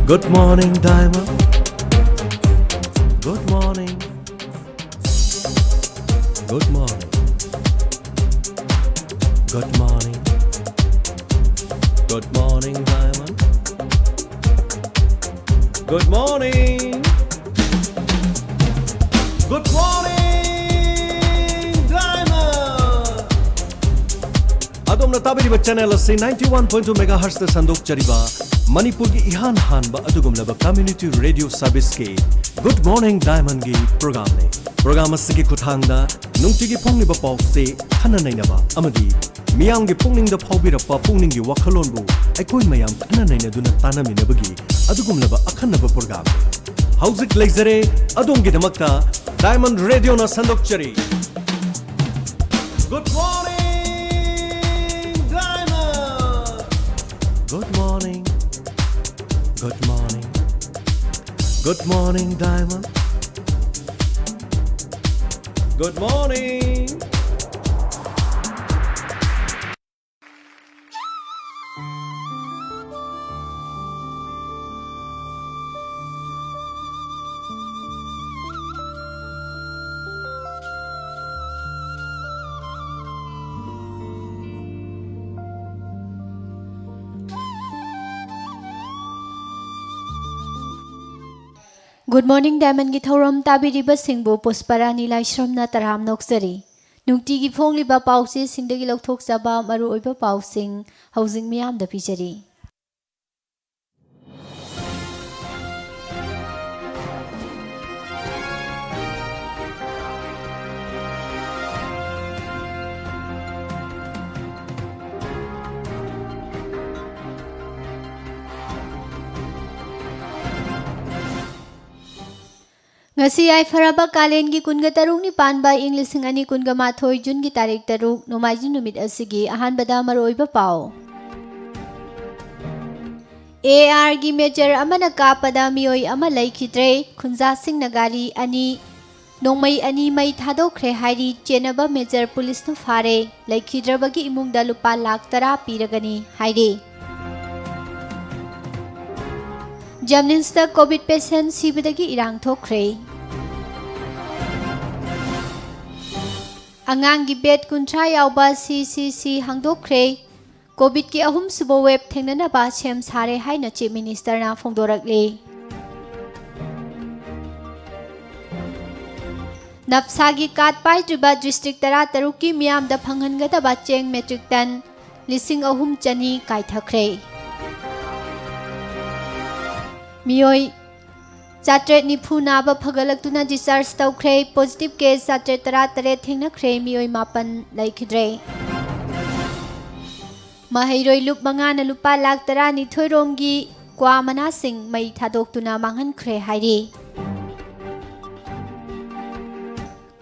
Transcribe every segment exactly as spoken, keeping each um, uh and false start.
Good morning, Diamond. Good morning. Good morning. Good morning. Good morning, Diamond. Good morning. Good morning, Diamond. ꯑꯗꯣꯝꯅ ꯇꯥꯕꯤꯔꯤꯕ channel ꯑꯁꯤ ninety one point two megahertz ꯇ ꯁꯟꯗꯣꯛꯆꯔꯤꯕ ꯃꯅꯤꯄꯨꯔꯒꯤ ꯏꯍꯥꯟ ꯍꯥꯟꯕ ꯑꯗꯨꯒꯨꯝꯂꯕ community radio service ꯀꯤ Good Morning Diamond ꯒꯤ program ꯅꯤ꯫ Program ꯑꯁꯤꯒꯤ ꯈꯨꯠꯊꯥꯡꯗ ꯅꯨꯡꯇꯤꯒꯤ ꯐꯣꯡꯂꯤꯕ ꯄꯥꯎꯁꯦ ꯈꯟꯅ ꯅꯩꯅꯕ ꯑꯃꯗꯤ ꯃꯤꯌꯥꯝꯒꯤ ꯄꯨꯛꯅꯤꯡꯗ ꯐꯥꯎꯕꯤꯔꯛꯄ ꯄꯨꯛꯅꯤꯡꯒꯤ ꯋꯥꯈꯜꯂꯣꯟꯕꯨ ꯑꯩꯈꯣꯏ ꯃꯌꯥꯝ ꯈꯟꯅ ꯅꯩꯅꯗꯨꯅ ꯇꯥꯟꯅꯃꯤꯟꯅꯕꯒꯤ ꯑꯗꯨꯒꯨꯝꯂꯕ ꯑꯈꯟꯅꯕ program ꯅꯤ꯫ ꯍꯧꯖꯤꯛ ꯂꯩꯖꯔꯦ ꯑꯗꯣꯝꯒꯤꯗꯃꯛꯇ Diamond Radio ꯅ ꯁꯟꯗꯣꯛꯆꯔꯤ꯫ Good morning, Diamond. Good morning. Good morning. Good morning, Diamond. Good morning. Good Morning Diamond ꯒꯤ ꯊꯧꯔꯝ ꯇꯥꯕꯤꯔꯤꯕꯁꯤꯡꯕꯨ ꯄꯨꯁꯄꯔꯥꯅꯤ ꯂꯥꯏꯁ꯭ꯔꯝꯅ ꯇꯔꯥꯝꯅ ꯑꯣꯛꯆꯔꯤ꯫ ꯅꯨꯡꯇꯤꯒꯤ ꯐꯣꯡꯂꯤꯕ ꯄꯥꯎꯆꯦꯁꯤꯡꯗꯒꯤ ꯂꯧꯊꯣꯛꯆꯕ ꯃꯔꯨꯑꯣꯏꯕ ꯄꯥꯎꯁꯤꯡ ꯍꯧꯖꯤꯛ ꯃꯤꯌꯥꯝꯗ ꯄꯤꯖꯔꯤ꯫ ꯉꯁꯤ ꯌꯥꯏꯐꯔꯕ ꯀꯥꯂꯦꯟꯒꯤ ꯀꯨꯟꯒ ꯇꯔꯨꯛꯅꯤ ꯄꯥꯟꯕ ꯏꯪ ꯂꯤꯁꯤꯡ ꯑꯅꯤ ꯀꯨꯟꯒ ꯃꯥꯊꯣꯏ ꯖꯨꯟꯒꯤ ꯇꯥꯔꯤꯛ ꯇꯔꯨꯛ, ꯅꯣꯡꯃꯥꯏꯖꯤꯡ ꯅꯨꯃꯤꯠ ꯑꯁꯤꯒꯤ ꯑꯍꯥꯟꯕꯗ ꯃꯔꯨꯑꯣꯏꯕ ꯄꯥꯎ꯫ ꯑꯦ ꯑꯥꯔꯒꯤ major ꯑꯃꯅ ꯀꯥꯞꯄꯗ ꯃꯤꯑꯣꯏ ꯑꯃ ꯂꯩꯈꯤꯗ꯭ꯔꯦ꯫ ꯈꯨꯟꯖꯥꯁꯤꯡꯅ ꯒꯥꯔꯤ ꯑꯅꯤ, ꯅꯣꯡꯃꯩ ꯑꯅꯤ ꯃꯩ ꯊꯥꯗꯣꯛꯈ꯭ꯔꯦ ꯍꯥꯏꯔꯤ꯫ ꯆꯦꯟꯅꯕ major ꯄꯨꯂꯤꯁꯅ ꯐꯥꯔꯦ꯫ ꯂꯩꯈꯤꯗ꯭ꯔꯕꯒꯤ ꯏꯃꯨꯡꯗ ꯂꯨꯄꯥ ꯂꯥꯈ ꯇꯔꯥ ꯄꯤꯔꯒꯅꯤ ꯍꯥꯏꯔꯤ꯫ ꯖꯦꯝꯅꯤꯝꯁꯇ ꯀꯣꯚꯤꯗ ꯄꯦꯁꯦꯟ ꯁꯤꯕꯗꯒꯤ ꯏꯔꯥꯡ ꯊꯣꯛꯈ꯭ꯔꯦ꯫ ꯑꯉꯥꯡꯒꯤ ꯕꯦꯗ ꯀꯨꯟꯊ꯭ꯔꯥ ꯌꯥꯎꯕ ꯁꯤ ꯁꯤ ꯁꯤ ꯍꯥꯡꯗꯣꯛꯈ꯭ꯔꯦ꯫ ꯀꯣꯚꯤꯗꯀꯤ ꯑꯍꯨꯝꯁꯨꯕ ꯋꯦꯕ ꯊꯦꯡꯅꯅꯕ ꯁꯦꯝ ꯁꯥꯔꯦ ꯍꯥꯏꯅ ꯆꯤꯐ ꯃꯤꯅꯤꯁꯇꯔꯅ ꯐꯣꯡꯗꯣꯔꯛꯂꯤ꯫ ꯅꯞꯁꯥꯒꯤ ꯀꯥꯔꯗ ꯄꯥꯏꯗ꯭ꯔꯤꯕ ꯗꯤꯁꯇ꯭ꯔꯤꯛ ꯇꯔꯥꯇꯔꯨꯛꯀꯤ ꯃꯤꯌꯥꯝꯗ ꯐꯪꯍꯟꯒꯗꯕ ꯆꯦꯡ ꯃꯦꯇ꯭ꯔꯤꯛ ꯇꯟ ꯂꯤꯁꯤꯡ ꯑꯍꯨꯝ ꯆꯅꯤ ꯀꯥꯏꯊꯈ꯭ꯔꯦ꯫ ꯃꯤꯑꯣꯏ ꯆꯥꯇ꯭ꯔꯦꯠ ꯅꯤꯐꯨ ꯅꯥꯕ ꯐꯒꯠꯂꯛꯇꯨꯅ discharge ꯇꯧꯈ꯭ꯔꯦ꯫ Positive case ꯆꯥꯇ꯭ꯔꯦꯠ ꯇꯔꯥꯇꯔꯦꯠ ꯊꯦꯡꯅꯈ꯭ꯔꯦ꯫ ꯃꯤꯑꯣꯏ ꯃꯥꯄꯟ ꯂꯩꯈꯤꯗ꯭ꯔꯦ꯫ ꯃꯍꯩꯔꯣꯏ ꯂꯨꯞ ꯃꯉꯥꯅ ꯂꯨꯄꯥ ꯂꯥꯈ ꯇꯔꯥꯅꯤꯊꯣꯏ ꯔꯣꯝꯒꯤ ꯀ꯭ꯋꯥ ꯃꯅꯥꯁꯤꯡ ꯃꯩ ꯊꯥꯗꯣꯛꯇꯨꯅ ꯃꯥꯡꯍꯟꯈ꯭ꯔꯦ ꯍꯥꯏꯔꯤ꯫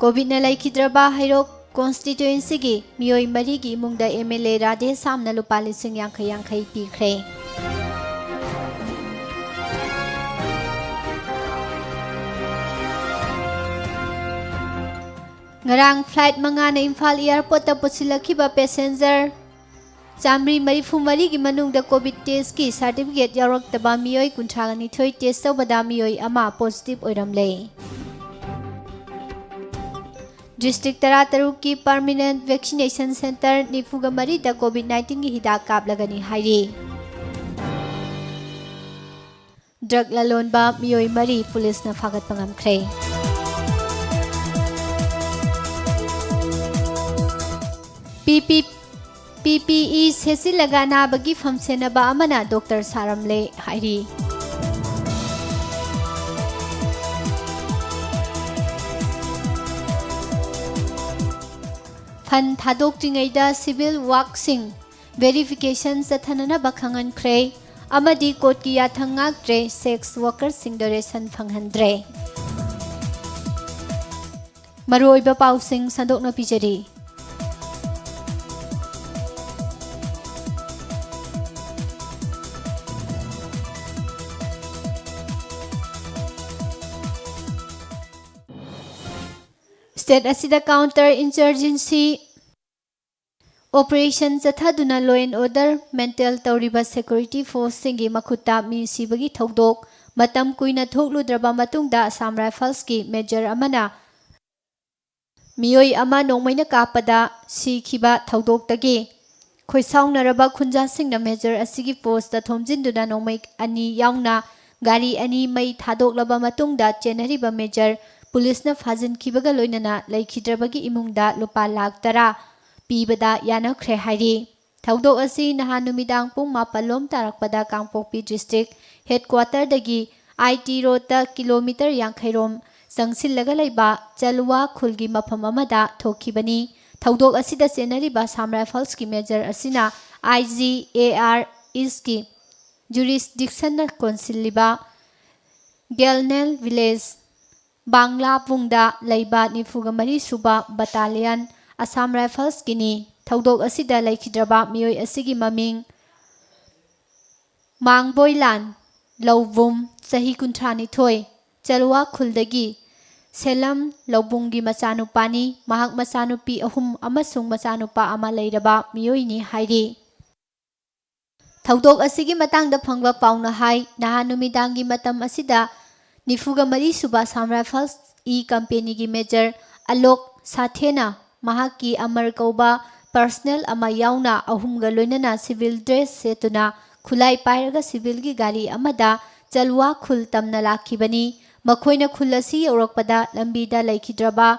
ꯀꯣꯚꯤꯗꯅ ꯂꯩꯈꯤꯗ꯭ꯔꯕ ꯍꯩꯔꯣꯛ constituencyꯒꯤ ꯃꯤꯑꯣꯏ ꯃꯔꯤꯒꯤ ꯏꯃꯨꯡꯗ MLA ꯔꯥꯙꯦ ꯁꯥꯝꯅ ꯂꯨꯄꯥ ꯂꯤꯁꯤꯡ ꯌꯥꯡꯈꯩ ꯌꯥꯡꯈꯩ ꯄꯤꯈ꯭ꯔꯦ꯫ ꯉꯔꯥꯡ flight ꯃꯉꯥꯅ ꯏꯝꯐꯥꯜ airportꯇ ꯄꯨꯁꯤꯜꯂꯛꯈꯤꯕ passenger ꯆꯥꯃꯔꯤ ꯃꯔꯤꯐꯨ ꯃꯔꯤꯒꯤ ꯃꯅꯨꯡꯗ ꯀꯣꯚꯤꯗ testꯀꯤ certificate ꯌꯥꯎꯔꯛꯇꯕ ꯃꯤꯑꯣꯏ ꯀꯨꯟꯊ꯭ꯔꯥ ꯅꯤꯊꯣꯏ test ꯇꯧꯕꯗ ꯃꯤꯑꯣꯏ ꯑꯃ positive ꯑꯣꯏꯔꯝꯂꯦ꯫ District ꯇꯔꯥꯇꯔꯨꯛꯀꯤ permanent vaccination centre ꯅꯤꯐꯨꯒ ꯃꯔꯤꯗ ꯀꯣꯚꯤꯗ nineteenꯒꯤ ꯍꯤꯗꯥꯛ ꯀꯥꯞꯂꯒꯅꯤ ꯍꯥꯏꯔꯤ꯫ Drug ꯂꯂꯣꯟꯕ ꯃꯤꯑꯣꯏ ꯃꯔꯤ ꯄꯨꯂꯤꯁꯅ ꯐꯥꯒꯠꯄ ꯉꯝꯈ꯭ꯔꯦ꯫ ꯄꯤ ꯄꯤ ꯄꯤ ꯄꯤ ꯏ ꯁꯦꯠꯆꯤꯜꯂꯒ ꯑꯅꯥꯕꯒꯤ ꯐꯝ ꯁꯦꯟꯅꯕ ꯑꯃꯅ ꯗꯣꯛꯇꯔ ꯁꯥꯔꯝꯂꯦ ꯍꯥꯏꯔꯤ꯫ ꯐꯟ ꯊꯥꯗꯣꯛꯇ꯭ꯔꯤꯉꯩꯗ civil workꯁꯤꯡ verification ꯆꯠꯊꯅꯅꯕ ꯈꯪꯍꯟꯈ꯭ꯔꯦ ꯑꯃꯗꯤ courtꯀꯤ ꯌꯥꯊꯪ ꯉꯥꯛꯇ꯭ꯔꯦ, sex workerꯁꯤꯡꯗ ration ꯐꯪꯍꯟꯗ꯭ꯔꯦ꯫ ꯃꯔꯨꯑꯣꯏꯕ ꯄꯥꯎꯁꯤꯡ ꯁꯟꯗꯣꯛꯅ ꯄꯤꯖꯔꯤ꯫ State ꯑꯁꯤꯗ counter insurgency ꯑꯣꯄꯔꯦꯁꯟ ꯆꯠꯊꯗꯨꯅ law and order maintain ꯇꯧꯔꯤꯕ security forceꯁꯤꯡꯒꯤ ꯃꯈꯨꯠꯇ ꯃꯤ ꯁꯤꯕꯒꯤ ꯊꯧꯗꯣꯛ꯫ ꯃꯇꯝ ꯀꯨꯏꯅ ꯊꯣꯛꯂꯨꯗ꯭ꯔꯕ ꯃꯇꯨꯡꯗ Assam Riflesꯀꯤ major ꯑꯃꯅ ꯃꯤꯑꯣꯏ ꯑꯃ ꯅꯣꯡꯃꯩꯅ ꯀꯥꯞꯄꯗ ꯁꯤꯈꯤꯕ ꯊꯧꯗꯣꯛꯇꯒꯤ ꯈꯣꯏꯁꯥꯎꯅꯔꯕ ꯈꯨꯟꯖꯥꯁꯤꯡꯅ major ꯑꯁꯤꯒꯤ post ꯊꯣꯝꯖꯤꯟꯗꯨꯅ ꯅꯣꯡꯃꯩ ꯑꯅꯤ ꯌꯥꯎꯅ ꯒꯥꯔꯤ ꯑꯅꯤ ꯃꯩ ꯊꯥꯗꯣꯛꯂꯕ ꯃꯇꯨꯡꯗ ꯆꯦꯟꯅꯔꯤꯕ major ꯄꯨꯂꯤꯁꯅ ꯐꯥꯖꯤꯟꯈꯤꯕꯒ ꯂꯣꯏꯅꯅ ꯂꯩꯈꯤꯗ꯭ꯔꯕꯒꯤ ꯏꯃꯨꯡꯗ ꯂꯨꯄꯥ ꯂꯥꯈ ꯇꯔꯥ ꯄꯤꯕꯗ ꯌꯥꯅꯈ꯭ꯔꯦ ꯍꯥꯏꯔꯤ꯫ ꯊꯧꯗꯣꯛ ꯑꯁꯤ ꯅꯍꯥꯟ ꯅꯨꯃꯤꯗꯥꯡ ꯄꯨꯡ ꯃꯥꯄꯜ ꯂꯣꯝ ꯇꯥꯔꯛꯄꯗ ꯀꯥꯡꯄꯣꯛꯄꯤ district headquarterꯗꯒꯤ IT roadꯇ kilometre ꯌꯥꯡꯈꯩ ꯔꯣꯝ ꯆꯪꯁꯤꯜꯂꯒ ꯂꯩꯕ ꯆꯂꯨꯋꯥ ꯈꯨꯜꯒꯤ ꯃꯐꯝ ꯑꯃꯗ ꯊꯣꯛꯈꯤꯕꯅꯤ꯫ ꯊꯧꯗꯣꯛ ꯑꯁꯤꯗ ꯆꯦꯟꯅꯔꯤꯕ Assam Riflesꯀꯤ major ꯑꯁꯤꯅ IGAR Eastꯀꯤ jurisdictionꯅ ꯀꯣꯟꯁꯤꯜꯂꯤꯕ Galnel village, ꯕꯥꯡꯂꯥꯕꯨꯡꯗ ꯂꯩꯕ ꯅꯤꯐꯨꯒ ꯃꯔꯤ ꯁꯨꯕ battalion Assam Riflesꯀꯤꯅꯤ꯫ ꯊꯧꯗꯣꯛ ꯑꯁꯤꯗ ꯂꯩꯈꯤꯗ꯭ꯔꯕ ꯃꯤꯑꯣꯏ ꯑꯁꯤꯒꯤ ꯃꯃꯤꯡ ꯃꯥꯡꯕꯣꯏꯂꯥꯟ ꯂꯧꯕꯨꯝ, ꯆꯍꯤ ꯀꯨꯟꯊ꯭ꯔꯥ ꯅꯤꯊꯣꯏ, ꯆꯂꯨꯋꯥ ꯈꯨꯜꯗꯒꯤ ꯁꯦꯂꯝ ꯂꯧꯕꯨꯝꯒꯤ ꯃꯆꯥꯅꯨꯄꯥꯅꯤ꯫ ꯃꯍꯥꯛ ꯃꯆꯥꯅꯨꯄꯤ ꯑꯍꯨꯝ ꯑꯃꯁꯨꯡ ꯃꯆꯥꯅꯨꯄꯥ ꯑꯃ ꯂꯩꯔꯕ ꯃꯤꯑꯣꯏꯅꯤ ꯍꯥꯏꯔꯤ꯫ ꯊꯧꯗꯣꯛ ꯑꯁꯤꯒꯤ ꯃꯇꯥꯡꯗ ꯐꯪꯕ ꯄꯥꯎꯅ ꯍꯥꯏ, ꯅꯍꯥꯟ ꯅꯨꯃꯤꯗꯥꯡꯒꯤ ꯃꯇꯝ ꯑꯁꯤꯗ ꯅꯤꯐꯨꯒ ꯃꯔꯤ ꯁꯨꯕ Assam Rifles E companyꯒꯤ major Alok ꯁꯥꯊꯦꯅ ꯃꯍꯥꯛꯀꯤ ꯑꯃꯔ ꯀꯧꯕ personnel ꯑꯃ ꯌꯥꯎꯅ ꯑꯍꯨꯝꯒ ꯂꯣꯏꯅꯅ civil dress ꯁꯦꯠꯇꯨꯅ ꯈꯨꯠꯂꯥꯏ ꯄꯥꯏꯔꯒ civilꯒꯤ ꯒꯥꯔꯤ ꯑꯃꯗ ꯆꯂꯨꯋꯥ ꯈꯨꯜ ꯇꯝꯅ ꯂꯥꯛꯈꯤꯕꯅꯤ꯫ ꯃꯈꯣꯏꯅ ꯈꯨꯜ ꯑꯁꯤ ꯌꯧꯔꯛꯄꯗ ꯂꯝꯕꯤꯗ ꯂꯩꯈꯤꯗ꯭ꯔꯕ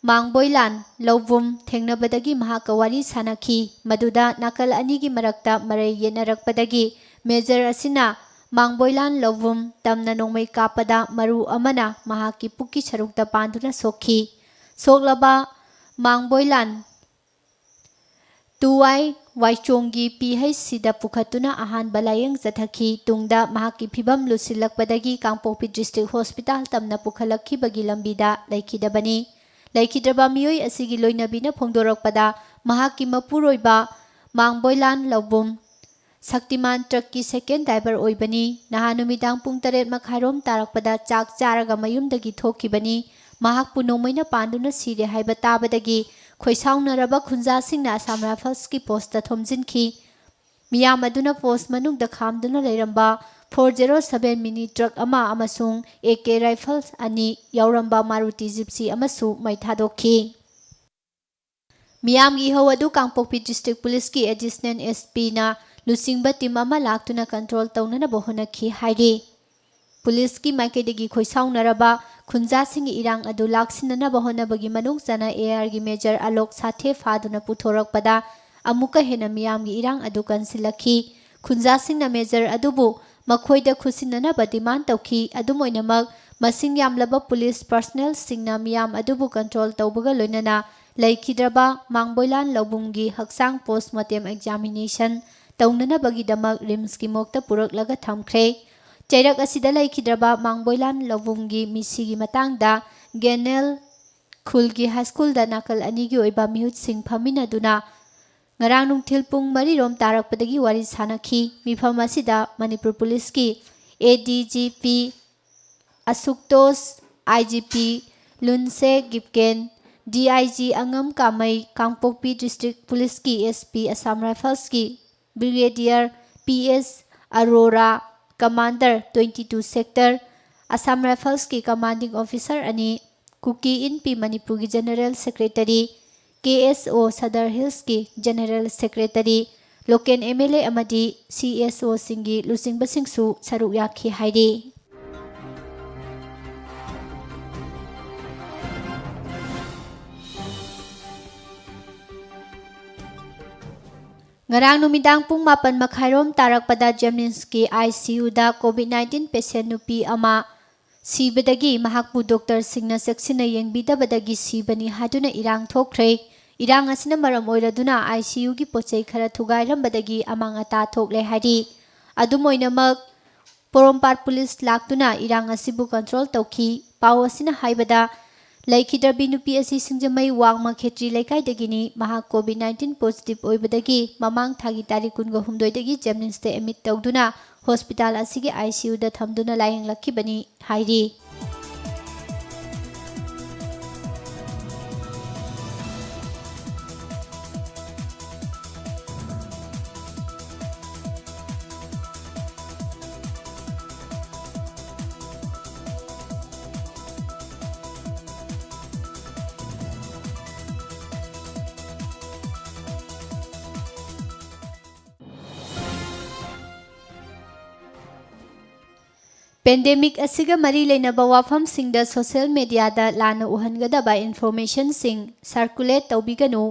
ꯃꯥꯡꯕꯣꯏꯂꯥꯟ ꯂꯧꯕꯨꯝ ꯊꯦꯡꯅꯕꯗꯒꯤ ꯃꯍꯥꯛꯀ ꯋꯥꯔꯤ ꯁꯥꯅꯈꯤ꯫ ꯃꯗꯨꯗ ꯅꯥꯀꯜ ꯑꯅꯤꯒꯤ ꯃꯔꯛꯇ ꯃꯔꯩ ꯌꯦꯠꯅꯔꯛꯄꯗꯒꯤ major ꯑꯁꯤꯅ ꯃꯥꯡꯕꯣꯏꯂꯥꯟ ꯂꯧꯕꯨꯝ ꯇꯝꯅ ꯅꯣꯡꯃꯩ ꯀꯥꯞꯄꯗ ꯃꯔꯨ ꯑꯃꯅ ꯃꯍꯥꯛꯀꯤ ꯄꯨꯛꯀꯤ ꯁꯔꯨꯛꯇ ꯄꯥꯟꯗꯨꯅ ꯁꯣꯛꯈꯤ꯫ ꯁꯣꯛꯂꯕ ꯃꯥꯡꯕꯣꯏꯂꯥꯟ ꯇꯨꯋꯥꯏ ꯋꯥꯏꯆꯣꯡꯒꯤ PHCꯗ ꯄꯨꯈꯠꯇꯨꯅ ꯑꯍꯥꯟꯕ ꯂꯥꯌꯦꯡ ꯆꯠꯊꯈꯤ꯫ ꯇꯨꯡꯗ ꯃꯍꯥꯛꯀꯤ ꯐꯤꯚꯝ ꯂꯨꯁꯤꯜꯂꯛꯄꯗꯒꯤ ꯀꯥꯡꯄꯣꯛꯄꯤ district hospital ꯇꯝꯅ ꯄꯨꯈꯠꯂꯛꯈꯤꯕꯒꯤ ꯂꯝꯕꯤꯗ ꯂꯩꯈꯤꯗꯕꯅꯤ꯫ ꯂꯩꯈꯤꯗ꯭ꯔꯕ ꯃꯤꯑꯣꯏ ꯑꯁꯤꯒꯤ ꯂꯣꯏꯅꯕꯤꯅ ꯐꯣꯡꯗꯣꯔꯛꯄꯗ, ꯃꯍꯥꯛꯀꯤ ꯃꯄꯨꯔꯣꯏꯕ ꯃꯥꯡꯕꯣꯏꯂꯥꯟ ꯂꯧꯕꯨꯝ ꯁꯛꯇꯤꯃꯥꯟ truckꯀꯤ second driver ꯑꯣꯏꯕꯅꯤ꯫ ꯅꯍꯥꯟ ꯅꯨꯃꯤꯗꯥꯡ ꯄꯨꯡ ꯇꯔꯦꯠ ꯃꯈꯥꯏꯔꯣꯝ ꯇꯥꯔꯛꯄꯗ ꯆꯥꯛ ꯆꯥꯔꯒ ꯃꯌꯨꯝꯗꯒꯤ ꯊꯣꯛꯈꯤꯕꯅꯤ꯫ ꯃꯍꯥꯛꯄꯨ ꯅꯣꯡꯃꯩꯅ ꯄꯥꯟꯗꯨꯅ ꯁꯤꯔꯦ ꯍꯥꯏꯕ ꯇꯥꯕꯗꯒꯤ ꯈꯣꯏꯁꯥꯎꯅꯔꯕ ꯈꯨꯟꯖꯥꯁꯤꯡꯅ ꯑꯁꯥꯝ ꯔꯥꯏꯐꯜꯁꯀꯤ ꯄꯣꯁꯇ ꯊꯣꯝꯖꯤꯟꯈꯤ꯫ ꯃꯤꯌꯥꯝ ꯑꯗꯨꯅ ꯄꯣꯁ ꯃꯅꯨꯡꯗ ꯈꯥꯝꯗꯨꯅ ꯂꯩꯔꯝꯕ four zero seven ꯃꯤꯅꯤ ꯇ꯭ꯔꯛ ꯑꯃ ꯑꯃꯁꯨꯡ A K ꯔꯥꯏꯐꯜꯁ ꯑꯅꯤ ꯌꯥꯎꯔꯝꯕ ꯃꯥꯔꯨꯇꯤ ꯖꯤꯞꯁꯤ ꯑꯃꯁꯨ ꯃꯩ ꯊꯥꯗꯣꯛꯈꯤ꯫ ꯃꯤꯌꯥꯝꯒꯤ ꯏꯍꯧ ꯑꯗꯨ ꯀꯥꯡꯄꯣꯛꯄꯤ ꯗꯤꯁꯇ꯭ꯔꯤꯛ ꯄꯨꯂꯤꯁꯀꯤ ꯑꯦꯗꯤꯁꯅꯦꯜ S Pꯅ ꯂꯨꯆꯤꯡꯕ ꯇꯤꯝ ꯑꯃ ꯂꯥꯛꯇꯨꯅ ꯀꯟꯇ꯭ꯔꯣꯜ ꯇꯧꯅꯅꯕ ꯍꯣꯠꯅꯈꯤ ꯍꯥꯏꯔꯤ꯫ ꯄꯨꯂꯤꯁꯀꯤ ꯃꯥꯏꯀꯩꯗꯒꯤ ꯈꯣꯏꯁꯥꯎꯅꯔꯕ ꯈꯨꯟꯖꯥꯁꯤꯡꯒꯤ ꯏꯔꯥꯡ ꯑꯗꯨ ꯂꯥꯛꯁꯤꯟꯅꯅꯕ ꯍꯣꯠꯅꯕꯒꯤ ꯃꯅꯨꯡ ꯆꯟꯅ A Rꯒꯤ ꯃꯦꯖꯔ ꯑꯂꯣꯛ ꯁꯥꯊꯦ ꯐꯥꯗꯨꯅ ꯄꯨꯊꯣꯔꯛꯄꯗ ꯑꯃꯨꯛꯀ ꯍꯦꯟꯅ ꯃꯤꯌꯥꯝꯒꯤ ꯏꯔꯥꯡ ꯑꯗꯨ ꯀꯟꯁꯤꯜꯂꯛꯈꯤ꯫ ꯈꯨꯟꯖꯥꯁꯤꯡꯅ ꯃꯦꯖꯔ ꯑꯗꯨꯕꯨ ꯃꯈꯣꯏꯗ ꯈꯨꯠꯁꯤꯟꯅꯅꯕ ꯗꯤꯃꯥꯟ ꯇꯧꯈꯤ꯫ ꯑꯗꯨꯝ ꯑꯣꯏꯅꯃꯛ, ꯃꯁꯤꯡ ꯌꯥꯝꯂꯕ ꯄꯨꯂꯤꯁ ꯄꯔꯁꯅꯦꯜꯁꯤꯡꯅ ꯃꯤꯌꯥꯝ ꯑꯗꯨꯕꯨ ꯀꯟꯇ꯭ꯔꯣꯜ ꯇꯧꯕꯒ ꯂꯣꯏꯅꯅ ꯂꯩꯈꯤꯗ꯭ꯔꯕ ꯃꯥꯡꯕꯣꯏꯂꯥꯟ ꯂꯧꯕꯨꯡꯒꯤ ꯍꯛꯆꯥꯡ ꯄꯣꯁꯃꯣꯔꯇꯦꯝ ꯑꯦꯛꯖꯥꯃꯤꯅꯦꯁꯟ ꯇꯧꯅꯅꯕꯒꯤꯗꯃꯛ ꯔꯤꯝꯁꯀꯤ ꯃꯣꯔꯒꯇ ꯄꯨꯔꯛꯂꯒ ꯊꯝꯈ꯭ꯔꯦ꯫ ꯆꯩꯔꯛ ꯑꯁꯤꯗ ꯂꯩꯈꯤꯗ꯭ꯔꯕ ꯃꯥꯡꯕꯣꯏꯂꯥꯟ ꯂꯧꯕꯨꯡꯒꯤ ꯃꯤꯁꯤꯒꯤ ꯃꯇꯥꯡꯗ ꯒꯦꯅꯦꯜ ꯈꯨꯜꯒꯤ ꯍꯥꯏ ꯁ꯭ꯀꯨꯜꯗ ꯅꯥꯀꯜ ꯑꯅꯤꯒꯤ ꯑꯣꯏꯕ ꯃꯤꯍꯨꯠꯁꯤꯡ ꯐꯝꯃꯤꯟꯅꯗꯨꯅ ꯉꯔꯥꯡ ꯅꯨꯡꯊꯤꯜ ꯄꯨꯡ ꯃꯔꯤꯔꯣꯝ ꯇꯥꯔꯛꯄꯗꯒꯤ ꯋꯥꯔꯤ ꯁꯥꯅꯈꯤ꯫ ꯃꯤꯐꯝ ꯑꯁꯤꯗ ꯃꯅꯤꯄꯨꯔ ꯄꯨꯂꯤꯁꯀꯤ A D G P ꯑꯁꯨꯛꯇꯣꯁ, I G P ꯂꯨꯟꯁꯦ ꯒꯤꯞꯀꯦꯟ, D I G ꯑꯉꯝ ꯀꯥꯃꯩ, ꯀꯥꯡꯄꯣꯛꯄꯤ ꯗꯤꯁꯇ꯭ꯔꯤꯛ ꯄꯨꯂꯤꯁꯀꯤ S P ꯑꯁꯥꯝ ꯔꯥꯏꯐꯜꯁꯀꯤ Brigadier P S Arora, Commander twenty two Sector, Assam ꯔꯥꯏꯐꯜꯁꯀꯤ Commanding Officer ꯑꯅꯤ, ꯀꯨꯀꯤ ꯏꯟꯄꯤ ꯃꯅꯤꯄꯨꯔꯒꯤ General Secretary, K S O Sadar Hillsꯀꯤ General Secretary, local M L A ꯑꯃꯗꯤ C S Oꯁꯤꯡꯒꯤ ꯂꯨꯆꯤꯡꯕꯁꯤꯡꯁꯨ ꯁꯔꯨꯛ ꯌꯥꯈꯤ ꯍꯥꯏꯔꯤ꯫ ꯉꯔꯥꯡ ꯅꯨꯃꯤꯗꯥꯡ ꯄꯨꯡ ꯃꯥꯄꯟ ꯃꯈꯥꯏꯔꯣꯝ ꯇꯥꯔꯛꯄꯗ JNIMSꯀꯤ I C Uꯗ COVID nineteen patient ꯅꯨꯄꯤ ꯑꯃ ꯁꯤꯕꯗꯒꯤ ꯃꯍꯥꯛꯄꯨ ꯗꯣꯛꯇꯔꯁꯤꯡꯅ ꯆꯦꯛꯁꯤꯟꯅ ꯌꯦꯡꯕꯤꯗꯕꯗꯒꯤ ꯁꯤꯕꯅꯤ ꯍꯥꯏꯗꯨꯅ ꯏꯔꯥꯡ ꯊꯣꯛꯈ꯭ꯔꯦ꯫ ꯏꯔꯥꯡ ꯑꯁꯤꯅ ꯃꯔꯝ ꯑꯣꯏꯔꯗꯨꯅ I C Uꯒꯤ ꯄꯣꯠꯆꯩ ꯈꯔ ꯊꯨꯒꯥꯏꯔꯝꯕꯗꯒꯤ ꯑꯃꯥꯡ ꯑꯇꯥ ꯊꯣꯛꯂꯦ ꯍꯥꯏꯔꯤ꯫ ꯑꯗꯨꯝ ꯑꯣꯏꯅꯃꯛ, ꯄꯣꯔꯣꯝꯄꯥꯠ ꯄꯨꯂꯤꯁ ꯂꯥꯛꯇꯨꯅ ꯏꯔꯥꯡ ꯑꯁꯤꯕꯨ ꯀꯟꯇ꯭ꯔꯣꯜ ꯇꯧꯈꯤ꯫ ꯄꯥꯎ ꯑꯁꯤꯅ ꯍꯥꯏꯕꯗ, ꯂꯩꯈꯤꯗ꯭ꯔꯕꯤ ꯅꯨꯄꯤ ꯑꯁꯤ ꯁꯤꯡꯖꯃꯩ ꯋꯥꯡꯃ ꯈꯦꯇ꯭ꯔꯤ ꯂꯩꯀꯥꯏꯗꯒꯤꯅꯤ꯫ ꯃꯍꯥꯛ COVID nineteen positive ꯑꯣꯏꯕꯗꯒꯤ ꯃꯃꯥꯡ ꯊꯥꯒꯤ ꯇꯥꯔꯤꯛ ꯀꯨꯟꯒꯍꯨꯝꯗꯣꯏꯗꯒꯤ JNIMSꯇ admit ꯇꯧꯗꯨꯅ hospital ꯑꯁꯤꯒꯤ I C Uꯗ ꯊꯝꯗꯨꯅ ꯂꯥꯌꯦꯡꯂꯛꯈꯤꯕꯅꯤ ꯍꯥꯏꯔꯤ꯫ ꯄꯦꯟꯗꯦꯃꯤꯛ ꯑꯁꯤꯒ ꯃꯔꯤ ꯂꯩꯅꯕ ꯋꯥꯐꯝꯁꯤꯡꯗ ꯁꯣꯁꯤꯌꯦꯜ ꯃꯦꯗꯤꯌꯥꯗ ꯂꯥꯟꯅ ꯎꯍꯟꯒꯗꯕ ꯏꯟꯐꯣꯔꯃꯦꯁꯟꯁꯤꯡ ꯁꯥꯔꯀꯨꯂꯦꯠ ꯇꯧꯕꯤꯒꯅꯨ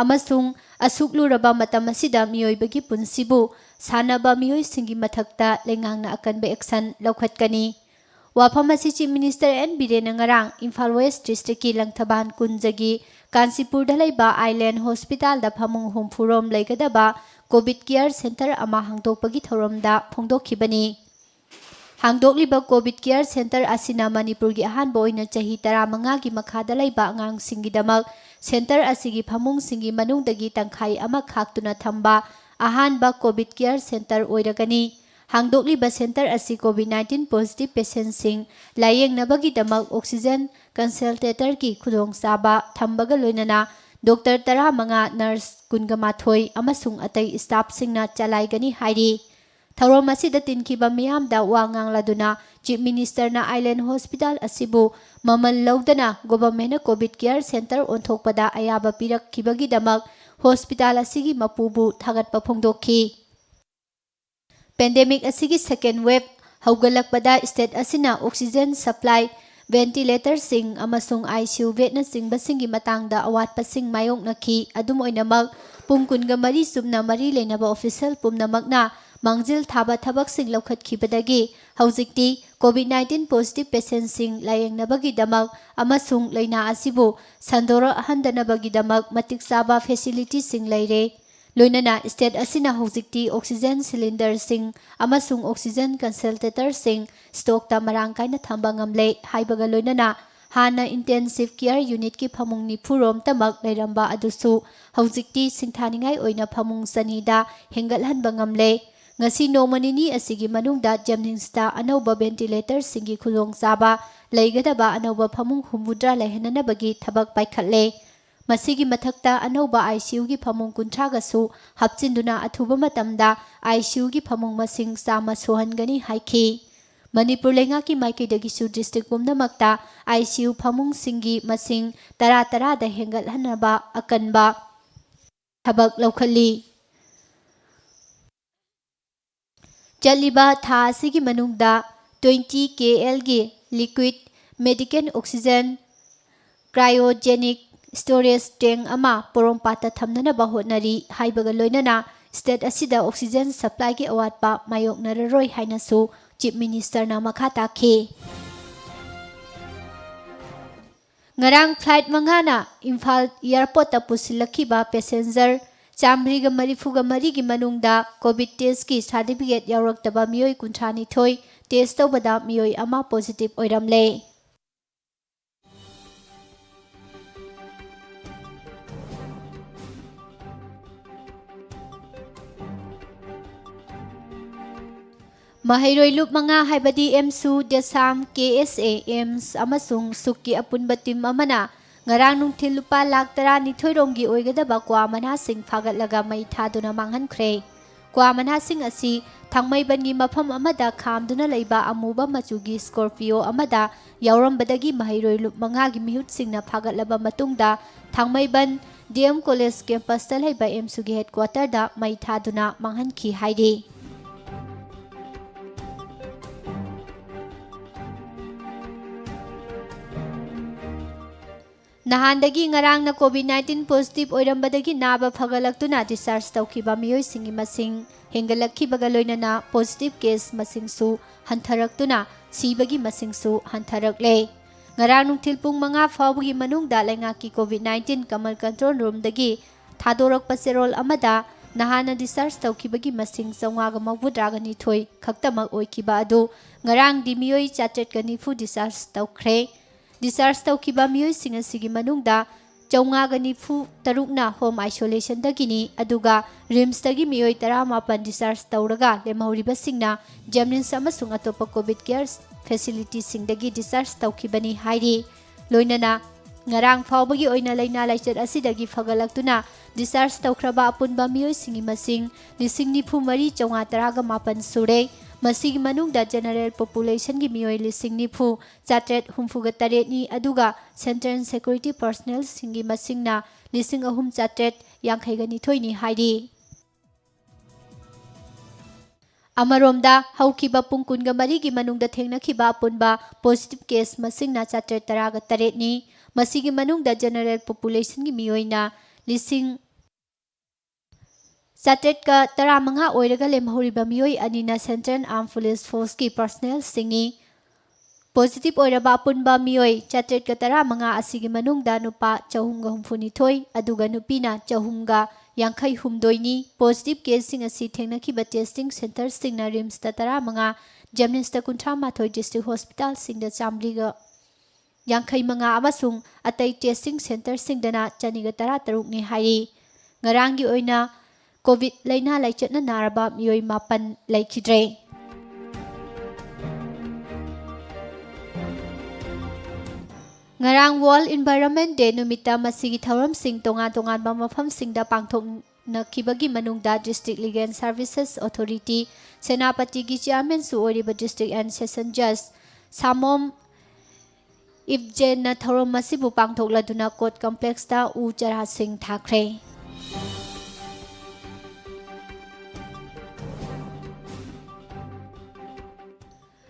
ꯑꯃꯁꯨꯡ ꯑꯁꯨꯛ ꯂꯨꯔꯕ ꯃꯇꯝ ꯑꯁꯤꯗ ꯃꯤꯑꯣꯏꯕꯒꯤ ꯄꯨꯟꯁꯤꯕꯨ ꯁꯥꯟꯅꯕ ꯃꯤꯑꯣꯏꯁꯤꯡꯒꯤ ꯃꯊꯛꯇ ꯂꯩꯉꯥꯛꯅ ꯑꯀꯟꯕ ꯑꯦꯛꯁꯟ ꯂꯧꯈꯠꯀꯅꯤ꯫ ꯋꯥꯐꯝ ꯑꯁꯤ ꯆꯤꯐ ꯃꯤꯅꯤꯁꯇꯔ ꯑꯦꯟ ꯕꯤꯔꯦꯟꯅ ꯉꯔꯥꯡ ꯏꯝꯐꯥꯜ ꯋꯦꯁ ꯗꯤꯁꯇ꯭ꯔꯤꯛꯀꯤ ꯂꯪꯊꯕꯥꯜ ꯀꯨꯟꯖꯒꯤ ꯀꯥꯟꯆꯤꯄꯨꯔꯗ ꯂꯩꯕ ꯑꯥꯏꯂꯦꯟ ꯍꯣꯁꯄꯤꯇꯥꯜꯗ ꯐꯃꯨꯡ ꯍꯨꯝꯐꯨ ꯔꯣꯝ ꯂꯩꯒꯗꯕ ꯀꯣꯚꯤꯗ ꯀꯤꯌꯔ ꯁꯦꯟꯇꯔ ꯑꯃ ꯍꯥꯡꯗꯣꯛꯄꯒꯤ ꯊꯧꯔꯝꯗ ꯐꯣꯡꯗꯣꯛꯈꯤꯕꯅꯤ꯫ ꯍꯥꯡꯗꯣꯛꯂꯤꯕ ꯀꯣꯚꯤꯗ ꯀꯤꯌꯔ ꯁꯦꯟꯇꯔ ꯑꯁꯤꯅ ꯃꯅꯤꯄꯨꯔꯒꯤ ꯑꯍꯥꯟꯕ ꯑꯣꯏꯅ ꯆꯍꯤ ꯇꯔꯥꯃꯉꯥꯒꯤ ꯃꯈꯥꯗ ꯂꯩꯕ ꯑꯉꯥꯡꯁꯤꯡꯒꯤꯗꯃꯛ ꯁꯦꯟꯇꯔ ꯑꯁꯤꯒꯤ ꯐꯃꯨꯡꯁꯤꯡꯒꯤ ꯃꯅꯨꯡꯗꯒꯤ ꯇꯪꯈꯥꯏ ꯑꯃ ꯈꯥꯛꯇꯨꯅ ꯊꯝꯕ ꯑꯍꯥꯟꯕ ꯀꯣꯚꯤꯗ ꯀꯤꯌꯔ ꯁꯦꯟꯇꯔ ꯑꯣꯏꯔꯒꯅꯤ꯫ ꯍꯥꯡꯗꯣꯛꯂꯤꯕ ꯁꯦꯟꯇꯔ ꯑꯁꯤ ꯀꯣꯚꯤꯗ ꯅꯥꯏꯟꯇꯤꯟ ꯄꯣꯖꯤꯇꯤꯚ ꯄꯦꯁꯦꯟꯠꯁꯤꯡ ꯂꯥꯌꯦꯡꯅꯕꯒꯤꯗꯃꯛ ꯑꯣꯛꯁꯤꯖꯦꯟ ꯀꯟꯁꯦꯟꯇ꯭ꯔꯦꯇꯔꯒꯤ ꯈꯨꯗꯣꯡꯆꯥꯕ ꯊꯝꯕꯒ ꯂꯣꯏꯅꯅ ꯗꯣꯛꯇꯔ ꯇꯔꯥꯃꯉꯥ, ꯅꯔꯁ ꯀꯨꯟꯒ ꯃꯥꯊꯣꯏ ꯑꯃꯁꯨꯡ ꯑꯇꯩ ꯁ꯭ꯇꯥꯐꯁꯤꯡꯅ ꯆꯂꯥꯏꯒꯅꯤ ꯍꯥꯏꯔꯤ꯫ ꯊꯧꯔꯝ ꯑꯁꯤꯗ ꯇꯤꯟꯈꯤꯕ ꯃꯤꯌꯥꯝꯗ ꯋꯥ ꯉꯥꯡꯂꯗꯨꯅ ꯆꯤꯐ ꯃꯤꯅꯤꯁꯇꯔꯅ ꯑꯥꯏꯂꯦꯟ ꯍꯣꯁꯄꯤꯇꯥꯜ ꯑꯁꯤꯕꯨ ꯃꯃꯜ ꯂꯧꯗꯅ ꯒꯣꯚꯔꯟꯃꯦꯟꯠꯅ ꯀꯣꯚꯤꯗ ꯀꯤꯌꯔ ꯁꯦꯟꯇꯔ ꯑꯣꯟꯊꯣꯛꯄꯗ ꯑꯌꯥꯕ ꯄꯤꯔꯛꯈꯤꯕꯒꯤꯗꯃꯛ ꯍꯣꯁꯄꯤꯇꯥꯜ ꯑꯁꯤꯒꯤ ꯃꯄꯨꯕꯨ ꯊꯥꯒꯠꯄ ꯐꯣꯡꯗꯣꯛꯈꯤ꯫ ꯄꯦꯟꯗꯦꯃꯤꯛ ꯑꯁꯤꯒꯤ ꯁꯦꯀꯦꯟ ꯋꯦꯕ ꯍꯧꯒꯠꯂꯛꯄꯗ ꯁ꯭ꯇꯦꯠ ꯑꯁꯤꯅ ꯑꯣꯛꯁꯤꯖꯦꯟ ꯁꯄ꯭ꯂꯥꯏ, ꯚꯦꯟꯇꯤꯂꯦꯇꯔꯁꯤꯡ ꯑꯃꯁꯨꯡ ꯑꯥꯏ ꯁꯤ ꯌꯨ ꯕꯦꯗꯅꯆꯤꯡꯕꯁꯤꯡꯒꯤ ꯃꯇꯥꯡꯗ ꯑꯋꯥꯠꯄꯁꯤꯡ ꯃꯥꯌꯣꯛꯅꯈꯤ꯫ ꯑꯗꯨꯝ ꯑꯣꯏꯅꯃꯛ, ꯄꯨꯡ ꯀꯨꯟꯒ ꯃꯔꯤ ꯆꯨꯞꯅ ꯃꯔꯤ ꯂꯩꯅꯕ ꯑꯣꯐꯤꯁꯤꯌꯦꯜ ꯄꯨꯝꯅꯃꯛꯅ ꯃꯥꯡꯖꯤꯜ ꯊꯥꯕ ꯊꯕꯛꯁꯤꯡ ꯂꯧꯈꯠꯈꯤꯕꯗꯒꯤ ꯍꯧꯖꯤꯛꯇꯤ ꯀꯣꯚꯤꯗ ꯅꯥꯏꯟꯇꯤꯟ ꯄꯣꯖꯤꯇꯤꯚ ꯄꯦꯁꯦꯟꯠꯁꯤꯡ ꯂꯥꯌꯦꯡꯅꯕꯒꯤꯗꯃꯛ ꯑꯃꯁꯨꯡ ꯂꯥꯏꯅꯥ ꯑꯁꯤꯕꯨ ꯁꯟꯗꯣꯔꯛꯍꯟꯗꯅꯕꯒꯤꯗꯃꯛ ꯃꯇꯤꯛ ꯆꯥꯕ ꯐꯦꯁꯤꯂꯤꯇꯤꯁꯤꯡ ꯂꯩꯔꯦ꯫ ꯂꯣꯏꯅꯅ ꯁ꯭ꯇꯦꯠ ꯑꯁꯤꯅ ꯍꯧꯖꯤꯛꯇꯤ ꯑꯣꯛꯁꯤꯖꯦꯟ ꯁꯤꯂꯤꯟꯗꯔꯁꯤꯡ ꯑꯃꯁꯨꯡ ꯑꯣꯛꯁꯤꯖꯦꯟ ꯀꯟꯁꯦꯟꯇ꯭ꯔꯦꯇꯔꯁꯤꯡ ꯁ꯭ꯇꯣꯛꯇ ꯃꯔꯥꯡ ꯀꯥꯏꯅ ꯊꯝꯕ ꯉꯝꯂꯦ ꯍꯥꯏꯕꯒ ꯂꯣꯏꯅꯅ ꯍꯥꯟꯅ ꯏꯟꯇꯦꯟꯁꯤꯚ ꯀꯤꯌꯔ ꯌꯨꯅꯤꯠꯀꯤ ꯐꯃꯨꯡ ꯅꯤꯐꯨ ꯔꯣꯝꯇꯃꯛ ꯂꯩꯔꯝꯕ ꯑꯗꯨꯁꯨ ꯍꯧꯖꯤꯛꯇꯤ ꯁꯤꯡꯊꯥꯅꯤꯡꯉꯥꯏ ꯑꯣꯏꯅ ꯐꯃꯨꯡ ꯆꯅꯤꯗ ꯍꯦꯟꯒꯠꯍꯟꯕ ꯉꯝꯂꯦ꯫ ꯉꯁꯤ ꯅꯣꯡꯃ ꯅꯤꯅꯤ ꯑꯁꯤꯒꯤ ꯃꯅꯨꯡꯗ ꯖꯦꯅꯤꯝꯁꯇ ꯑꯅꯧꯕ ꯚꯦꯟꯇꯤꯂꯦꯇꯔꯁꯤꯡꯒꯤ ꯈꯨꯗꯣꯡꯆꯥꯕ ꯂꯩꯒꯗꯕ ꯑꯅꯧꯕ ꯐꯃꯨꯡ ꯍꯨꯝꯐꯨꯇꯔꯥ ꯂꯩꯍꯟꯅꯅꯕꯒꯤ ꯊꯕꯛ ꯄꯥꯏꯈꯠꯂꯦ꯫ ꯃꯁꯤꯒꯤ ꯃꯊꯛꯇ ꯑꯅꯧꯕ ꯑꯥꯏ ꯁꯤ ꯌꯨꯒꯤ ꯐꯃꯨꯡ ꯀꯨꯟꯊ꯭ꯔꯥꯒꯁꯨ ꯍꯥꯞꯆꯤꯟꯗꯨꯅ ꯑꯊꯨꯕ ꯃꯇꯝꯗ ꯑꯥꯏ ꯁꯤ ꯌꯨꯒꯤ ꯐꯃꯨꯡ ꯃꯁꯤꯡ ꯆꯥꯝꯃ ꯁꯨꯍꯟꯒꯅꯤ ꯍꯥꯏꯈꯤ꯫ ꯃꯅꯤꯄꯨꯔ ꯂꯩꯉꯥꯛꯀꯤ ꯃꯥꯏꯀꯩꯗꯒꯤꯁꯨ ꯗꯤꯁꯇ꯭ꯔꯤꯛ ꯄꯨꯝꯅꯃꯛꯇ ꯑꯥꯏ ꯁꯤ ꯌꯨ ꯐꯃꯨꯡꯁꯤꯡꯒꯤ ꯃꯁꯤꯡ ꯇꯔꯥ ꯇꯔꯥꯗ ꯍꯦꯟꯒꯠꯍꯟꯅꯕ ꯑꯀꯟꯕ ꯊꯕꯛ ꯂꯧꯈꯠꯂꯤ꯫ ꯆꯠꯂꯤꯕ ꯊꯥ ꯑꯁꯤꯒꯤ ꯃꯅꯨꯡꯗ twenty K L ꯒꯤ liquid medical oxygen cryogenic storage tank ꯑꯃ ꯄꯣꯔꯣꯝꯄꯥꯠꯇ ꯊꯝꯅꯅꯕ ꯍꯣꯠꯅꯔꯤ ꯍꯥꯏꯕꯒ ꯂꯣꯏꯅꯅ state ꯑꯁꯤꯗ oxygen supplyꯒꯤ ꯑꯋꯥꯠꯄ ꯃꯥꯌꯣꯛꯅꯔꯔꯣꯏ ꯍꯥꯏꯅꯁꯨ Chief Ministerꯅ ꯃꯈꯥ ꯇꯥꯈꯤ꯫ ꯉꯔꯥꯡ flight ꯃꯉꯥꯅ ꯏꯝꯐꯥꯜ airportꯇ ꯄꯨꯁꯤꯜꯂꯛꯈꯤꯕ passenger ꯆꯥꯃꯔꯤꯒ ꯃꯔꯤꯐꯨꯒ ꯃꯔꯤꯒꯤ ꯃꯅꯨꯡꯗ COVID testꯀꯤ certificate ꯌꯥꯎꯔꯛꯇꯕ ꯃꯤꯑꯣꯏ ꯀꯨꯟꯊ꯭ꯔꯥꯅꯤꯊꯣꯏ test ꯇꯧꯕꯗ ꯃꯤꯑꯣꯏ ꯑꯃ positive ꯑꯣꯏꯔꯝꯂꯦ꯫ ꯃꯍꯩꯔꯣꯏ ꯂꯨꯞ ꯃꯉꯥ ꯍꯥꯏꯕꯗꯤ ꯑꯦꯝꯁꯨ, ꯗꯦꯁꯥꯝ, ꯀꯦ ꯑꯦꯁ ꯑꯦ, ꯑꯦꯝꯁ ꯑꯃꯁꯨꯡ ꯁꯨꯛꯀꯤ ꯑꯄꯨꯟꯕ team ꯑꯃꯅ ꯉꯔꯥꯡ ꯅꯨꯡꯊꯤꯜ ꯂꯨꯄꯥ ꯂꯥꯈ ꯇꯔꯥꯅꯤꯊꯣꯏ ꯔꯣꯝꯒꯤ ꯑꯣꯏꯒꯗꯕ ꯀ꯭ꯋꯥ ꯃꯅꯥꯁꯤꯡ ꯐꯥꯒꯠꯂꯒ ꯃꯩ ꯊꯥꯗꯨꯅ ꯃꯥꯡꯍꯟꯈ꯭ꯔꯦ꯫ ꯀ꯭ꯋꯥ ꯃꯅꯥꯁꯤꯡ ꯑꯁꯤ ꯊꯥꯡꯃꯩꯕꯟꯒꯤ ꯃꯐꯝ ꯑꯃꯗ ꯈꯥꯝꯗꯨꯅ ꯂꯩꯕ ꯑꯃꯨꯕ ꯃꯆꯨꯒꯤ Scorpio ꯑꯃꯗ ꯌꯥꯎꯔꯝꯕꯗꯒꯤ ꯃꯍꯩꯔꯣꯏ ꯂꯨꯞ ꯃꯉꯥꯒꯤ ꯃꯤꯍꯨꯠꯁꯤꯡꯅ ꯐꯥꯒꯠꯂꯕ ꯃꯇꯨꯡꯗ ꯊꯥꯡꯃꯩꯕꯟ D M College campusꯇ ꯂꯩꯕ ꯑꯦꯝꯁꯨꯒꯤ headquarterꯗ ꯃꯩ ꯊꯥꯗꯨꯅ ꯃꯥꯡꯍꯟꯈꯤ ꯍꯥꯏꯔꯤ꯫ ꯅꯍꯥꯟꯗꯒꯤ ꯉꯔꯥꯡꯅ COVID nineteen positive ꯑꯣꯏꯔꯝꯕꯗꯒꯤ ꯅꯥꯕ ꯐꯒꯠꯂꯛꯇꯨꯅ discharge ꯇꯧꯈꯤꯕ ꯃꯤꯑꯣꯏꯁꯤꯡꯒꯤ ꯃꯁꯤꯡ ꯍꯦꯟꯒꯠꯂꯛꯈꯤꯕꯒ ꯂꯣꯏꯅꯅ positive case ꯃꯁꯤꯡꯁꯨ ꯍꯟꯊꯔꯛꯇꯨꯅ ꯁꯤꯕꯒꯤ ꯃꯁꯤꯡꯁꯨ ꯍꯟꯊꯔꯛꯂꯦ꯫ ꯉꯔꯥꯡ ꯅꯨꯡꯊꯤꯜ ꯄꯨꯡ ꯃꯉꯥ ꯐꯥꯎꯕꯒꯤ ꯃꯅꯨꯡꯗ ꯂꯩꯉꯥꯛꯀꯤ COVID nineteen common control roomꯗꯒꯤ ꯊꯥꯗꯣꯔꯛꯄ ꯆꯦꯔꯣꯜ ꯑꯃꯗ ꯅꯍꯥꯟꯅ discharge ꯇꯧꯈꯤꯕꯒꯤ ꯃꯁꯤꯡ ꯆꯥꯝꯃꯉꯥꯒ ꯃꯧꯗ꯭ꯔꯥꯒ ꯅꯤꯊꯣꯏ ꯈꯛꯇꯃꯛ ꯑꯣꯏꯈꯤꯕ ꯑꯗꯨ ꯉꯔꯥꯡꯗꯤ ꯃꯤꯑꯣꯏ ꯆꯥꯇ꯭ꯔꯦꯠꯀ ꯅꯤꯐꯨ discharge ꯇꯧꯈ꯭ꯔꯦ꯫ Discharge ꯇꯧꯈꯤꯕ ꯃꯤꯑꯣꯏꯁꯤꯡ ꯑꯁꯤꯒꯤ ꯃꯅꯨꯡꯗ ꯆꯥꯝꯃꯉꯥꯒ ꯅꯤꯐꯨ ꯇꯔꯨꯛꯅ home isolationꯗꯒꯤꯅꯤ, ꯑꯗꯨꯒ RIMSꯇꯒꯤ ꯃꯤꯑꯣꯏ ꯇꯔꯥꯃꯥꯄꯟ discharge ꯇꯧꯔꯒ ꯂꯦꯝꯍꯧꯔꯤꯕꯁꯤꯡꯅ JNIMS ꯑꯃꯁꯨꯡ ꯑꯇꯣꯞꯄ COVID care facilityꯁꯤꯡꯗꯒꯤ discharge ꯇꯧꯈꯤꯕꯅꯤ ꯍꯥꯏꯔꯤ꯫ ꯂꯣꯏꯅꯅ ꯉꯔꯥꯡ ꯐꯥꯎꯕꯒꯤ ꯑꯣꯏꯅ ꯂꯥꯏꯅꯥ ꯂꯥꯏꯆꯠ ꯑꯁꯤꯗꯒꯤ ꯐꯒꯠꯂꯛꯇꯨꯅ discharge ꯇꯧꯈ꯭ꯔꯕ ꯑꯄꯨꯟꯕ ꯃꯤꯑꯣꯏꯁꯤꯡꯒꯤ ꯃꯁꯤꯡ ꯂꯤꯁꯤꯡ ꯅꯤꯐꯨ ꯃꯔꯤ ꯆꯥꯝꯃꯉꯥ ꯇꯔꯥꯒ ꯃꯥꯄꯟ ꯁꯨꯔꯦ꯫ ꯃꯁꯤꯒꯤ ꯃꯅꯨꯡꯗ general populationꯒꯤ ꯃꯤꯑꯣꯏ ꯂꯤꯁꯤꯡ ꯅꯤꯐꯨ ꯆꯥꯇ꯭ꯔꯦꯠ ꯍꯨꯝꯐꯨꯒ ꯇꯔꯦꯠꯅꯤ, ꯑꯗꯨꯒ center and security personnelꯁꯤꯡꯒꯤ ꯃꯁꯤꯡꯅ ꯂꯤꯁꯤꯡ ꯑꯍꯨꯝ ꯆꯥꯇ꯭ꯔꯦꯠ ꯌꯥꯡꯈꯩꯒ ꯅꯤꯊꯣꯏꯅꯤ ꯍꯥꯏꯔꯤ꯫ ꯑꯃꯔꯣꯝꯗ, ꯍꯧꯈꯤꯕ ꯄꯨꯡ ꯀꯨꯟꯒ ꯃꯔꯤꯒꯤ ꯃꯅꯨꯡꯗ ꯊꯦꯡꯅꯈꯤꯕ ꯑꯄꯨꯟꯕ positive case ꯃꯁꯤꯡꯅ ꯆꯥꯇ꯭ꯔꯦꯠ ꯇꯔꯥꯒ ꯇꯔꯦꯠꯅꯤ꯫ ꯃꯁꯤꯒꯤ ꯃꯅꯨꯡꯗ general populationꯒꯤ ꯃꯤꯑꯣꯏꯅ ꯂꯤꯁꯤꯡ ꯆꯥꯇ꯭ꯔꯦꯠꯀ ꯇꯔꯥꯃꯉꯥ ꯑꯣꯏꯔꯒ ꯂꯦꯝꯍꯧꯔꯤꯕ ꯃꯤꯑꯣꯏ ꯑꯅꯤꯅ Central Armed Police Forceꯀꯤ personnelꯁꯤꯡꯅꯤ꯫ Positive ꯑꯣꯏꯔꯕ ꯑꯄꯨꯟꯕ ꯃꯤꯑꯣꯏ ꯆꯥꯇ꯭ꯔꯦꯠꯀ ꯇꯔꯥꯃꯉꯥ ꯑꯁꯤꯒꯤ ꯃꯅꯨꯡꯗ ꯅꯨꯄꯥ ꯆꯍꯨꯝꯒ ꯍꯨꯝꯐꯨꯅꯤꯊꯣꯏ, ꯑꯗꯨꯒ ꯅꯨꯄꯤꯅ ꯆꯍꯨꯝꯒ ꯌꯥꯡꯈꯩ ꯍꯨꯝꯗꯣꯏꯅꯤ꯫ Positive caseꯁꯤꯡ ꯑꯁꯤ ꯊꯦꯡꯅꯈꯤꯕ testing centreꯁꯤꯡꯅ RIMSꯇ ꯇꯔꯥꯃꯉꯥ, JNIMSꯇ ꯀꯨꯟꯊ꯭ꯔꯥ ꯃꯥꯊꯣꯏ, district hospitalꯁꯤꯡꯗ ꯆꯥꯃꯔꯤꯒ ꯌꯥꯡꯈꯩ ꯃꯉꯥ ꯑꯃꯁꯨꯡ ꯑꯇꯩ testing centreꯁꯤꯡꯗꯅ ꯆꯅꯤꯒ ꯇꯔꯥ ꯇꯔꯨꯛꯅꯤ ꯍꯥꯏꯔꯤ꯫ ꯉꯔꯥꯡꯒꯤ ꯑꯣꯏꯅ COVID ꯂꯥꯏꯅꯥ ꯂꯥꯏꯆꯠꯅ ꯅꯥꯔꯕ ꯃꯤꯑꯣꯏ ꯃꯥꯄꯟ ꯂꯩꯈꯤꯗ꯭ꯔꯦ꯫ ꯉꯔꯥꯡ World Environment Day ꯅꯨꯃꯤꯠꯇ ꯃꯁꯤꯒꯤ ꯊꯧꯔꯝꯁꯤꯡ ꯇꯣꯉꯥꯟ ꯇꯣꯉꯥꯟꯕ ꯃꯐꯝꯁꯤꯡꯗ ꯄꯥꯡꯊꯣꯛꯅꯈꯤꯕꯒꯤ ꯃꯅꯨꯡꯗ District Legal Services Authority, ꯁꯦꯅꯥꯄꯇꯤꯒꯤ chairmanꯁꯨ ꯑꯣꯏꯔꯤꯕ District and Session Judge ꯁꯥꯃꯣꯝ ꯏꯕꯖꯦꯟꯅ ꯊꯧꯔꯝ ꯑꯁꯤꯕꯨ ꯄꯥꯡꯊꯣꯛꯂꯗꯨꯅ court complexꯇ ꯎ ꯆꯥꯔꯥꯁꯤꯡ ꯊꯥꯈ꯭ꯔꯦ꯫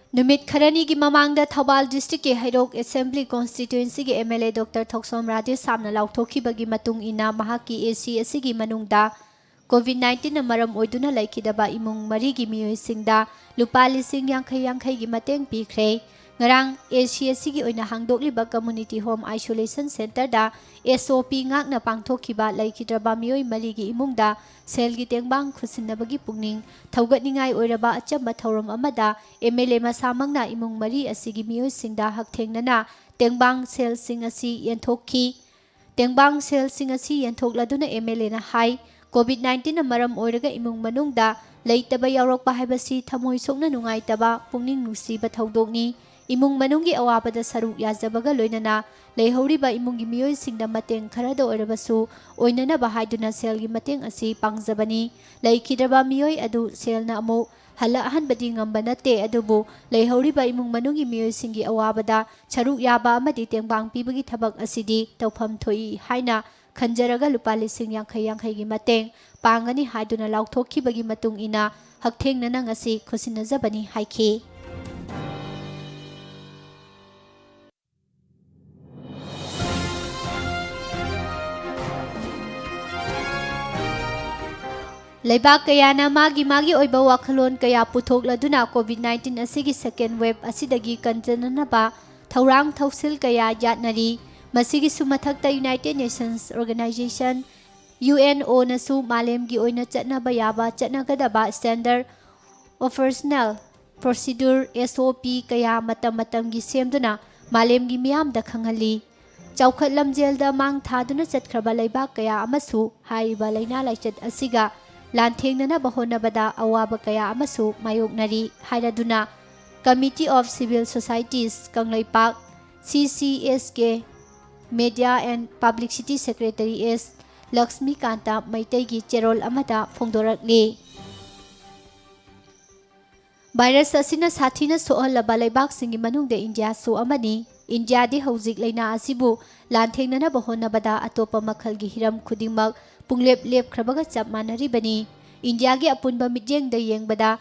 ꯅꯨꯃꯤꯠ ꯈꯔꯅꯤꯒꯤ ꯃꯃꯥꯡꯗ ꯊꯧꯕꯥꯜ districtꯀꯤ ꯍꯩꯔꯣꯛ Assembly Constituencyꯒꯤ MLA Doctor ꯊꯣꯛꯁꯣꯝ ꯔꯥꯙꯦꯁ꯭ꯌꯥꯝꯅ ꯂꯥꯎꯊꯣꯛꯈꯤꯕꯒꯤ ꯃꯇꯨꯡ ꯏꯟꯅ, ꯃꯍꯥꯛꯀꯤ AC ꯑꯁꯤꯒꯤ ꯃꯅꯨꯡꯗ COVID nineteenꯅ ꯃꯔꯝ ꯑꯣꯏꯗꯨꯅ ꯂꯩꯈꯤꯗꯕ ꯏꯃꯨꯡ ꯃꯔꯤꯒꯤ ꯃꯤꯑꯣꯏꯁꯤꯡꯗ ꯂꯨꯄꯥ ꯂꯤꯁꯤꯡ ꯌꯥꯡꯈꯩ ꯌꯥꯡꯈꯩꯒꯤ ꯃꯇꯦꯡ ꯄꯤꯈ꯭ꯔꯦ꯫ ꯉꯔꯥꯡ AC ꯑꯁꯤꯒꯤ ꯑꯣꯏꯅ ꯍꯥꯡꯗꯣꯛꯂꯤꯕ Community Home Isolation Centreꯗ SOP ꯉꯥꯛꯅ ꯄꯥꯡꯊꯣꯛꯈꯤꯕ ꯂꯩꯈꯤꯗ꯭ꯔꯕ ꯃꯤꯑꯣꯏ ꯃꯔꯤꯒꯤ ꯏꯃꯨꯡꯗ ꯁꯦꯜꯒꯤ ꯇꯦꯡꯕꯥꯡ ꯈꯨꯠꯁꯤꯟꯅꯕꯒꯤ ꯄꯨꯛꯅꯤꯡ ꯊꯧꯒꯠꯅꯤꯡꯉꯥꯏ ꯑꯣꯏꯔꯕ ꯑꯆꯝꯕ ꯊꯧꯔꯝ ꯑꯃꯗ MLA ꯃꯁꯥꯃꯛꯅ ꯏꯃꯨꯡ ꯃꯔꯤ ꯑꯁꯤꯒꯤ ꯃꯤꯑꯣꯏꯁꯤꯡꯗ ꯍꯛꯊꯦꯡꯅꯅ ꯇꯦꯡꯕꯥꯡ ꯁꯦꯜꯁꯤꯡ ꯑꯁꯤ ꯌꯦꯟꯊꯣꯛꯈꯤ꯫ ꯇꯦꯡꯕꯥꯡ ꯁꯦꯜꯁꯤꯡ ꯑꯁꯤ ꯌꯦꯟꯊꯣꯛꯂꯗꯨꯅ MLAꯅ ꯍꯥꯏ, COVID nineteenꯅ ꯃꯔꯝ ꯑꯣꯏꯔꯒ ꯏꯃꯨꯡ ꯃꯅꯨꯡꯗ ꯂꯩꯇꯕ ꯌꯥꯎꯔꯛꯄ ꯍꯥꯏꯕꯁꯤ ꯊꯃꯣꯏ ꯁꯣꯛꯅ ꯅꯨꯡꯉꯥꯏꯇꯕ, ꯄꯨꯛꯅꯤꯡ ꯅꯨꯡꯁꯤꯕ ꯊꯧꯗꯣꯛꯅꯤ꯫ ꯏꯃꯨꯡ ꯃꯅꯨꯡꯒꯤ ꯑꯋꯥꯕꯗ ꯁꯔꯨꯛ ꯌꯥꯖꯕꯒ ꯂꯣꯏꯅꯅ ꯂꯩꯍꯧꯔꯤꯕ ꯏꯃꯨꯡꯒꯤ ꯃꯤꯑꯣꯏꯁꯤꯡꯗ ꯃꯇꯦꯡ ꯈꯔꯗ ꯑꯣꯏꯔꯕꯁꯨ ꯑꯣꯏꯅꯅꯕ ꯍꯥꯏꯗꯨꯅ ꯁꯦꯜꯒꯤ ꯃꯇꯦꯡ ꯑꯁꯤ ꯄꯥꯡꯖꯕꯅꯤ꯫ ꯂꯩꯈꯤꯗ꯭ꯔꯕ ꯃꯤꯑꯣꯏ ꯑꯗꯨ ꯁꯦꯜꯅ ꯑꯃꯨꯛ ꯍꯜꯂꯛꯍꯟꯕꯗꯤ ꯉꯝꯕ ꯅꯠꯇꯦ, ꯑꯗꯨꯕꯨ ꯂꯩꯍꯧꯔꯤꯕ ꯏꯃꯨꯡ ꯃꯅꯨꯡꯒꯤ ꯃꯤꯑꯣꯏꯁꯤꯡꯒꯤ ꯑꯋꯥꯕꯗ ꯁꯔꯨꯛ ꯌꯥꯕ ꯑꯃꯗꯤ ꯇꯦꯡꯕꯥꯡ ꯄꯤꯕꯒꯤ ꯊꯕꯛ ꯑꯁꯤꯗꯤ ꯇꯧꯐꯝ ꯊꯣꯛꯏ ꯍꯥꯏꯅ ꯈꯟꯖꯔꯒ ꯂꯨꯄꯥ ꯂꯤꯁꯤꯡ ꯌꯥꯡꯈꯩ ꯌꯥꯡꯈꯩꯒꯤ ꯃꯇꯦꯡ ꯄꯥꯡꯒꯅꯤ ꯍꯥꯏꯗꯨꯅ ꯂꯥꯎꯊꯣꯛꯈꯤꯕꯒꯤ ꯃꯇꯨꯡ ꯏꯟꯅ ꯍꯛꯊꯦꯡꯅꯅ ꯉꯁꯤ ꯈꯨꯠꯁꯤꯟꯅꯖꯕꯅꯤ ꯍꯥꯏꯈꯤ꯫ ꯂꯩꯕꯥꯛ ꯀꯌꯥꯅ ꯃꯥꯒꯤ ꯃꯥꯒꯤ ꯑꯣꯏꯕ ꯋꯥꯈꯜꯂꯣꯟ ꯀꯌꯥ ꯄꯨꯊꯣꯛꯂꯗꯨꯅ COVID nineteen ꯑꯁꯤꯒꯤ second wave ꯑꯁꯤꯗꯒꯤ ꯀꯟꯖꯅꯅꯕ ꯊꯧꯔꯥꯡ ꯊꯧꯁꯤꯜ ꯀꯌꯥ ꯌꯥꯠꯅꯔꯤ꯫ ꯃꯁꯤꯒꯤꯁꯨ ꯃꯊꯛꯇ United Nations Organization, UNO ꯅꯁꯨ ꯃꯥꯂꯦꯝꯒꯤ ꯑꯣꯏꯅ ꯆꯠꯅꯕ ꯌꯥꯕ ꯆꯠꯅꯒꯗꯕ standard operational procedure, SOP, ꯀꯌꯥ ꯃꯇꯝ ꯃꯇꯝꯒꯤ ꯁꯦꯝꯗꯨꯅ ꯃꯥꯂꯦꯝꯒꯤ ꯃꯤꯌꯥꯝꯗ ꯈꯪꯍꯜꯂꯤ꯫ ꯆꯥꯎꯈꯠ ꯂꯝꯖꯦꯜꯗ ꯃꯥꯡ ꯊꯥꯗꯨꯅ ꯆꯠꯈ꯭ꯔꯕ ꯂꯩꯕꯥꯛ ꯀꯌꯥ ꯑꯃꯁꯨ ꯍꯥꯏꯔꯤꯕ ꯂꯥꯏꯅꯥ ꯂꯥꯏꯆꯠ ꯑꯁꯤꯒ ꯂꯥꯟꯊꯦꯡꯅꯅꯕ ꯍꯣꯠꯅꯕꯗ ꯑꯋꯥꯕ ꯀꯌꯥ ꯑꯃꯁꯨ ꯃꯥꯌꯣꯛꯅꯔꯤ ꯍꯥꯏꯔꯗꯨꯅ Committee of Civil Societies Kangleipak, CCSK, Media and Publicity Secretary S ꯂꯛꯁꯃꯤꯀꯥꯟꯇ ꯃꯩꯇꯩꯒꯤ ꯆꯦꯔꯣꯜ ꯑꯃꯗ ꯐꯣꯡꯗꯣꯔꯛꯂꯤ꯫ ꯚꯥꯏꯔꯁ ꯑꯁꯤꯅ ꯁꯥꯊꯤꯅ ꯁꯣꯛꯍꯜꯂꯕ ꯂꯩꯕꯥꯛꯁꯤꯡꯒꯤ ꯃꯅꯨꯡꯗ ꯏꯟꯗꯤꯌꯥꯁꯨ ꯑꯃꯅꯤ꯫ ꯏꯟꯗꯤꯌꯥꯗꯤ ꯍꯧꯖꯤꯛ ꯂꯥꯏꯅꯥ ꯑꯁꯤꯕꯨ ꯂꯥꯟꯊꯦꯡꯅꯅꯕ ꯍꯣꯠꯅꯕꯗ ꯑꯇꯣꯞꯄ ꯃꯈꯜꯒꯤ ꯍꯤꯔꯝ ꯈꯨꯗꯤꯡꯃꯛ ꯄꯨꯡꯂꯦꯞ ꯂꯦꯞꯈ꯭ꯔꯕꯒ ꯆꯞ ꯃꯥꯟꯅꯔꯤꯕꯅꯤ꯫ ꯏꯟꯗꯤꯌꯥꯒꯤ ꯑꯄꯨꯟꯕ ꯃꯤꯠꯌꯦꯡꯗ ꯌꯦꯡꯕꯗ,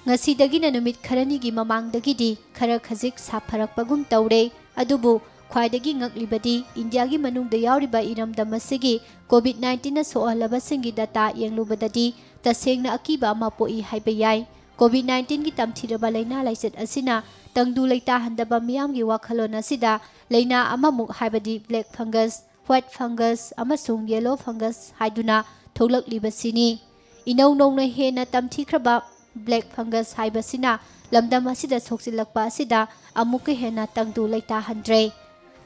ꯉꯁꯤꯗꯒꯤꯅ ꯅꯨꯃꯤꯠ ꯈꯔꯅꯤꯒꯤ ꯃꯃꯥꯡꯗꯒꯤꯗꯤ ꯈꯔ ꯈꯖꯤꯛ ꯁꯥꯐꯔꯛꯄꯒꯨꯝ ꯇꯧꯔꯦ꯫ ꯑꯗꯨꯕꯨ ꯈ꯭ꯋꯥꯏꯗꯒꯤ ꯉꯛꯂꯤꯕꯗꯤ ꯏꯟꯗꯤꯌꯥꯒꯤ ꯃꯅꯨꯡꯗ ꯌꯥꯎꯔꯤꯕ ꯏꯔꯝꯗꯝ ꯑꯁꯤꯒꯤ COVID nineteen ꯅ ꯁꯣꯛꯍꯜꯂꯕꯁꯤꯡꯒꯤ data ꯌꯦꯡꯂꯨꯕꯗꯗꯤ ꯇꯁꯦꯡꯅ ꯑꯀꯤꯕ ꯑꯃ ꯄꯣꯛꯏ ꯍꯥꯏꯕ ꯌꯥꯏ꯫ COVID nineteen ꯒꯤ ꯇꯝꯊꯤꯔꯕ ꯂꯥꯏꯅꯥ ꯂꯥꯏꯆꯠ ꯑꯁꯤꯅ ꯇꯪꯗꯨ ꯂꯩꯇꯥꯍꯟꯗꯕ ꯃꯤꯌꯥꯝꯒꯤ ꯋꯥꯈꯜꯂꯣꯟ ꯑꯁꯤꯗ ꯂꯥꯏꯅꯥ ꯑꯃꯃꯨꯛ, ꯍꯥꯏꯕꯗꯤ black fungus, white fungus ꯑꯃꯁꯨꯡ yellow fungus ꯍꯥꯏꯗꯨꯅ ꯊꯣꯛꯂꯛꯂꯤꯕꯁꯤꯅꯤ꯫ ꯏꯅꯧ ꯅꯧꯅ ꯍꯦꯟꯅ ꯇꯝꯊꯤꯈ꯭ꯔꯕ black fungus ꯍꯥꯏꯕꯁꯤꯅ ꯂꯝꯗꯝ ꯑꯁꯤꯗ ꯁꯣꯛꯆꯤꯜꯂꯛꯄ ꯑꯁꯤꯗ ꯑꯃꯨꯛꯀ ꯍꯦꯟꯅ ꯇꯪꯗꯨ ꯂꯩꯇꯥꯍꯟꯗ꯭ꯔꯦ꯫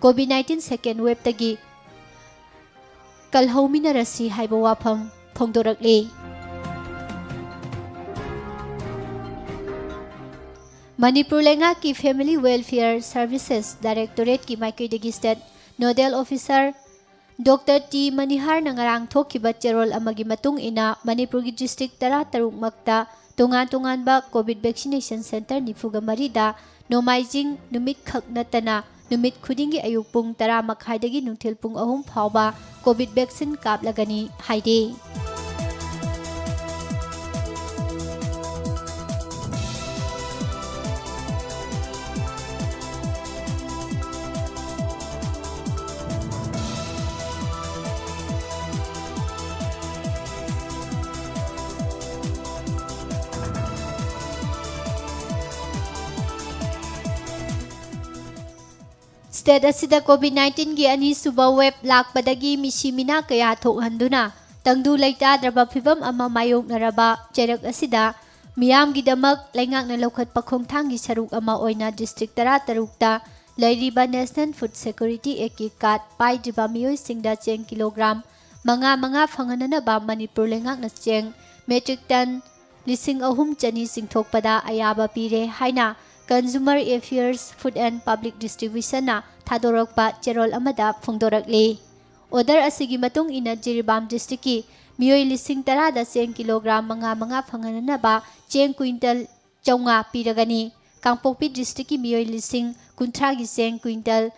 COVID nineteen second wave ꯇꯒꯤ ꯀꯜꯍꯧꯃꯤꯟꯅꯔꯁꯤ ꯍꯥꯏꯕ ꯋꯥꯐꯝ ꯐꯣꯡꯗꯣꯔꯛꯂꯤ꯫ ꯃꯅꯤꯄꯨꯔ ꯂꯩꯉꯥꯛꯀꯤ Family Welfare Services Directorate ꯀꯤ ꯃꯥꯏꯀꯩꯗꯒꯤ State Nodal Officer Doctor T ꯃꯅꯤꯍꯥꯔꯅ ꯉꯔꯥꯡ ꯊꯣꯛꯈꯤꯕ ꯆꯦꯔꯣꯜ ꯑꯃꯒꯤ ꯃꯇꯨꯡ ꯏꯟꯅ, ꯃꯅꯤꯄꯨꯔꯒꯤ district ꯇꯔꯥꯇꯔꯨꯛ ꯃꯛꯇ ꯇꯣꯉꯥꯟ ꯇꯣꯉꯥꯟꯕ COVID vaccination centre ꯅꯤꯐꯨꯒ ꯃꯔꯤꯗ ꯅꯣꯡꯃꯥꯏꯖꯤꯡ ꯅꯨꯃꯤꯠꯈꯛ ꯅꯠꯇꯅ ꯅꯨꯃꯤꯠ ꯈꯨꯗꯤꯡꯒꯤ ꯑꯌꯨꯛ ꯄꯨꯡ ꯇꯔꯥ ꯃꯈꯥꯏꯗꯒꯤ ꯅꯨꯡꯊꯤꯜ ꯄꯨꯡ ꯑꯍꯨꯝ ꯐꯥꯎꯕ COVID vaccine ꯀꯥꯞꯂꯒꯅꯤ ꯍꯥꯏꯔꯤ꯫ State ꯑꯁꯤꯗ COVID nineteen ꯒꯤ ꯑꯅꯤꯁꯨꯕ wave ꯂꯥꯛꯄꯗꯒꯤ ꯃꯤꯁꯤ ꯃꯤꯅꯥ ꯀꯌꯥ ꯊꯣꯛꯍꯟꯗꯨꯅ ꯇꯪꯗꯨ ꯂꯩꯇꯥꯗ꯭ꯔꯕ ꯐꯤꯚꯝ ꯑꯃ ꯃꯥꯌꯣꯛꯅꯔꯕ ꯆꯩꯔꯛ ꯑꯁꯤꯗ ꯃꯤꯌꯥꯝꯒꯤꯗꯃꯛ ꯂꯩꯉꯥꯛꯅ ꯂꯧꯈꯠꯄ ꯈꯣꯡꯊꯥꯡꯒꯤ ꯁꯔꯨꯛ ꯑꯃ ꯑꯣꯏꯅ district ꯇꯔꯥꯇꯔꯨꯛꯇ ꯂꯩꯔꯤꯕ National Food Security Act ꯀꯤ card ꯄꯥꯏꯗ꯭ꯔꯤꯕ ꯃꯤꯑꯣꯏꯁꯤꯡꯗ ꯆꯦꯡ kilogram ꯃꯉꯥ ꯃꯉꯥ ꯐꯪꯍꯟꯅꯅꯕ ꯃꯅꯤꯄꯨꯔ ꯂꯩꯉꯥꯛꯅ ꯆꯦꯡ metric ton ꯂꯤꯁꯤꯡ ꯑꯍꯨꯝ ꯆꯅꯤ ꯆꯤꯡꯊꯣꯛꯄꯗ ꯑꯌꯥꯕ ꯄꯤꯔꯦ ꯍꯥꯏꯅ Consumer Affairs, Food and Public Distribution ꯅ ꯊꯥꯗꯣꯔꯛꯄ ꯆꯦꯔꯣꯜ ꯑꯃꯗ ꯐꯣꯡꯗꯣꯔꯛꯂꯤ꯫ Order ꯑꯁꯤꯒꯤ ꯃꯇꯨꯡ ꯏꯟꯅ ꯖꯤꯔꯤꯕꯥꯝ district ꯀꯤ ꯃꯤꯑꯣꯏ ꯂꯤꯁꯤꯡ ꯇꯔꯥꯗ ꯆꯦꯡ kilogram ꯃꯉꯥ ꯃꯉꯥ ꯐꯪꯍꯟꯅꯅꯕ ꯆꯦꯡ quintal ꯆꯥꯝꯃꯉꯥ ꯄꯤꯔꯒꯅꯤ꯫ ꯀꯥꯡꯄꯣꯛꯄꯤ district ꯀꯤ ꯃꯤꯑꯣꯏ ꯂꯤꯁꯤꯡ ꯀꯨꯟꯊ꯭ꯔꯥꯒꯤ ꯆꯦꯡ quintal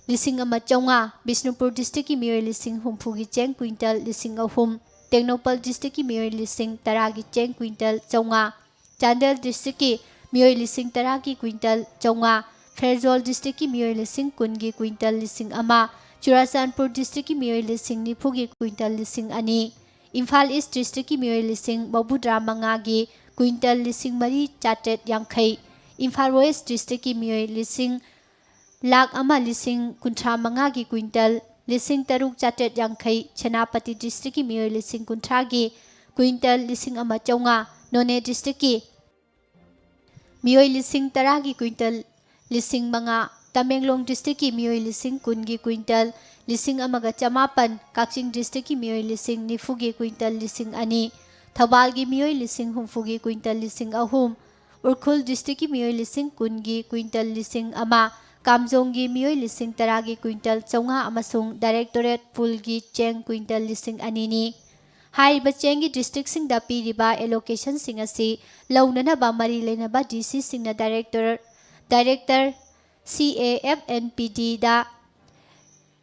ꯂꯤꯁꯤꯡ ꯑꯃ ꯆꯥꯝꯃꯉꯥ, ꯕꯤꯁꯅꯨꯄꯨꯔ district ꯀꯤ ꯃꯤꯑꯣꯏ ꯂꯤꯁꯤꯡ ꯍꯨꯝꯐꯨꯒꯤ ꯆꯦꯡ quintal ꯂꯤꯁꯤꯡ ꯑꯍꯨꯝ, ꯇꯦꯡꯅꯧꯄꯜ district ꯀꯤ ꯃꯤꯑꯣꯏ ꯂꯤꯁꯤꯡ ꯇꯔꯥꯒꯤ ꯆꯦꯡ quintal ꯆꯥꯝꯃꯉꯥ, ꯆꯥꯟꯗꯦꯜ district ꯀꯤ ꯃꯤꯑꯣꯏ ꯂꯤꯁꯤꯡ ꯇꯔꯥꯒꯤ quintal ꯆꯥꯝꯃꯉꯥ, ꯐꯦꯔꯖꯣꯜ district ꯀꯤ ꯃꯤꯑꯣꯏ ꯂꯤꯁꯤꯡ ꯀꯨꯟꯒꯤ quintal ꯂꯤꯁꯤꯡ ꯑꯃ, ꯆꯨꯔꯥꯆꯥꯟꯄꯨꯔ district ꯀꯤ ꯃꯤꯑꯣꯏ ꯂꯤꯁꯤꯡ ꯅꯤꯐꯨꯒꯤ quintal ꯂꯤꯁꯤꯡ ꯑꯅꯤ, ꯏꯝꯐꯥꯜ East district ꯀꯤ ꯃꯤꯑꯣꯏ ꯂꯤꯁꯤꯡ ꯃꯧꯗ꯭ꯔꯥ ꯃꯉꯥꯒꯤ quintal ꯂꯤꯁꯤꯡ ꯃꯔꯤ ꯆꯥꯇ꯭ꯔꯦꯠ ꯌꯥꯡꯈꯩ, ꯏꯝꯐꯥꯜ West district ꯀꯤ ꯃꯤꯑꯣꯏ ꯂꯤꯁꯤꯡ ꯂꯥꯈ ꯑꯃ ꯂꯤꯁꯤꯡ ꯀꯨꯟꯊ꯭ꯔꯥ ꯃꯉꯥꯒꯤ quintal ꯂꯤꯁꯤꯡ ꯇꯔꯨꯛ ꯆꯥꯇ꯭ꯔꯦꯠ ꯌꯥꯡꯈꯩ, ꯁꯦꯅꯥꯄꯇꯤ district ꯀꯤ ꯃꯤꯑꯣꯏ ꯂꯤꯁꯤꯡ ꯀꯨꯟꯊ꯭ꯔꯥꯒꯤ quintal ꯂꯤꯁꯤꯡ ꯑꯃ ꯆꯥꯝꯃꯉꯥ, ꯅꯣꯅꯦ district ꯀꯤ ꯃꯤꯑꯣꯏ ꯂꯤꯁꯤꯡ ꯇꯔꯥꯒꯤ quintal ꯂꯤꯁꯤꯡ ꯃꯉꯥ, ꯇꯃꯦꯡꯂꯣꯡ district ꯀꯤ ꯃꯤꯑꯣꯏ ꯂꯤꯁꯤꯡ ꯀꯨꯟꯒꯤ quintal ꯂꯤꯁꯤꯡ ꯑꯃꯒ ꯆꯃꯥꯄꯟ, ꯀꯛꯆꯤꯡ district ꯀꯤ ꯃꯤꯑꯣꯏ ꯂꯤꯁꯤꯡ ꯅꯤꯐꯨꯒꯤ quintal ꯂꯤꯁꯤꯡ ꯑꯅꯤ, ꯊꯧꯕꯥꯜꯒꯤ ꯃꯤꯑꯣꯏ ꯂꯤꯁꯤꯡ ꯍꯨꯝꯐꯨꯒꯤ quintal ꯂꯤꯁꯤꯡ ꯑꯍꯨꯝ, ꯎꯈ꯭ꯔꯨꯜ district ꯀꯤ ꯃꯤꯑꯣꯏ ꯂꯤꯁꯤꯡ ꯀꯨꯟꯒꯤ quintal ꯂꯤꯁꯤꯡ ꯑꯃ, ꯀꯥꯝꯖꯣꯡꯒꯤ ꯃꯤꯑꯣꯏ ꯂꯤꯁꯤꯡ ꯇꯔꯥꯒꯤ quintal ꯆꯥꯝꯃꯉꯥ ꯑꯃꯁꯨꯡ directorate pool ꯒꯤ ꯆꯦꯡ quintal ꯂꯤꯁꯤꯡ ꯑꯅꯤꯅꯤ꯫ ꯍꯥꯏꯔꯤꯕ ꯆꯦꯡꯒꯤ district ꯁꯤꯡꯗ ꯄꯤꯔꯤꯕ allocation ꯁꯤꯡ ꯑꯁꯤ ꯂꯧꯅꯅꯕ ꯃꯔꯤ ꯂꯩꯅꯕ D C ꯁꯤꯡꯅ director, director C A F N P Dꯗ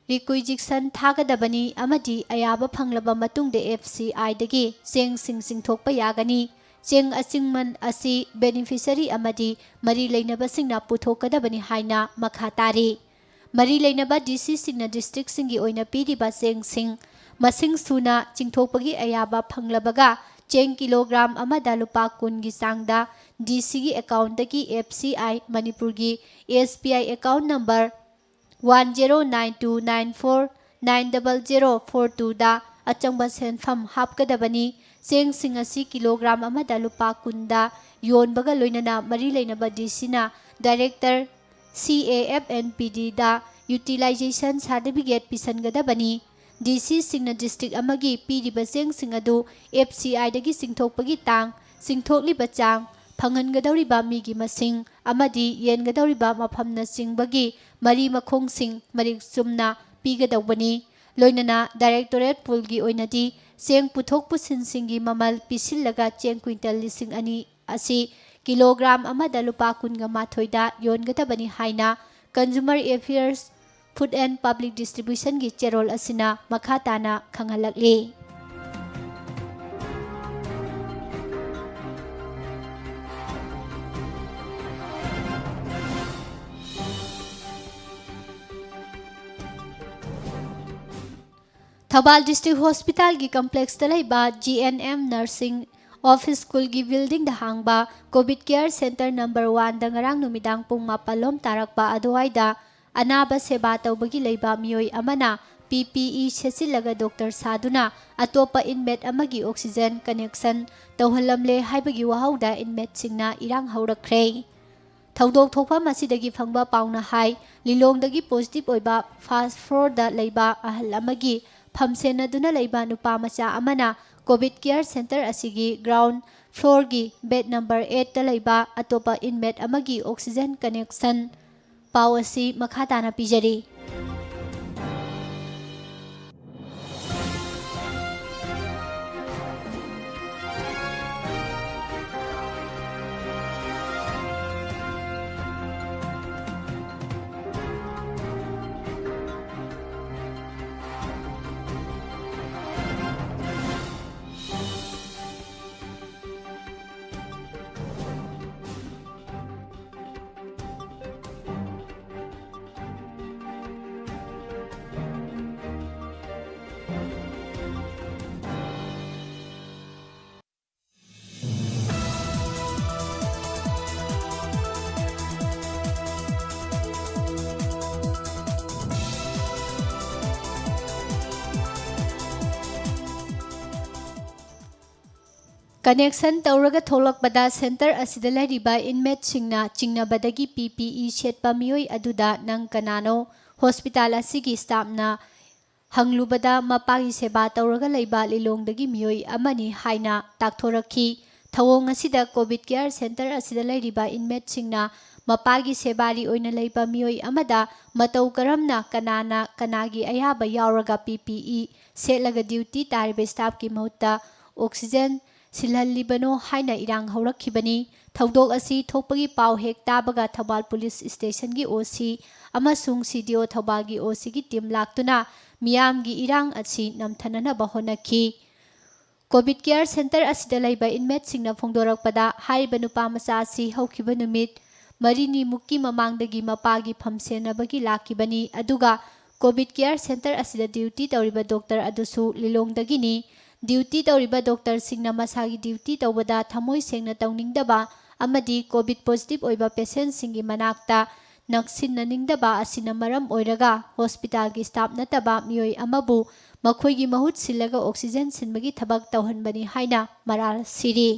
requisition ꯊꯥꯒꯗꯕꯅꯤ ꯑꯃꯗꯤ ꯑꯌꯥꯕ ꯐꯪꯂꯕ ꯃꯇꯨꯡꯗ F C Iꯗꯒꯤ ꯆꯦꯡꯁꯤꯡ ꯆꯤꯡꯊꯣꯛꯄ ꯌꯥꯒꯅꯤ꯫ ꯆꯦꯡ ꯑꯆꯤꯡꯃꯟ ꯑꯁꯤ beneficiary ꯑꯃꯗꯤ ꯃꯔꯤ ꯂꯩꯅꯕꯁꯤꯡꯅ ꯄꯨꯊꯣꯛꯀꯗꯕꯅꯤ ꯍꯥꯏꯅ ꯃꯈꯥ ꯇꯥꯔꯤ꯫ ꯃꯔꯤ ꯂꯩꯅꯕ D Cꯁꯤꯡꯅ districtꯁꯤꯡꯒꯤ ꯑꯣꯏꯅ ꯄꯤꯔꯤꯕ ꯆꯦꯡꯁꯤꯡ ꯃꯁꯤꯡ ꯁꯨꯅ ꯆꯤꯡꯊꯣꯛꯄꯒꯤ ꯑꯌꯥꯕ ꯐꯪꯂꯕꯒ ꯆꯦꯡ kilogram ꯑꯃꯗ ꯂꯨꯄꯥ ꯀꯨꯟꯒꯤ ꯆꯥꯡꯗ D Cꯒꯤ accountꯗꯒꯤ F C I ꯃꯅꯤꯄꯨꯔꯒꯤ S B I account number one zero nine two nine four nine double zero four twoꯗ ꯑꯆꯪꯕ ꯁꯦꯟꯐꯝ ꯍꯥꯞꯀꯗꯕꯅꯤ꯫ ꯆꯦꯡꯁꯤꯡ ꯑꯁꯤ kilogram ꯑꯃꯗ ꯂꯨꯄꯥ ꯀꯨꯟꯗ ꯌꯣꯟꯕꯒ ꯂꯣꯏꯅꯅ ꯃꯔꯤ ꯂꯩꯅꯕ D Cꯅ Director C A F N P Dꯗ utilization certificate ꯄꯤꯁꯟꯒꯗꯕꯅꯤ꯫ D Cꯁꯤꯡꯅ district ꯑꯃꯒꯤ ꯄꯤꯔꯤꯕ ꯆꯦꯡꯁꯤꯡ ꯑꯗꯨ F C Iꯗꯒꯤ ꯆꯤꯡꯊꯣꯛꯄꯒꯤ ꯇꯥꯡ, ꯆꯤꯡꯊꯣꯛꯂꯤꯕ ꯆꯥꯡ, ꯐꯪꯍꯟꯒꯗꯧꯔꯤꯕ ꯃꯤꯒꯤ ꯃꯁꯤꯡ ꯑꯃꯗꯤ ꯌꯦꯟꯒꯗꯧꯔꯤꯕ ꯃꯐꯝꯅꯆꯤꯡꯕꯒꯤ ꯃꯔꯤ ꯃꯈꯣꯡꯁꯤꯡ ꯃꯔꯤꯛ ꯆꯨꯝꯅ ꯄꯤꯒꯗꯧꯕꯅꯤ꯫ ꯂꯣꯏꯅꯅ Directorate Poolꯒꯤ ꯑꯣꯏꯅꯗꯤ ꯆꯦꯡ ꯄꯨꯊꯣꯛ ꯄꯨꯁꯤꯟꯁꯤꯡꯒꯤ ꯃꯃꯜ ꯄꯤꯁꯤꯜꯂꯒ ꯆꯦꯡ quintal ꯂꯤꯁꯤꯡ ꯑꯅꯤ ꯑꯁꯤ kilogram ꯑꯃꯗ ꯂꯨꯄꯥ ꯀꯨꯟꯒ ꯃꯥꯊꯣꯏꯗ ꯌꯣꯟꯒꯗꯕꯅꯤ ꯍꯥꯏꯅ Consumer Affairs, Food and Public Distributionꯒꯤ ꯆꯦꯔꯣꯜ ꯑꯁꯤꯅ ꯃꯈꯥ ꯇꯥꯅ ꯈꯪꯍꯜꯂꯛꯂꯤ꯫ ꯊꯧꯕꯥꯜ District Hospitalꯒꯤ complexꯇ ꯂꯩꯕ G N M Nursing Office Schoolꯒꯤ buildingꯗ ꯍꯥꯡꯕ Covid Care Center number oneꯗ ꯉꯔꯥꯡ ꯅꯨꯃꯤꯗꯥꯡ ꯄꯨꯡ ꯃꯥꯄꯜ ꯂꯣꯝ ꯇꯥꯔꯛꯄ ꯑꯗꯨꯋꯥꯏꯗ ꯑꯅꯥꯕ ꯁꯦꯕꯥ ꯇꯧꯕꯒꯤ ꯂꯩꯕ ꯃꯤꯑꯣꯏ ꯑꯃꯅ P P E ꯁꯦꯠꯆꯤꯜꯂꯒ doctor ꯁꯥꯗꯨꯅ ꯑꯇꯣꯞꯄ inmate ꯑꯃꯒꯤ oxygen connection ꯇꯧꯍꯜꯂꯝꯂꯦ ꯍꯥꯏꯕꯒꯤ ꯋꯥꯍꯧꯗ inmateꯁꯤꯡꯅ ꯏꯔꯥꯡ ꯍꯧꯔꯛꯈ꯭ꯔꯦ꯫ ꯊꯧꯗꯣꯛ ꯊꯣꯛꯐꯝ ꯑꯁꯤꯗꯒꯤ ꯐꯪꯕ ꯄꯥꯎꯅ ꯍꯥꯏ, ꯂꯤꯂꯣꯡꯗꯒꯤ positive ꯑꯣꯏꯕ first floorꯗ ꯂꯩꯕ ꯑꯍꯜ ꯑꯃꯒꯤ ꯐꯝꯁꯦꯟꯅꯗꯨꯅ ꯂꯩꯕ ꯅꯨꯄꯥ ꯃꯆꯥ ꯑꯃꯅ Covid Care Center ꯑꯁꯤꯒꯤ ground floorꯒꯤ bed number eightꯇ ꯂꯩꯕ ꯑꯇꯣꯞꯄ inmate ꯑꯃꯒꯤ oxygen connection꯫ ꯄꯥꯎ ꯑꯁꯤ ꯃꯈꯥ ꯇꯥꯅ ꯄꯤꯖꯔꯤ꯫ ꯀꯅꯦꯛꯁꯟ ꯇꯧꯔꯒ ꯊꯣꯛꯂꯛꯄꯗ ꯁꯦꯟꯇꯔ ꯑꯁꯤꯗ ꯂꯩꯔꯤꯕ ꯏꯟꯃꯦꯠꯁꯤꯡꯅ ꯆꯤꯡꯅꯕꯗꯒꯤ ꯄꯤ ꯄꯤ ꯏ ꯁꯦꯠꯄ ꯃꯤꯑꯣꯏ ꯑꯗꯨꯗ "ꯅꯪ ꯀꯅꯥꯅꯣ?" ꯍꯣꯁꯄꯤꯇꯥꯜ ꯑꯁꯤꯒꯤ ꯁ꯭ꯇꯥꯐꯅ ꯍꯪꯂꯨꯕꯗ ꯃꯄꯥꯒꯤ ꯁꯦꯕꯥ ꯇꯧꯔꯒ ꯂꯩꯕ ꯂꯤꯂꯣꯡꯗꯒꯤ ꯃꯤꯑꯣꯏ ꯑꯃꯅꯤ ꯍꯥꯏꯅ ꯇꯥꯛꯊꯣꯔꯛꯈꯤ꯫ ꯊꯧꯑꯣꯡ ꯑꯁꯤꯗ ꯀꯣꯚꯤꯗ ꯀꯤꯌꯔ ꯁꯦꯟꯇꯔ ꯑꯁꯤꯗ ꯂꯩꯔꯤꯕ ꯏꯟꯃꯦꯠꯁꯤꯡꯅ ꯃꯄꯥꯒꯤ ꯁꯦꯕꯥꯔꯤ ꯑꯣꯏꯅ ꯂꯩꯕ ꯃꯤꯑꯣꯏ ꯑꯃꯗ ꯃꯇꯧ ꯀꯔꯝꯅ ꯀꯅꯥꯅ ꯀꯅꯥꯒꯤ ꯑꯌꯥꯕ ꯌꯥꯎꯔꯒ ꯄꯤ ꯄꯤ ꯏ ꯁꯦꯠꯂꯒ ꯗ꯭ꯌꯨꯇꯤ ꯇꯥꯔꯤꯕ ꯁ꯭ꯇꯥꯐꯀꯤ ꯃꯍꯨꯠꯇ ꯑꯣꯛꯁꯤꯖꯦꯟ ꯁꯤꯜꯍꯜꯂꯤꯕꯅꯣ ꯍꯥꯏꯅ ꯏꯔꯥꯡ ꯍꯧꯔꯛꯈꯤꯕꯅꯤ꯫ ꯊꯧꯗꯣꯛ ꯑꯁꯤ ꯊꯣꯛꯄꯒꯤ ꯄꯥꯎ ꯍꯦꯛ ꯇꯥꯕꯒ ꯊꯧꯕꯥꯜ ꯄꯨꯂꯤꯁ ꯁ꯭ꯇꯦꯁꯟꯒꯤ ꯑꯣ ꯁꯤ ꯑꯃꯁꯨꯡ ꯁꯤ ꯗꯤ ꯑꯣ ꯊꯧꯕꯥꯜꯒꯤ ꯑꯣ ꯁꯤꯒꯤ ꯇꯤꯝ ꯂꯥꯛꯇꯨꯅ ꯃꯤꯌꯥꯝꯒꯤ ꯏꯔꯥꯡ ꯑꯁꯤ ꯅꯝꯊꯅꯅꯕ ꯍꯣꯠꯅꯈꯤ꯫ ꯀꯣꯚꯤꯗ ꯀꯤꯌꯔ ꯁꯦꯟꯇꯔ ꯑꯁꯤꯗ ꯂꯩꯕ ꯏꯟꯃꯦꯠꯁꯤꯡꯅ ꯐꯣꯡꯗꯣꯔꯛꯄꯗ, ꯍꯥꯏꯔꯤꯕ ꯅꯨꯄꯥ ꯃꯆꯥ ꯑꯁꯤ ꯍꯧꯈꯤꯕ ꯅꯨꯃꯤꯠ ꯃꯔꯤꯅꯤꯃꯨꯛꯀꯤ ꯃꯃꯥꯡꯗꯒꯤ ꯃꯄꯥꯒꯤ ꯐꯝ ꯁꯦꯟꯅꯕꯒꯤ ꯂꯥꯛꯈꯤꯕꯅꯤ, ꯑꯗꯨꯒ ꯀꯣꯚꯤꯗ ꯀꯤꯌꯔ ꯁꯦꯟꯇꯔ ꯑꯁꯤꯗ ꯗ꯭ꯌꯨꯇꯤ ꯇꯧꯔꯤꯕ ꯗꯣꯛꯇꯔ ꯑꯗꯨꯁꯨ ꯂꯤꯂꯣꯡꯗꯒꯤꯅꯤ꯫ ꯗ꯭ꯌꯨꯇꯤ ꯇꯧꯔꯤꯕ ꯗꯣꯛꯇꯔꯁꯤꯡꯅ ꯃꯁꯥꯒꯤ ꯗ꯭ꯌꯨꯇꯤ ꯇꯧꯕꯗ ꯊꯃꯣꯏ ꯁꯦꯡꯅ ꯇꯧꯅꯤꯡꯗꯕ ꯑꯃꯗꯤ ꯀꯣꯚꯤꯗ ꯄꯣꯖꯤꯇꯤꯚ ꯑꯣꯏꯕ ꯄꯦꯁꯦꯟꯠꯁꯤꯡꯒꯤ ꯃꯅꯥꯛꯇ ꯅꯛꯁꯤꯟꯅꯅꯤꯡꯗꯕ ꯑꯁꯤꯅ ꯃꯔꯝ ꯑꯣꯏꯔꯒ ꯍꯣꯁꯄꯤꯇꯥꯜꯒꯤ ꯁ꯭ꯇꯥꯐ ꯅꯠꯇꯕ ꯃꯤꯑꯣꯏ ꯑꯃꯕꯨ ꯃꯈꯣꯏꯒꯤ ꯃꯍꯨꯠ ꯁꯤꯜꯂꯒ ꯑꯣꯛꯁꯤꯖꯦꯟ ꯁꯤꯟꯕꯒꯤ ꯊꯕꯛ ꯇꯧꯍꯟꯕꯅꯤ ꯍꯥꯏꯅ ꯃꯔꯥꯜ ꯁꯤꯔꯤ꯫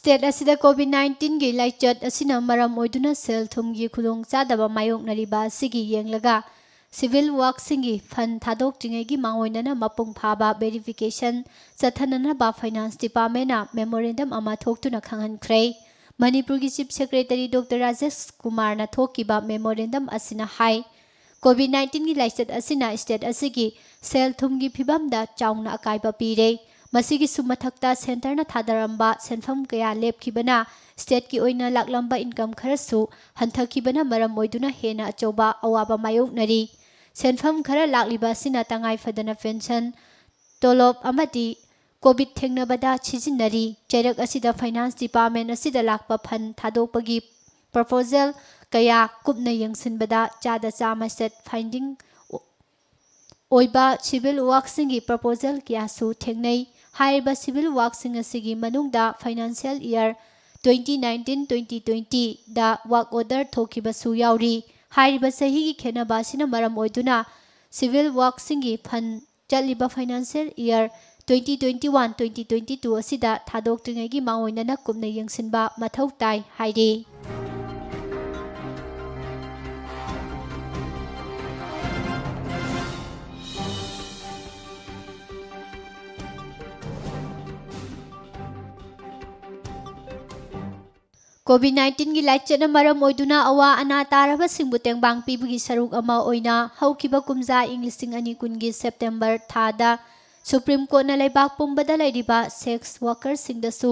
ꯁ꯭ꯇꯦꯠ ꯑꯁꯤꯗ ꯀꯣꯚꯤꯗ ꯅꯥꯏꯟꯇꯤꯟꯒꯤ ꯂꯥꯏꯆꯠ ꯑꯁꯤꯅ ꯃꯔꯝ ꯑꯣꯏꯗꯨꯅ ꯁꯦꯜ ꯊꯨꯝꯒꯤ ꯈꯨꯗꯣꯡꯆꯥꯗꯕ ꯃꯥꯌꯣꯛꯅꯔꯤꯕ ꯑꯁꯤꯒꯤ ꯌꯦꯡꯂꯒ, ꯁꯤꯚꯤꯜ ꯋꯥꯔꯛꯁꯤꯡꯒꯤ ꯐꯟ ꯊꯥꯗꯣꯛꯇ꯭ꯔꯤꯉꯩꯒꯤ ꯃꯥꯡꯑꯣꯏꯅꯅ ꯃꯄꯨꯡ ꯐꯥꯕ ꯚꯦꯔꯤꯐꯤꯀꯦꯁꯟ ꯆꯠꯊꯅꯅꯕ ꯐꯥꯏꯅꯥꯟꯁ ꯗꯤꯄꯥꯔꯠꯃꯦꯟꯅ ꯃꯦꯃꯣꯔꯦꯟꯗꯝ ꯑꯃ ꯊꯣꯛꯇꯨꯅ ꯈꯪꯍꯟꯈ꯭ꯔꯦ꯫ ꯃꯅꯤꯄꯨꯔꯒꯤ ꯆꯤꯐ ꯁꯦꯀ꯭ꯔꯦꯇꯔꯤ ꯗꯣꯛꯇꯔ ꯔꯥꯖꯦꯁ ꯀꯨꯃꯥꯔꯅ ꯊꯣꯛꯈꯤꯕ ꯃꯦꯃꯣꯔꯦꯟꯗꯝ ꯑꯁꯤꯅ ꯍꯥꯏ, ꯀꯣꯚꯤꯗ ꯅꯥꯏꯟꯇꯤꯟꯒꯤ ꯂꯥꯏꯆꯠ ꯑꯁꯤꯅ ꯁ꯭ꯇꯦꯠ ꯑꯁꯤꯒꯤ ꯁꯦꯜ ꯊꯨꯝꯒꯤ ꯐꯤꯕꯝꯗ ꯆꯥꯎꯅ ꯑꯀꯥꯏꯕ ꯄꯤꯔꯦ꯫ ꯃꯁꯤꯒꯤꯁꯨ ꯃꯊꯛꯇ ꯁꯦꯟꯇꯔꯅ ꯊꯥꯗꯔꯝꯕ ꯁꯦꯟꯐꯝ ꯀꯌꯥ ꯂꯦꯞꯈꯤꯕꯅ ꯁ꯭ꯇꯦꯠꯀꯤ ꯑꯣꯏꯅ ꯂꯥꯛꯂꯝꯕ ꯏꯟꯀꯝ ꯈꯔꯁꯨ ꯍꯟꯊꯈꯤꯕꯅ ꯃꯔꯝ ꯑꯣꯏꯗꯨꯅ ꯍꯦꯟꯅ ꯑꯆꯧꯕ ꯑꯋꯥꯕ ꯃꯥꯌꯣꯛꯅꯔꯤ꯫ ꯁꯦꯟꯐꯝ ꯈꯔ ꯂꯥꯛꯂꯤꯕ ꯑꯁꯤꯅ ꯇꯉꯥꯏ ꯐꯗꯅ ꯄꯦꯟꯁꯟ, ꯇꯣꯂꯣꯞ ꯑꯃꯗꯤ COVID ꯊꯦꯡꯅꯕꯗ ꯁꯤꯖꯤꯟꯅꯔꯤ꯫ ꯆꯩꯔꯛ ꯑꯁꯤꯗ Finance Department ꯑꯁꯤꯗ ꯂꯥꯛꯄ fund ꯊꯥꯗꯣꯛꯄꯒꯤ proposal ꯀꯌꯥ ꯀꯨꯞꯅ ꯌꯦꯡꯁꯤꯟꯕꯗ ꯆꯥꯗ ꯆꯥꯝꯃ set finding ꯑꯣꯏꯕ civil workꯁꯤꯡꯒꯤ proposal ꯀꯌꯥꯁꯨ ꯊꯦꯡꯅꯩ꯫ ꯍꯥꯏꯔꯤꯕ civil workꯁꯤꯡ ꯑꯁꯤꯒꯤ ꯃꯅꯨꯡꯗ financial year twenty nineteen twenty twentyꯗ work order ꯊꯣꯛꯈꯤꯕꯁꯨ ꯌꯥꯎꯔꯤ꯫ ꯍꯥꯏꯔꯤꯕ ꯆꯍꯤꯒꯤ ꯈꯦꯠꯅꯕ ꯑꯁꯤꯅ ꯃꯔꯝ ꯑꯣꯏꯗꯨꯅ civil workꯁꯤꯡꯒꯤ fund ꯆꯠꯂꯤꯕ financial year twenty twenty one twenty twenty two ꯑꯁꯤꯗ ꯊꯥꯗꯣꯛꯇ꯭ꯔꯤꯉꯩꯒꯤ ꯃꯥꯡꯑꯣꯏꯅꯅ ꯀꯨꯞꯅ ꯌꯦꯡꯁꯤꯟꯕ ꯃꯊꯧ ꯇꯥꯏ ꯍꯥꯏꯔꯤ꯫ COVID nineteenꯒꯤ ꯂꯥꯏꯆꯠꯅ ꯃꯔꯝ ꯑꯣꯏꯗꯨꯅ ꯑꯋꯥ ꯑꯅꯥ ꯇꯥꯔꯕꯁꯤꯡꯕꯨ ꯇꯦꯡꯕꯥꯡ ꯄꯤꯕꯒꯤ ꯁꯔꯨꯛ ꯑꯃ ꯑꯣꯏꯅ ꯍꯧꯈꯤꯕ ꯀꯨꯝꯖꯥ ꯏꯪ ꯂꯤꯁꯤꯡ ꯑꯅꯤ ꯀꯨꯟꯒꯤ September ꯊꯥꯗ Supreme Courtꯅ ꯂꯩꯕꯥꯛ ꯄꯨꯝꯕꯗ ꯂꯩꯔꯤꯕ sex workerꯁꯤꯡꯗꯁꯨ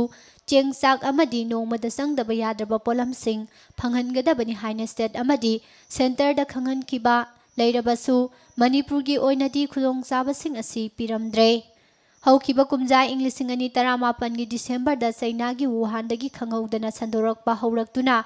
ꯆꯦꯡ ꯆꯥꯛ ꯑꯃꯗꯤ ꯅꯣꯡꯃꯗ ꯆꯪꯗꯕ ꯌꯥꯗ꯭ꯔꯕ ꯄꯣꯠꯂꯝꯁꯤꯡ ꯐꯪꯍꯟꯒꯗꯕꯅꯤ ꯍꯥꯏꯅ state ꯑꯃꯗꯤ centreꯗ ꯈꯪꯍꯟꯈꯤꯕ ꯂꯩꯔꯕꯁꯨ, ꯃꯅꯤꯄꯨꯔꯒꯤ ꯑꯣꯏꯅꯗꯤ ꯈꯨꯗꯣꯡꯆꯥꯕꯁꯤꯡ ꯑꯁꯤ ꯄꯤꯔꯝꯗ꯭ꯔꯦ꯫ ꯍꯧꯈꯤꯕ ꯀꯨꯝꯖꯥ ꯏꯪ ꯂꯤꯁꯤꯡ ꯑꯅꯤ ꯇꯔꯥꯃꯥꯄꯟꯒꯤ Decemberꯗ ꯆꯩꯅꯥꯒꯤ ꯋꯨꯍꯥꯟꯗꯒꯤ ꯈꯪꯍꯧꯗꯅ ꯁꯟꯗꯣꯔꯛꯄ ꯍꯧꯔꯛꯇꯨꯅ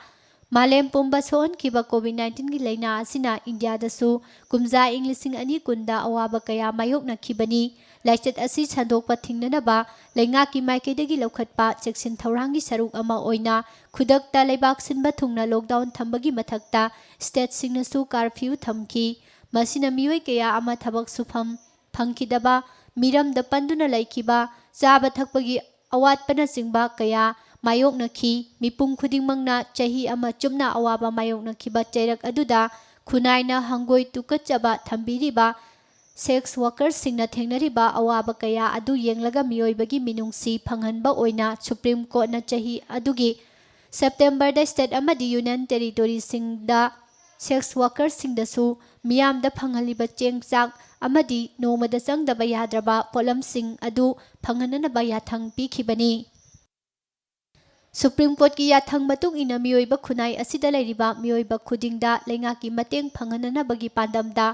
ꯃꯥꯂꯦꯝ ꯄꯨꯝꯕ ꯁꯣꯛꯍꯟꯈꯤꯕ COVID nineteenꯒꯤ ꯂꯥꯏꯅꯥ ꯑꯁꯤꯅ ꯏꯟꯗꯤꯌꯥꯗꯁꯨ ꯀꯨꯝꯖꯥ ꯏꯪ ꯂꯤꯁꯤꯡ ꯑꯅꯤ ꯀꯨꯟꯗ ꯑꯋꯥꯕ ꯀꯌꯥ ꯃꯥꯌꯣꯛꯅꯈꯤꯕꯅꯤ꯫ ꯂꯥꯏꯆꯠ ꯑꯁꯤ ꯁꯟꯗꯣꯛꯄ ꯊꯤꯡꯅꯅꯕ ꯂꯩꯉꯥꯛꯀꯤ ꯃꯥꯏꯀꯩꯗꯒꯤ ꯂꯧꯈꯠꯄ ꯆꯦꯛꯁꯤꯟ ꯊꯧꯔꯥꯡꯒꯤ ꯁꯔꯨꯛ ꯑꯃ ꯑꯣꯏꯅ ꯈꯨꯗꯛꯇ ꯂꯩꯕꯥꯛ ꯁꯤꯟꯕ ꯊꯨꯡꯅ lockdown ꯊꯝꯕꯒꯤ ꯃꯊꯛꯇ stateꯁꯤꯡꯅꯁꯨ curfew ꯊꯝꯈꯤ꯫ ꯃꯁꯤꯅ ꯃꯤꯑꯣꯏ ꯀꯌꯥ ꯑꯃ ꯊꯕꯛ ꯁꯨꯐꯝ ꯐꯪꯈꯤꯗꯕ, ꯃꯤꯔꯝꯗ ꯄꯟꯗꯨꯅ ꯂꯩꯈꯤꯕ, ꯆꯥꯕ ꯊꯛꯄꯒꯤ ꯑꯋꯥꯠꯄꯅꯆꯤꯡꯕ ꯀꯌꯥ ꯃꯥꯌꯣꯛꯅꯈꯤ꯫ ꯃꯤꯄꯨꯝ ꯈꯨꯗꯤꯡꯃꯛꯅ ꯆꯍꯤ ꯑꯃ ꯆꯨꯞꯅ ꯑꯋꯥꯕ ꯃꯥꯌꯣꯛꯅꯈꯤꯕ ꯆꯩꯔꯛ ꯑꯗꯨꯗ ꯈꯨꯟꯅꯥꯏꯅ ꯍꯪꯒꯣꯏ ꯇꯨꯀꯠꯆꯕ ꯊꯝꯕꯤꯔꯤꯕ sex workerꯁꯤꯡꯅ ꯊꯦꯡꯅꯔꯤꯕ ꯑꯋꯥꯕ ꯀꯌꯥ ꯑꯗꯨ ꯌꯦꯡꯂꯒ ꯃꯤꯑꯣꯏꯕꯒꯤ ꯃꯤꯅꯨꯡꯁꯤ ꯐꯪꯍꯟꯕ ꯑꯣꯏꯅ Supreme Courtꯅ ꯆꯍꯤ ꯑꯗꯨꯒꯤ Septemberꯗ state ꯑꯃꯗꯤ union territoryꯁꯤꯡꯗ sex workerꯁꯤꯡꯗꯁꯨ ꯃꯤꯌꯥꯝꯗ ꯐꯪꯍꯜꯂꯤꯕ ꯆꯦꯡ ꯆꯥꯛ ꯑꯃꯗꯤ ꯅꯣꯡꯃꯗ ꯆꯪꯗꯕ ꯌꯥꯗ꯭ꯔꯕ ꯄꯣꯠꯂꯝꯁꯤꯡ ꯑꯗꯨ ꯐꯪꯍꯟꯅꯅꯕ ꯌꯥꯊꯪ ꯄꯤꯈꯤꯕꯅꯤ꯫ Supreme Courtꯀꯤ ꯌꯥꯊꯪ ꯃꯇꯨꯡ ꯏꯟꯅ ꯃꯤꯑꯣꯏꯕ ꯈꯨꯟꯅꯥꯏ ꯑꯁꯤꯗ ꯂꯩꯔꯤꯕ ꯃꯤꯑꯣꯏꯕ ꯈꯨꯗꯤꯡꯗ ꯂꯩꯉꯥꯛꯀꯤ ꯃꯇꯦꯡ ꯐꯪꯍꯟꯅꯅꯕꯒꯤ ꯄꯥꯟꯗꯝꯗ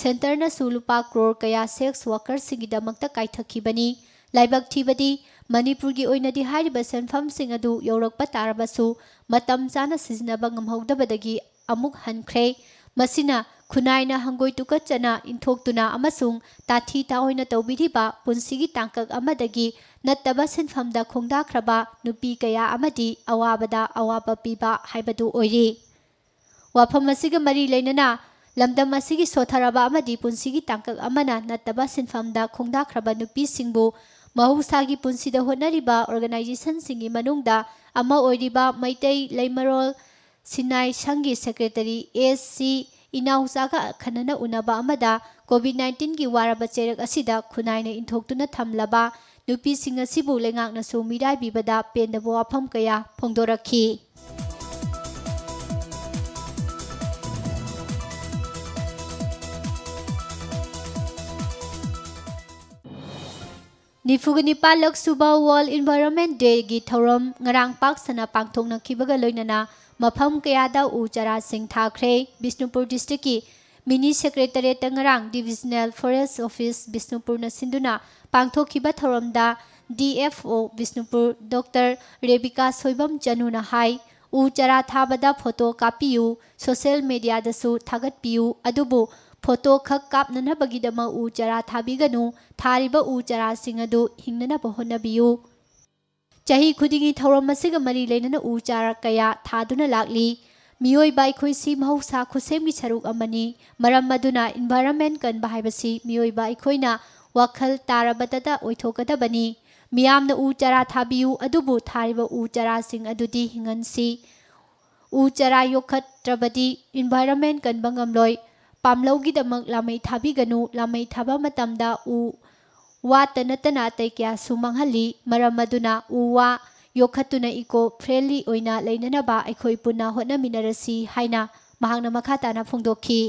centreꯅꯁꯨ ꯂꯨꯄꯥ crore ꯀꯌꯥ sex workerꯁꯤꯡꯒꯤꯗꯃꯛꯇ ꯀꯥꯏꯊꯈꯤꯕꯅꯤ꯫ ꯂꯥꯏꯕꯛ ꯊꯤꯕꯗꯤ, ꯃꯅꯤꯄꯨꯔꯒꯤ ꯑꯣꯏꯅꯗꯤ ꯍꯥꯏꯔꯤꯕ ꯁꯦꯟꯐꯝꯁꯤꯡ ꯑꯗꯨ ꯌꯧꯔꯛꯄ ꯇꯥꯔꯕꯁꯨ, ꯃꯇꯝ ꯆꯥꯅ ꯁꯤꯖꯤꯟꯅꯕ ꯉꯝꯍꯧꯗꯕꯗꯒꯤ ꯑꯃꯨꯛ ꯍꯟꯈ꯭ꯔꯦ꯫ ꯃꯁꯤꯅ ꯈꯨꯟꯅꯥꯏꯅ ꯍꯪꯒꯣꯏ ꯇꯨꯀꯠꯆꯅ ꯏꯟꯊꯣꯛꯇꯨꯅ ꯑꯃꯁꯨꯡ ꯇꯥꯊꯤ ꯇꯥꯑꯣꯏꯅ ꯇꯧꯕꯤꯔꯤꯕ ꯄꯨꯟꯁꯤꯒꯤ ꯇꯥꯡꯀꯛ ꯑꯃꯗꯒꯤ ꯅꯠꯇꯕ ꯁꯤꯟꯐꯝꯗ ꯈꯣꯡꯗꯥꯈ꯭ꯔꯕ ꯅꯨꯄꯤ ꯀꯌꯥ ꯑꯃꯗꯤ ꯑꯋꯥꯕꯗ ꯑꯋꯥꯕ ꯄꯤꯕ ꯍꯥꯏꯕꯗꯨ ꯑꯣꯏꯔꯤ꯫ ꯋꯥꯐꯝ ꯑꯁꯤꯒ ꯃꯔꯤ ꯂꯩꯅꯅ, ꯂꯝꯗꯝ ꯑꯁꯤꯒꯤ ꯁꯣꯠꯊꯔꯕ ꯑꯃꯗꯤ ꯄꯨꯟꯁꯤꯒꯤ ꯇꯥꯡꯀꯛ ꯑꯃꯅ ꯅꯠꯇꯕ ꯁꯤꯟꯐꯝꯗ ꯈꯣꯡꯗꯥꯈ꯭ꯔꯕ ꯅꯨꯄꯤꯁꯤꯡꯕꯨ ꯃꯍꯧꯁꯥꯒꯤ ꯄꯨꯟꯁꯤꯗ ꯍꯣꯠꯅꯔꯤꯕ organizationꯁꯤꯡꯒꯤ ꯃꯅꯨꯡꯗ ꯑꯃ ꯑꯣꯏꯔꯤꯕ ꯃꯩꯇꯩ ꯂꯩꯃꯔꯣꯜ ꯁꯤꯟꯅꯥꯏ ꯁꯪꯒꯤ secretary ꯑꯦꯁ ꯁꯤ ꯏꯅꯥꯎꯆꯥꯒ ꯑꯈꯟꯅꯅ ꯎꯅꯕ ꯑꯃꯗ COVID nineteenꯒꯤ ꯋꯥꯔꯕ ꯆꯩꯔꯛ ꯑꯁꯤꯗ ꯈꯨꯟꯅꯥꯏꯅ ꯏꯟꯊꯣꯛꯇꯨꯅ ꯊꯝꯂꯕ ꯅꯨꯄꯤꯁꯤꯡ ꯑꯁꯤꯕꯨ ꯂꯩꯉꯥꯛꯅꯁꯨ ꯃꯤꯔꯥꯏꯕꯤꯕꯗ ꯄꯦꯟꯗꯕ ꯋꯥꯐꯝ ꯀꯌꯥ ꯐꯣꯡꯗꯣꯔꯛꯈꯤ꯫ ꯅꯤꯐꯨꯒ ꯅꯤꯄꯥꯜꯂꯛ ꯁꯨꯕ World Environment Dayꯒꯤ ꯊꯧꯔꯝ ꯉꯔꯥꯡ ꯄꯥꯛ ꯁꯟꯅ ꯄꯥꯡꯊꯣꯛꯅꯈꯤꯕꯒ ꯂꯣꯏꯅꯅ ꯃꯐꯝ ꯀꯌꯥꯗ ꯎ ꯆꯥꯔꯥꯁꯤꯡ ꯊꯥꯈ꯭ꯔꯦ꯫ ꯕꯤꯁꯅꯨꯄꯨꯔ districtꯀꯤ mini secretariatꯇ ꯉꯔꯥꯡ Divisional Forest Office ꯕꯤꯁꯅꯨꯄꯨꯔꯅ ꯁꯤꯟꯗꯨꯅ ꯄꯥꯡꯊꯣꯛꯈꯤꯕ ꯊꯧꯔꯝꯗ D F O Bishnupur Doctor Rebika Soibam ꯆꯅꯨꯅ ꯍꯥꯏ, ꯎ ꯆꯥꯔꯥ ꯊꯥꯕꯗ photo ꯀꯥꯞꯄꯤꯌꯨ, social mediaꯗꯁꯨ ꯊꯥꯒꯠꯄꯤꯌꯨ, ꯑꯗꯨꯕꯨ photo ꯈꯛ ꯀꯥꯞꯅꯅꯕꯒꯤꯗꯃꯛ ꯎ ꯆꯥꯔꯥ ꯊꯥꯕꯤꯒꯅꯨ, ꯊꯥꯔꯤꯕ ꯎ ꯆꯥꯔꯥꯁꯤꯡ ꯑꯗꯨ ꯍꯤꯡꯅꯅꯕ ꯍꯣꯠꯅꯕꯤꯌꯨ꯫ ꯆꯍꯤ ꯈꯨꯗꯤꯡꯒꯤ ꯊꯧꯔꯝ ꯑꯁꯤꯒ ꯃꯔꯤ ꯂꯩꯅꯅ ꯎ ꯆꯥꯔꯥ ꯀꯌꯥ ꯊꯥꯗꯨꯅ ꯂꯥꯛꯂꯤ꯫ ꯃꯤꯑꯣꯏꯕ ꯑꯩꯈꯣꯏꯁꯤ ꯃꯍꯧꯁꯥ ꯈꯨꯠꯁꯦꯝꯒꯤ ꯁꯔꯨꯛ ꯑꯃꯅꯤ꯫ ꯃꯔꯝ ꯑꯗꯨꯅ environment ꯀꯟꯕ ꯍꯥꯏꯕꯁꯤ ꯃꯤꯑꯣꯏꯕ ꯑꯩꯈꯣꯏꯅ ꯋꯥꯈꯜ ꯇꯥꯔꯕꯗꯇ ꯑꯣꯏꯊꯣꯛꯀꯗꯕꯅꯤ꯫ ꯃꯤꯌꯥꯝꯅ ꯎ ꯆꯥꯔꯥ ꯊꯥꯕꯤꯌꯨ, ꯑꯗꯨꯕꯨ ꯊꯥꯔꯤꯕ ꯎ ꯆꯥꯔꯥꯁꯤꯡ ꯑꯗꯨꯗꯤ ꯍꯤꯡꯍꯟꯁꯤ꯫ ꯎ ꯆꯥꯔꯥ ꯌꯣꯛꯈꯠꯇ꯭ꯔꯕꯗꯤ environment ꯀꯟꯕ ꯉꯝꯂꯣꯏ꯫ ꯄꯥꯝꯂꯧꯒꯤꯗꯃꯛ ꯂꯥꯃꯩ ꯊꯥꯕꯤꯒꯅꯨ꯫ ꯂꯥꯃꯩ ꯊꯥꯕ ꯃꯇꯝꯗ ꯎ ꯋꯥꯇ ꯅꯠꯇꯅ ꯑꯇꯩ ꯀꯌꯥꯁꯨ ꯃꯥꯡꯍꯜꯂꯤ꯫ ꯃꯔꯝ ꯑꯗꯨꯅ ꯎ ꯋꯥ ꯌꯣꯛꯈꯠꯇꯨꯅ eco friendly ꯑꯣꯏꯅ ꯂꯩꯅꯅꯕ ꯑꯩꯈꯣꯏ ꯄꯨꯟꯅ ꯍꯣꯠꯅꯃꯤꯟꯅꯔꯁꯤ ꯍꯥꯏꯅ ꯃꯍꯥꯛꯅ ꯃꯈꯥ ꯇꯥꯅ ꯐꯣꯡꯗꯣꯛꯈꯤ꯫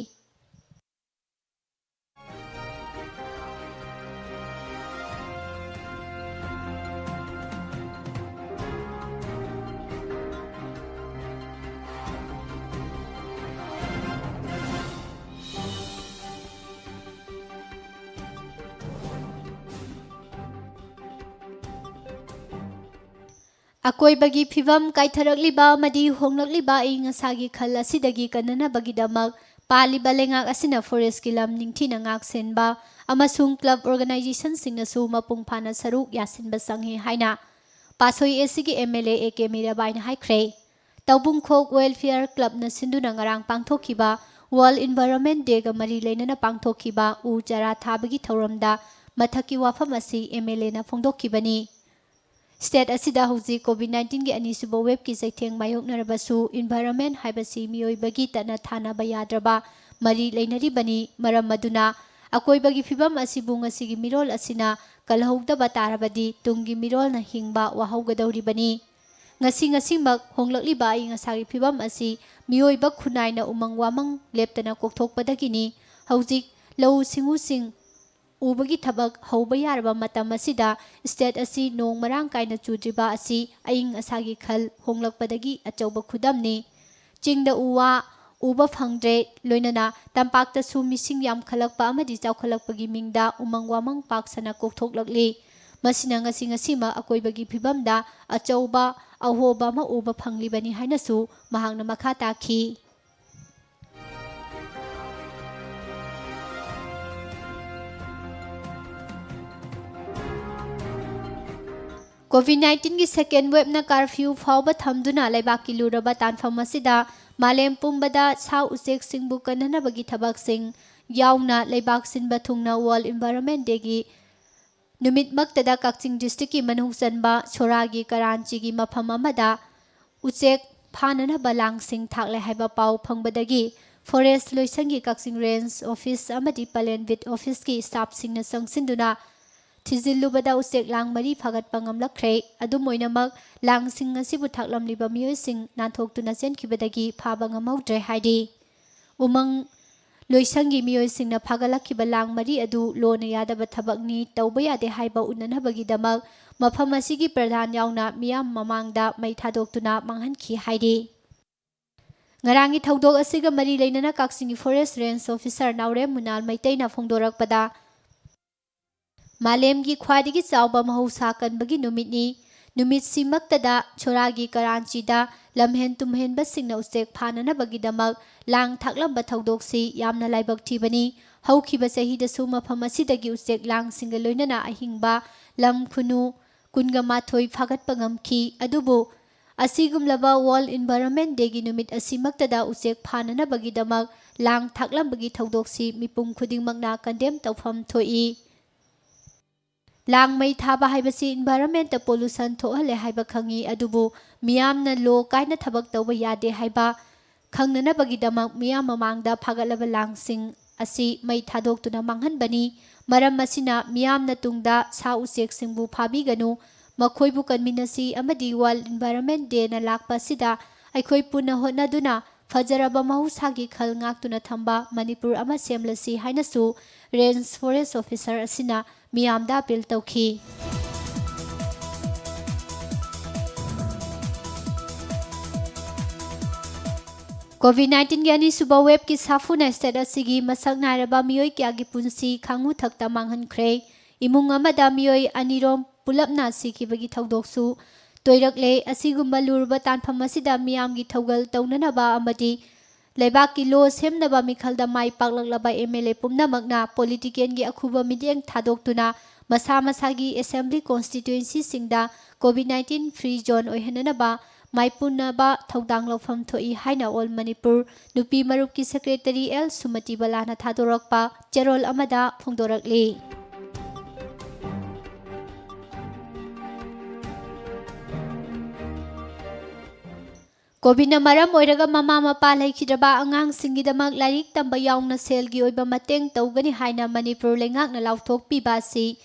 ꯑꯀꯣꯏꯕꯒꯤ ꯐꯤꯕꯝ ꯀꯥꯏꯊꯔꯛꯂꯤꯕ ꯑꯃꯗꯤ ꯍꯣꯡꯂꯛꯂꯤꯕ ꯑꯏꯪ ꯑꯁꯥꯒꯤ ꯈꯜ ꯑꯁꯤꯗꯒꯤ ꯀꯟꯅꯅꯕꯒꯤꯗꯃꯛ ꯄꯥꯜꯂꯤꯕ ꯂꯩꯉꯥꯛ ꯑꯁꯤꯅ ꯐꯣꯔꯦꯁꯀꯤ ꯂꯝ ꯅꯤꯡꯊꯤꯅ ꯉꯥꯛ ꯁꯦꯟꯕ ꯑꯃꯁꯨꯡ ꯀ꯭ꯂꯕ ꯑꯣꯔꯒꯅꯥꯏꯖꯦꯁꯟꯁꯤꯡꯅꯁꯨ ꯃꯄꯨꯡ ꯐꯥꯅ ꯁꯔꯨꯛ ꯌꯥꯁꯤꯟꯕ ꯆꯪꯏ ꯍꯥꯏꯅ ꯄꯥꯁꯣꯏ ꯑꯦꯁꯤꯒꯤ M L A A K ꯃꯤꯔꯥꯕꯥꯏꯅ ꯍꯥꯏꯈ꯭ꯔꯦ꯫ ꯇꯧꯕꯨꯡꯈꯣꯛ ꯋꯦꯜꯐꯤꯌꯔ ꯀ꯭ꯂꯕꯅ ꯁꯤꯟꯗꯨꯅ ꯉꯔꯥꯡ ꯄꯥꯡꯊꯣꯛꯈꯤꯕ ꯋꯥꯔꯜꯗ ꯏꯟꯚꯥꯏꯔꯣꯟꯃꯦꯟ ꯗꯦꯒ ꯃꯔꯤ ꯂꯩꯅꯅ ꯄꯥꯡꯊꯣꯛꯈꯤꯕ ꯎ ꯆꯥꯔꯥ ꯊꯥꯕꯒꯤ ꯊꯧꯔꯝꯗ ꯃꯊꯛꯀꯤ ꯋꯥꯐꯝ ꯑꯁꯤ ꯑꯦꯝ ꯑꯦꯜ ꯑꯦꯅ ꯐꯣꯡꯗꯣꯛꯈꯤꯕꯅꯤ꯫ ꯁ꯭ꯇꯦꯠ ꯑꯁꯤꯗ ꯍꯧꯖꯤꯛ ꯀꯣꯚꯤꯗ ꯅꯥꯏꯟꯇꯤꯟꯒꯤ ꯑꯅꯤꯁꯨꯕ ꯋꯦꯕꯀꯤ ꯆꯩꯊꯦꯡ ꯃꯥꯌꯣꯛꯅꯔꯕꯁꯨ, ꯏꯟꯚꯥꯏꯔꯣꯟꯃꯦꯟ ꯍꯥꯏꯕꯁꯤ ꯃꯤꯑꯣꯏꯕꯒꯤ ꯇꯠꯅ ꯊꯥꯅꯕ ꯌꯥꯗ꯭ꯔꯕ ꯃꯔꯤ ꯂꯩꯅꯔꯤꯕꯅꯤ꯫ ꯃꯔꯝ ꯑꯗꯨꯅ ꯑꯀꯣꯏꯕꯒꯤ ꯐꯤꯕꯝ ꯑꯁꯤꯕꯨ ꯉꯁꯤꯒꯤ ꯃꯤꯔꯣꯜ ꯑꯁꯤꯅ ꯀꯜꯍꯧꯗꯕ ꯇꯥꯔꯕꯗꯤ, ꯇꯨꯡꯒꯤ ꯃꯤꯔꯣꯜꯅ ꯍꯤꯡꯕ ꯋꯥꯍꯧꯒꯗꯧꯔꯤꯕꯅꯤ꯫ ꯉꯁꯤ ꯉꯁꯤꯃꯛ ꯍꯣꯡꯂꯛꯂꯤꯕ ꯑꯏꯪ ꯑꯁꯥꯒꯤ ꯐꯤꯕꯝ ꯑꯁꯤ ꯃꯤꯑꯣꯏꯕ ꯈꯨꯟꯅꯥꯏꯅ ꯎꯃꯪ ꯋꯥꯃꯪ ꯂꯦꯞꯇꯅ ꯀꯣꯛꯊꯣꯛꯄꯗꯒꯤꯅꯤ꯫ ꯍꯧꯖꯤꯛ ꯂꯧꯎ ꯁꯤꯡꯎꯁꯤꯡ ꯎꯕꯒꯤ ꯊꯕꯛ ꯍꯧꯕ ꯌꯥꯔꯕ ꯃꯇꯝ ꯑꯁꯤꯗ ꯁ꯭ꯇꯦꯠ ꯑꯁꯤ ꯅꯣꯡ ꯃꯔꯥꯡ ꯀꯥꯏꯅ ꯆꯨꯗ꯭ꯔꯤꯕ ꯑꯁꯤ ꯑꯏꯪ ꯑꯁꯥꯒꯤ ꯈꯜ ꯍꯣꯡꯂꯛꯄꯗꯒꯤ ꯑꯆꯧꯕ ꯈꯨꯗꯝꯅꯤ꯫ ꯆꯤꯡꯗ ꯎ ꯋꯥ ꯎꯕ ꯐꯪꯗ꯭ꯔꯦ, ꯂꯣꯏꯅꯅ ꯇꯝꯄꯥꯛꯇꯁꯨ ꯃꯤꯁꯤꯡ ꯌꯥꯝꯈꯠꯂꯛꯄ ꯑꯃꯗꯤ ꯆꯥꯎꯈꯠꯂꯛꯄꯒꯤ ꯃꯤꯡꯗ ꯎꯃꯪ ꯋꯥꯃꯪ ꯄꯥꯛ ꯁꯟꯅ ꯀꯣꯛꯊꯣꯛꯂꯛꯂꯤ꯫ ꯃꯁꯤꯅ ꯉꯁꯤ ꯉꯁꯤꯃꯛ ꯑꯀꯣꯏꯕꯒꯤ ꯐꯤꯕꯝꯗ ꯑꯆꯧꯕ ꯑꯍꯣꯕ ꯑꯃ ꯎꯕ ꯐꯪꯂꯤꯕꯅꯤ ꯍꯥꯏꯅꯁꯨ ꯃꯍꯥꯛꯅ ꯃꯈꯥ ꯇꯥꯈꯤ꯫ ꯀꯣꯚꯤꯗ ꯅꯥꯏꯟꯇꯤꯟꯒꯤ ꯁꯦꯀꯦꯟ ꯋꯦꯕꯅ ꯀꯥꯔꯐ꯭ꯌꯨ ꯐꯥꯎꯕ ꯊꯝꯗꯨꯅ ꯂꯩꯕꯥꯛꯀꯤ ꯂꯨꯔꯕ ꯇꯥꯟꯐꯝ ꯑꯁꯤꯗ ꯃꯥꯂꯦꯝ ꯄꯨꯝꯕꯗ ꯁꯥ ꯎꯆꯦꯛꯁꯤꯡꯕꯨ ꯀꯟꯅꯅꯕꯒꯤ ꯊꯕꯛꯁꯤꯡ ꯌꯥꯎꯅ ꯂꯩꯕꯥꯛ ꯁꯤꯟꯕ ꯊꯨꯡꯅ ꯋꯥꯔꯜꯗ ꯏꯟꯚꯥꯏꯔꯣꯟꯃꯦꯟ ꯗꯦꯒꯤ ꯅꯨꯃꯤꯠꯃꯛꯇꯗ ꯀꯛꯆꯤꯡ ꯗꯤꯁꯇ꯭ꯔꯤꯛꯀꯤ ꯃꯅꯨꯡ ꯆꯟꯕ ꯁꯣꯔꯥꯒꯤ ꯀꯔꯥꯟꯆꯤꯒꯤ ꯃꯐꯝ ꯑꯃꯗ ꯎꯆꯦꯛ ꯐꯥꯅꯅꯕ ꯂꯥꯡꯁꯤꯡ ꯊꯥꯛꯂꯦ ꯍꯥꯏꯕ ꯄꯥꯎ ꯐꯪꯕꯗꯒꯤ ꯐꯣꯔꯦꯁ ꯂꯣꯏꯁꯪꯒꯤ ꯀꯛꯆꯤꯡ ꯔꯦꯟꯖ ꯑꯣꯐꯤꯁ ꯑꯃꯗꯤ ꯄꯂꯦꯟ ꯕꯤꯠ ꯑꯣꯐꯤꯁꯀꯤ ꯁ꯭ꯇꯥꯐꯁꯤꯡꯅ ꯆꯪꯁꯤꯟꯗꯨꯅ ꯊꯤꯖꯤꯜꯂꯨꯕꯗ ꯎꯆꯦꯛ ꯂꯥꯡ ꯃꯔꯤ ꯐꯥꯒꯠꯄ ꯉꯝꯂꯛꯈ꯭ꯔꯦ꯫ ꯑꯗꯨꯝ ꯑꯣꯏꯅꯃꯛ, ꯂꯥꯡꯁꯤꯡ ꯑꯁꯤꯕꯨ ꯊꯥꯛꯂꯝꯂꯤꯕ ꯃꯤꯑꯣꯏꯁꯤꯡ ꯅꯥꯟꯊꯣꯛꯇꯨꯅ ꯆꯦꯟꯈꯤꯕꯗꯒꯤ ꯐꯥꯕ ꯉꯝꯍꯧꯗ꯭ꯔꯦ ꯍꯥꯏꯔꯤ꯫ ꯎꯃꯪ ꯂꯣꯏꯁꯪꯒꯤ ꯃꯤꯑꯣꯏꯁꯤꯡꯅ ꯐꯥꯒꯠꯂꯛꯈꯤꯕ ꯂꯥꯡ ꯃꯔꯤ ꯑꯗꯨ ꯂꯣꯅ ꯌꯥꯗꯕ ꯊꯕꯛꯅꯤ, ꯇꯧꯕ ꯌꯥꯗꯦ ꯍꯥꯏꯕ ꯎꯠꯅꯅꯕꯒꯤꯗꯃꯛ ꯃꯐꯝ ꯑꯁꯤꯒꯤ ꯄ꯭ꯔꯙꯥꯟ ꯌꯥꯎꯅ ꯃꯤꯌꯥꯝ ꯃꯃꯥꯡꯗ ꯃꯩ ꯊꯥꯗꯣꯛꯇꯨꯅ ꯃꯥꯡꯍꯟꯈꯤ ꯍꯥꯏꯔꯤ꯫ ꯉꯔꯥꯡꯒꯤ ꯊꯧꯗꯣꯛ ꯑꯁꯤꯒ ꯃꯔꯤ ꯂꯩꯅꯅ ꯀꯛꯆꯤꯡꯒꯤ ꯐꯣꯔꯦꯁ ꯔꯦꯟꯖ ꯑꯣꯐꯤꯁꯥꯔ ꯅꯥꯎꯔꯦꯝ ꯃꯨꯅꯥꯜ ꯃꯩꯇꯩꯅ ꯐꯣꯡꯗꯣꯔꯛꯄꯗ, ꯃꯥꯂꯦꯝꯒꯤ ꯈ꯭ꯋꯥꯏꯗꯒꯤ ꯆꯥꯎꯕ ꯃꯍꯧꯁꯥ ꯀꯟꯕꯒꯤ ꯅꯨꯃꯤꯠꯅꯤ꯫ ꯅꯨꯃꯤꯠꯁꯤꯃꯛꯇꯗ ꯁꯣꯔꯥꯒꯤ ꯀꯔꯥꯟꯆꯤꯗ ꯂꯝꯍꯦꯟ ꯇꯨꯝꯍꯦꯟꯕꯁꯤꯡꯅ ꯎꯆꯦꯛ ꯐꯥꯅꯅꯕꯒꯤꯗꯃꯛ ꯂꯥꯡ ꯊꯥꯛꯂꯝꯕ ꯊꯧꯗꯣꯛꯁꯤ ꯌꯥꯝꯅ ꯂꯥꯏꯕꯛ ꯊꯤꯕꯅꯤ꯫ ꯍꯧꯈꯤꯕ ꯆꯍꯤꯗꯁꯨ ꯃꯐꯝ ꯑꯁꯤꯗꯒꯤ ꯎꯆꯦꯛ ꯂꯥꯡꯁꯤꯡꯒ ꯂꯣꯏꯅꯅ ꯑꯍꯤꯡꯕ ꯂꯝ ꯈꯨꯅꯨ ꯀꯨꯟꯒ ꯃꯥꯊꯣꯏ ꯐꯥꯒꯠꯄ ꯉꯝꯈꯤ꯫ ꯑꯗꯨꯕꯨ ꯑꯁꯤꯒꯨꯝꯂꯕ World Environment Day ꯒꯤ ꯅꯨꯃꯤꯠ ꯑꯁꯤꯃꯛꯇꯗ ꯎꯆꯦꯛ ꯐꯥꯅꯅꯕꯒꯤꯗꯃꯛ ꯂꯥꯡ ꯊꯥꯛꯂꯝꯕꯒꯤ ꯊꯧꯗꯣꯛꯁꯤ ꯃꯤꯄꯨꯝ ꯈꯨꯗꯤꯡꯃꯛꯅ condemn ꯇꯧꯐꯝ ꯊꯣꯛꯏ꯫ ꯂꯥꯡ ꯃꯩ ꯊꯥꯕ ꯍꯥꯏꯕꯁꯤ environment ꯇ pollution ꯊꯣꯛꯍꯜꯂꯦ ꯍꯥꯏꯕ ꯈꯪꯏ, ꯑꯗꯨꯕꯨ ꯃꯤꯌꯥꯝꯅ law ꯀꯥꯏꯅ ꯊꯕꯛ ꯇꯧꯕ ꯌꯥꯗꯦ ꯍꯥꯏꯕ ꯈꯪꯅꯅꯕꯒꯤꯗꯃꯛ ꯃꯤꯌꯥꯝ ꯃꯃꯥꯡꯗ ꯐꯥꯒꯠꯂꯕ ꯂꯥꯡꯁꯤꯡ ꯑꯁꯤ ꯃꯩ ꯊꯥꯗꯣꯛꯇꯨꯅ ꯃꯥꯡꯍꯟꯕꯅꯤ꯫ ꯃꯔꯝ ꯑꯁꯤꯅ ꯃꯤꯌꯥꯝꯅ ꯇꯨꯡꯗ ꯁꯥ ꯎꯆꯦꯛꯁꯤꯡꯕꯨ ꯐꯥꯕꯤꯒꯅꯨ, ꯃꯈꯣꯏꯕꯨ ꯀꯟꯃꯤꯟꯅꯁꯤ ꯑꯃꯗꯤ World Environment Day ꯅ ꯂꯥꯛꯄ ꯑꯁꯤꯗ ꯑꯩꯈꯣꯏ ꯄꯨꯟꯅ ꯍꯣꯠꯅꯗꯨꯅ ꯐꯖꯔꯕ ꯃꯍꯧꯁꯥꯒꯤ ꯈꯜ ꯉꯥꯛꯇꯨꯅ ꯊꯝꯕ ꯃꯅꯤꯄꯨꯔ ꯑꯃ ꯁꯦꯝꯂꯁꯤ ꯍꯥꯏꯅꯁꯨ Range Forest Officer ꯑꯁꯤꯅ ꯃꯤꯌꯥꯝꯗ appeal ꯇꯧꯈꯤ꯫ COVID nineteen ꯒꯤ ꯑꯅꯤꯁꯨꯕ wave ꯀꯤ ꯁꯥꯐꯨꯅ state ꯑꯁꯤꯒꯤ ꯃꯁꯛ ꯅꯥꯏꯔꯕ ꯃꯤꯑꯣꯏ ꯀꯌꯥꯒꯤ ꯄꯨꯟꯁꯤ ꯈꯥꯡꯉꯨꯊꯛꯇ ꯃꯥꯡꯍꯟꯈ꯭ꯔꯦ꯫ ꯏꯃꯨꯡ ꯑꯃꯗ ꯃꯤꯑꯣꯏ ꯑꯅꯤꯔꯣꯝ ꯄꯨꯂꯞꯅ ꯁꯤꯈꯤꯕꯒꯤ ꯊꯧꯗꯣꯛꯁꯨ ꯇꯣꯏꯔꯛꯂꯦ꯫ ꯑꯁꯤꯒꯨꯝꯕ ꯂꯨꯔꯕ ꯇꯥꯟꯐꯝ ꯑꯁꯤꯗ ꯃꯤꯌꯥꯝꯒꯤ ꯊꯧꯒꯜ ꯇꯧꯅꯅꯕ ꯑꯃꯗꯤ ꯂꯩꯕꯥꯛꯀꯤ law ꯁꯦꯝꯅꯕ ꯃꯤꯈꯜꯗ ꯃꯥꯏ ꯄꯥꯛꯂꯛꯂꯕ MLA ꯄꯨꯝꯅꯃꯛꯅ political ꯒꯤ ꯑꯈꯨꯕ ꯃꯤꯠꯌꯦꯡ ꯊꯥꯗꯣꯛꯇꯨꯅ ꯃꯁꯥ ꯃꯁꯥꯒꯤ assembly constituency ꯁꯤꯡꯗ COVID nineteen free zone ꯑꯣꯏꯍꯟꯅꯅꯕ ꯃꯥꯏꯄꯨꯅꯕ ꯊꯧꯗꯥꯡ ꯂꯧꯐꯝ ꯊꯣꯛꯏ ꯍꯥꯏꯅ All Manipur ꯅꯨꯄꯤ ꯃꯔꯨꯞꯀꯤ secretary L ꯁꯨꯃꯇꯤ ꯕꯂꯥꯅ ꯊꯥꯗꯣꯔꯛꯄ ꯆꯦꯔꯣꯜ ꯑꯃꯗ ꯐꯣꯡꯗꯣꯔꯛꯂꯤ꯫ COVID ꯅ ꯃꯔꯝ ꯑꯣꯏꯔꯒ ꯃꯃꯥ ꯃꯄꯥ ꯂꯩꯈꯤꯗ꯭ꯔꯕ ꯑꯉꯥꯡꯁꯤꯡꯒꯤꯗꯃꯛ ꯂꯥꯏꯔꯤꯛ ꯇꯝꯕ ꯌꯥꯎꯅ ꯁꯦꯜꯒꯤ ꯑꯣꯏꯕ ꯃꯇꯦꯡ ꯇꯧꯒꯅꯤ ꯍꯥꯏꯅ ꯃꯅꯤꯄꯨꯔ ꯂꯩꯉꯥꯛꯅ ꯂꯥꯎꯊꯣꯛꯄꯤꯕ ꯑꯁꯤ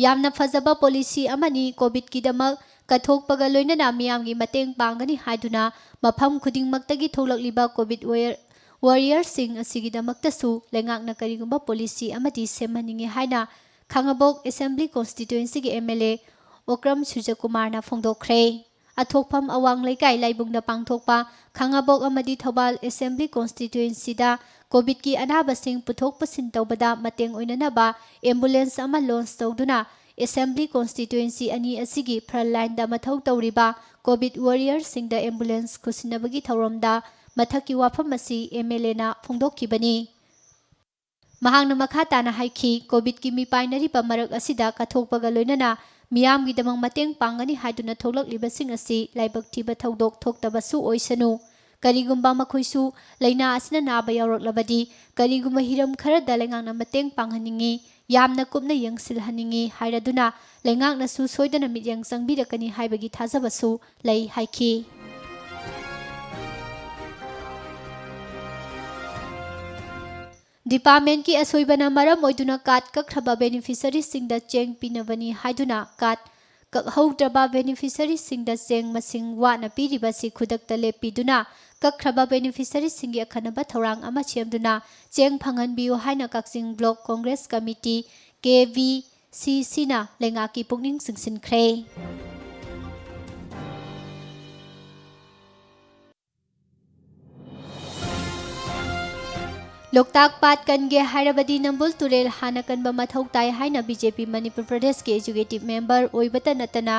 ꯌꯥꯝꯅ ꯐꯖꯕ policy ꯑꯃꯅꯤ꯫ COVID ꯀꯤꯗꯃꯛ ꯀꯠꯊꯣꯛꯄꯒ ꯂꯣꯏꯅꯅ ꯃꯤꯌꯥꯝꯒꯤ ꯃꯇꯦꯡ ꯄꯥꯡꯒꯅꯤ ꯍꯥꯏꯗꯨꯅ ꯃꯐꯝ ꯈꯨꯗꯤꯡꯃꯛꯇꯒꯤ ꯊꯣꯛꯂꯛꯂꯤꯕ COVID warrior, warrior ꯁꯤꯡ ꯑꯁꯤꯒꯤꯗꯃꯛꯇꯁꯨ ꯂꯩꯉꯥꯛꯅ ꯀꯔꯤꯒꯨꯝꯕ policy ꯑꯃꯗꯤ ꯁꯦꯝꯍꯟꯅꯤꯡꯏ ꯍꯥꯏꯅ ꯈꯥꯉꯕꯣꯛ assembly constituency ꯒꯤ MLA ꯑꯣꯀ꯭ꯔꯝ ꯁꯨꯔꯖꯀꯨꯃꯥꯔꯅ ꯐꯣꯡꯗꯣꯛꯈ꯭ꯔꯦ꯫ ꯑꯊꯣꯛꯐꯝ ꯑꯋꯥꯡ ꯂꯩꯀꯥꯏ ꯂꯥꯏꯕꯨꯡꯗ ꯄꯥꯡꯊꯣꯛꯄ ꯈꯥꯉꯕꯣꯛ ꯑꯃꯗꯤ ꯊꯧꯕꯥꯜ assembly constituency ꯗ COVID ꯀꯤ ꯑꯅꯥꯕꯁꯤꯡ ꯄꯨꯊꯣꯛ ꯄꯨꯁꯤꯟ ꯇꯧꯕꯗ ꯃꯇꯦꯡ ꯑꯣꯏꯅꯅꯕ ambulance ꯑꯃ launch ꯇꯧꯗꯨꯅ Assembly Constituency ꯑꯅꯤ ꯑꯁꯤꯒꯤ front lineꯗ ꯃꯊꯧ ꯇꯧꯔꯤꯕ COVID warriorꯁꯤꯡꯗ ambulance ꯈꯨꯠꯁꯤꯟꯅꯕꯒꯤ ꯊꯧꯔꯝꯗ ꯃꯊꯛꯀꯤ ꯋꯥꯐꯝ ꯑꯁꯤ MLAꯅ ꯐꯣꯡꯗꯣꯛꯈꯤꯕꯅꯤ꯫ ꯃꯍꯥꯛꯅ ꯃꯈꯥ ꯇꯥꯅ ꯍꯥꯏꯈꯤ, COVIDꯀꯤ ꯃꯤꯄꯥꯏꯅꯔꯤꯕ ꯃꯔꯛ ꯑꯁꯤꯗ ꯀꯠꯊꯣꯛꯄꯒ ꯂꯣꯏꯅꯅ ꯃꯤꯌꯥꯝꯒꯤꯗꯃꯛ ꯃꯇꯦꯡ ꯄꯥꯡꯒꯅꯤ ꯍꯥꯏꯗꯨꯅ ꯊꯣꯛꯂꯛꯂꯤꯕꯁꯤꯡ ꯑꯁꯤ ꯂꯥꯏꯕꯛ ꯊꯤꯕ ꯊꯧꯗꯣꯛ ꯊꯣꯛꯇꯕꯁꯨ ꯑꯣꯏꯁꯅꯨ꯫ ꯀꯔꯤꯒꯨꯝꯕ ꯃꯈꯣꯏꯁꯨ ꯂꯥꯏꯅꯥ ꯑꯁꯤꯅ ꯅꯥꯕ ꯌꯥꯎꯔꯛꯂꯕꯗꯤ, ꯀꯔꯤꯒꯨꯝꯕ ꯍꯤꯔꯝ ꯈꯔꯗ ꯂꯩꯉꯥꯛꯅ ꯃꯇꯦꯡ ꯄꯥꯡꯍꯟꯅꯤꯡꯏ, ꯌꯥꯝꯅ ꯀꯨꯞꯅ ꯌꯦꯡꯁꯤꯜꯍꯟꯅꯤꯡꯏ ꯍꯥꯏꯔꯗꯨꯅ ꯂꯩꯉꯥꯛꯅꯁꯨ ꯁꯣꯏꯗꯅ ꯃꯤꯠꯌꯦꯡ ꯆꯪꯕꯤꯔꯛꯀꯅꯤ ꯍꯥꯏꯕꯒꯤ ꯊꯥꯖꯕꯁꯨ ꯂꯩ ꯍꯥꯏꯈꯤ꯫ Departmentꯀꯤ ꯑꯁꯣꯏꯕꯅ ꯃꯔꯝ ꯑꯣꯏꯗꯨꯅ card ꯀꯛꯈ꯭ꯔꯕ beneficiaryꯁꯤꯡꯗ ꯆꯦꯡ ꯄꯤꯅꯕꯅꯤ ꯍꯥꯏꯗꯨꯅ card ꯀꯛꯍꯧꯗ꯭ꯔꯕ beneficiaryꯁꯤꯡꯗ ꯆꯦꯡ ꯃꯁꯤꯡ ꯋꯥꯠꯅ ꯄꯤꯔꯤꯕꯁꯤ ꯈꯨꯗꯛꯇ ꯂꯦꯞꯄꯤꯗꯨꯅ ꯀꯛꯈ꯭ꯔꯕ beneficiaryꯁꯤꯡꯒꯤ ꯑꯈꯟꯅꯕ ꯊꯧꯔꯥꯡ ꯑꯃ ꯁꯦꯝꯗꯨꯅ ꯆꯦꯡ ꯐꯪꯍꯟꯕꯤꯌꯨ ꯍꯥꯏꯅ ꯀꯛꯆꯤꯡ Block Congress Committee, KVCCꯅ ꯂꯩꯉꯥꯛꯀꯤ ꯄꯨꯛꯅꯤꯡ ꯆꯤꯡꯁꯤꯟꯈ꯭ꯔꯦ꯫ ꯂꯣꯛꯇꯥꯛ ꯄꯥꯠ ꯀꯟꯒꯦ ꯍꯥꯏꯔꯕꯗꯤ ꯅꯝꯕꯨꯜ ꯇꯨꯔꯦꯜ ꯍꯥꯟꯅ ꯀꯟꯕ ꯃꯊꯧ ꯇꯥꯏ ꯍꯥꯏꯅ BJP ꯃꯅꯤꯄꯨꯔ ꯄ꯭ꯔꯗꯦꯁꯀꯤ executive member ꯑꯣꯏꯕꯇ ꯅꯠꯇꯅ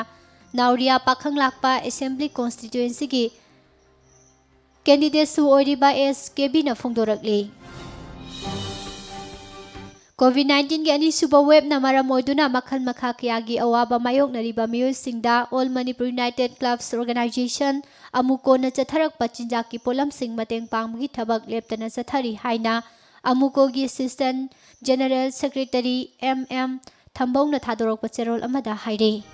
ꯅꯥꯎꯔꯤꯌꯥ ꯄꯥꯈꯪꯂꯥꯛꯄ Assembly Constituencyꯒꯤ candidateꯁꯨ ꯑꯣꯏꯔꯤꯕ S K Bꯅ ꯐꯣꯡꯗꯣꯔꯛꯂꯤ꯫ COVID nineteenꯒꯤ ꯑꯅꯤꯁꯨꯕ waveꯅ ꯃꯔꯝ ꯑꯣꯏꯗꯨꯅ ꯃꯈꯜ ꯃꯈꯥ ꯀꯌꯥꯒꯤ ꯑꯋꯥꯕ ꯃꯥꯌꯣꯛꯅꯔꯤꯕ ꯃꯤꯑꯣꯏꯁꯤꯡꯗ All Manipur United Clubs Organisation, AMUCOꯅ ꯆꯠꯊꯔꯛꯄ ꯆꯤꯟꯖꯥꯛꯀꯤ ꯄꯣꯠꯂꯝꯁꯤꯡ ꯃꯇꯦꯡ ꯄꯥꯡꯕꯒꯤ ꯊꯕꯛ ꯂꯦꯞꯇꯅ ꯆꯠꯊꯔꯤ ꯍꯥꯏꯅ AMUCOꯒꯤ Assistant General Secretary M M ꯊꯝꯕꯧꯅ ꯊꯥꯗꯣꯔꯛꯄ ꯆꯦꯔꯣꯜ ꯑꯃꯗ ꯍꯥꯏꯔꯤ꯫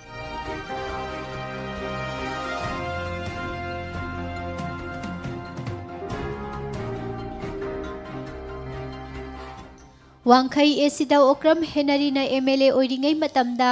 ꯋꯥꯡꯈꯩ ACꯗ ꯑꯣꯀ꯭ꯔꯝ ꯍꯦꯅꯔꯤꯅ MLA ꯑꯣꯏꯔꯤꯉꯩ ꯃꯇꯝꯗ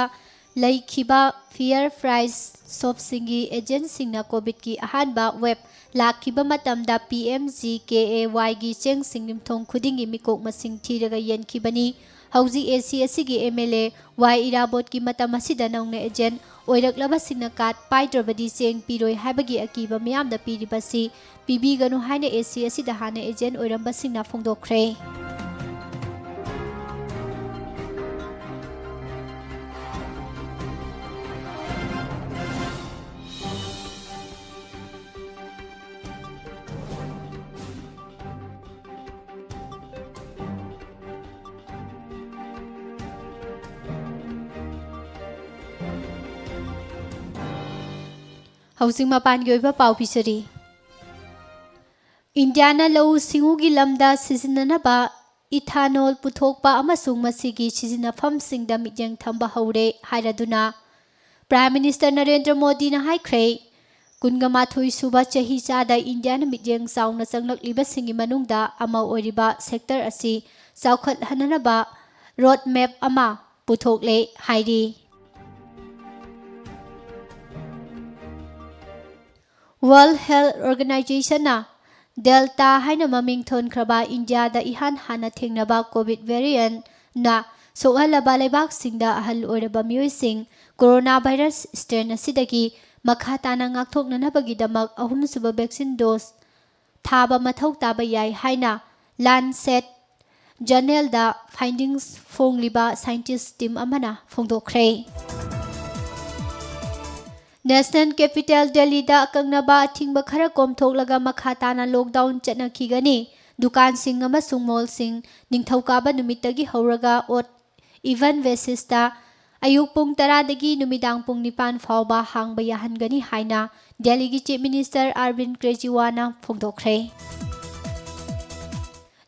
ꯂꯩꯈꯤꯕ fair price shopꯁꯤꯡꯒꯤ agentꯁꯤꯡꯅ COVIDꯀꯤ ꯑꯍꯥꯟꯕ wave ꯂꯥꯛꯈꯤꯕ ꯃꯇꯝꯗ PMGKAYꯒꯤ ꯆꯦꯡꯁꯤꯡ ꯌꯨꯝꯊꯣꯡ ꯈꯨꯗꯤꯡꯒꯤ ꯃꯤꯀꯣꯛ ꯃꯁꯤꯡ ꯊꯤꯔꯒ ꯌꯦꯟꯈꯤꯕꯅꯤ꯫ ꯍꯧꯖꯤꯛ AC ꯑꯁꯤꯒꯤ MLA ꯋꯥꯏ ꯏꯔꯥꯕꯣꯠꯀꯤ ꯃꯇꯝ ꯑꯁꯤꯗ ꯅꯧꯅ agent ꯑꯣꯏꯔꯛꯂꯕꯁꯤꯡꯅ card ꯄꯥꯏꯗ꯭ꯔꯕꯗꯤ ꯆꯦꯡ ꯄꯤꯔꯣꯏ ꯍꯥꯏꯕꯒꯤ ꯑꯀꯤꯕ ꯃꯤꯌꯥꯝꯗ ꯄꯤꯔꯤꯕꯁꯤ ꯄꯤꯕꯤꯒꯅꯨ ꯍꯥꯏꯅ AC ꯑꯁꯤꯗ ꯍꯥꯟꯅ agent ꯑꯣꯏꯔꯝꯕꯁꯤꯡꯅ ꯐꯣꯡꯗꯣꯛꯈ꯭ꯔꯦ꯫ ꯍꯧꯖꯤꯛ ꯃꯄꯥꯟꯒꯤ ꯑꯣꯏꯕ ꯄꯥꯎ ꯄꯤꯖꯔꯤ꯫ ꯏꯟꯗꯤꯌꯥꯅ ꯂꯧꯎ ꯁꯤꯡꯎꯒꯤ ꯂꯝꯗ ꯁꯤꯖꯤꯟꯅꯅꯕ ethanol ꯄꯨꯊꯣꯛꯄ ꯑꯃꯁꯨꯡ ꯃꯁꯤꯒꯤ ꯁꯤꯖꯤꯟꯅꯐꯝꯁꯤꯡꯗ ꯃꯤꯠꯌꯦꯡ ꯊꯝꯕ ꯍꯧꯔꯦ ꯍꯥꯏꯔꯗꯨꯅ Prime Minister ꯅꯔꯦꯟꯗ꯭ꯔ ꯃꯣꯗꯤꯅ ꯍꯥꯏꯈ꯭ꯔꯦ, ꯀꯨꯟꯒ ꯃꯥꯊꯣꯏ ꯁꯨꯕ ꯆꯍꯤ ꯆꯥꯗ ꯏꯟꯗꯤꯌꯥꯅ ꯃꯤꯠꯌꯦꯡ ꯆꯥꯎꯅ ꯆꯪꯂꯛꯂꯤꯕꯁꯤꯡꯒꯤ ꯃꯅꯨꯡꯗ ꯑꯃ ꯑꯣꯏꯔꯤꯕ sector ꯑꯁꯤ ꯆꯥꯎꯈꯠꯍꯟꯅꯅꯕ road map ꯑꯃ ꯄꯨꯊꯣꯛꯂꯦ ꯍꯥꯏꯔꯤ꯫ World Health Organizationꯅ Delta ꯍꯥꯏꯅ ꯃꯃꯤꯡ ꯊꯣꯟꯈ꯭ꯔꯕ ꯏꯟꯗꯤꯌꯥꯗ ꯏꯍꯥꯟ ꯍꯥꯟꯅ ꯊꯦꯡꯅꯕ COVID variantꯅ ꯁꯣꯛꯍꯜꯂꯕ ꯂꯩꯕꯥꯛꯁꯤꯡꯗ ꯑꯍꯜ ꯑꯣꯏꯔꯕ ꯃꯤꯑꯣꯏꯁꯤꯡ coronavirus strain ꯑꯁꯤꯗꯒꯤ ꯃꯈꯥ ꯇꯥꯅ ꯉꯥꯛꯊꯣꯛꯅꯅꯕꯒꯤꯗꯃꯛ ꯑꯍꯨꯝꯁꯨꯕ vaccine dose ꯊꯥꯕ ꯃꯊꯧ ꯇꯥꯕ ꯌꯥꯏ ꯍꯥꯏꯅ Lancet journalꯗ findings ꯐꯣꯡꯂꯤꯕ scientist team ꯑꯃꯅ ꯐꯣꯡꯗꯣꯛꯈ꯭ꯔꯦ꯫ National capital Delhiꯗ ꯑꯀꯛꯅꯕ ꯑꯊꯤꯡꯕ ꯈꯔ ꯀꯣꯝꯊꯣꯛꯂꯒ ꯃꯈꯥ ꯇꯥꯅ lockdown ꯆꯠꯅꯈꯤꯒꯅꯤ꯫ ꯗꯨꯀꯥꯟꯁꯤꯡ ꯑꯃꯁꯨꯡ mallꯁꯤꯡ ꯅꯤꯡꯊꯧꯀꯥꯕ ꯅꯨꯃꯤꯠꯇꯒꯤ ꯍꯧꯔꯒ odd even basisꯇ ꯑꯌꯨꯛ ꯄꯨꯡ ꯇꯔꯥꯗꯒꯤ ꯅꯨꯃꯤꯗꯥꯡ ꯄꯨꯡ ꯅꯤꯄꯥꯟ ꯐꯥꯎꯕ ꯍꯥꯡꯕ ꯌꯥꯍꯟꯒꯅꯤ ꯍꯥꯏꯅ ꯗꯦꯜꯂꯤꯒꯤ Chief Minister Arvind ꯀꯦꯖꯔꯤꯋꯥꯜꯅ ꯐꯣꯡꯗꯣꯛꯈ꯭ꯔꯦ꯫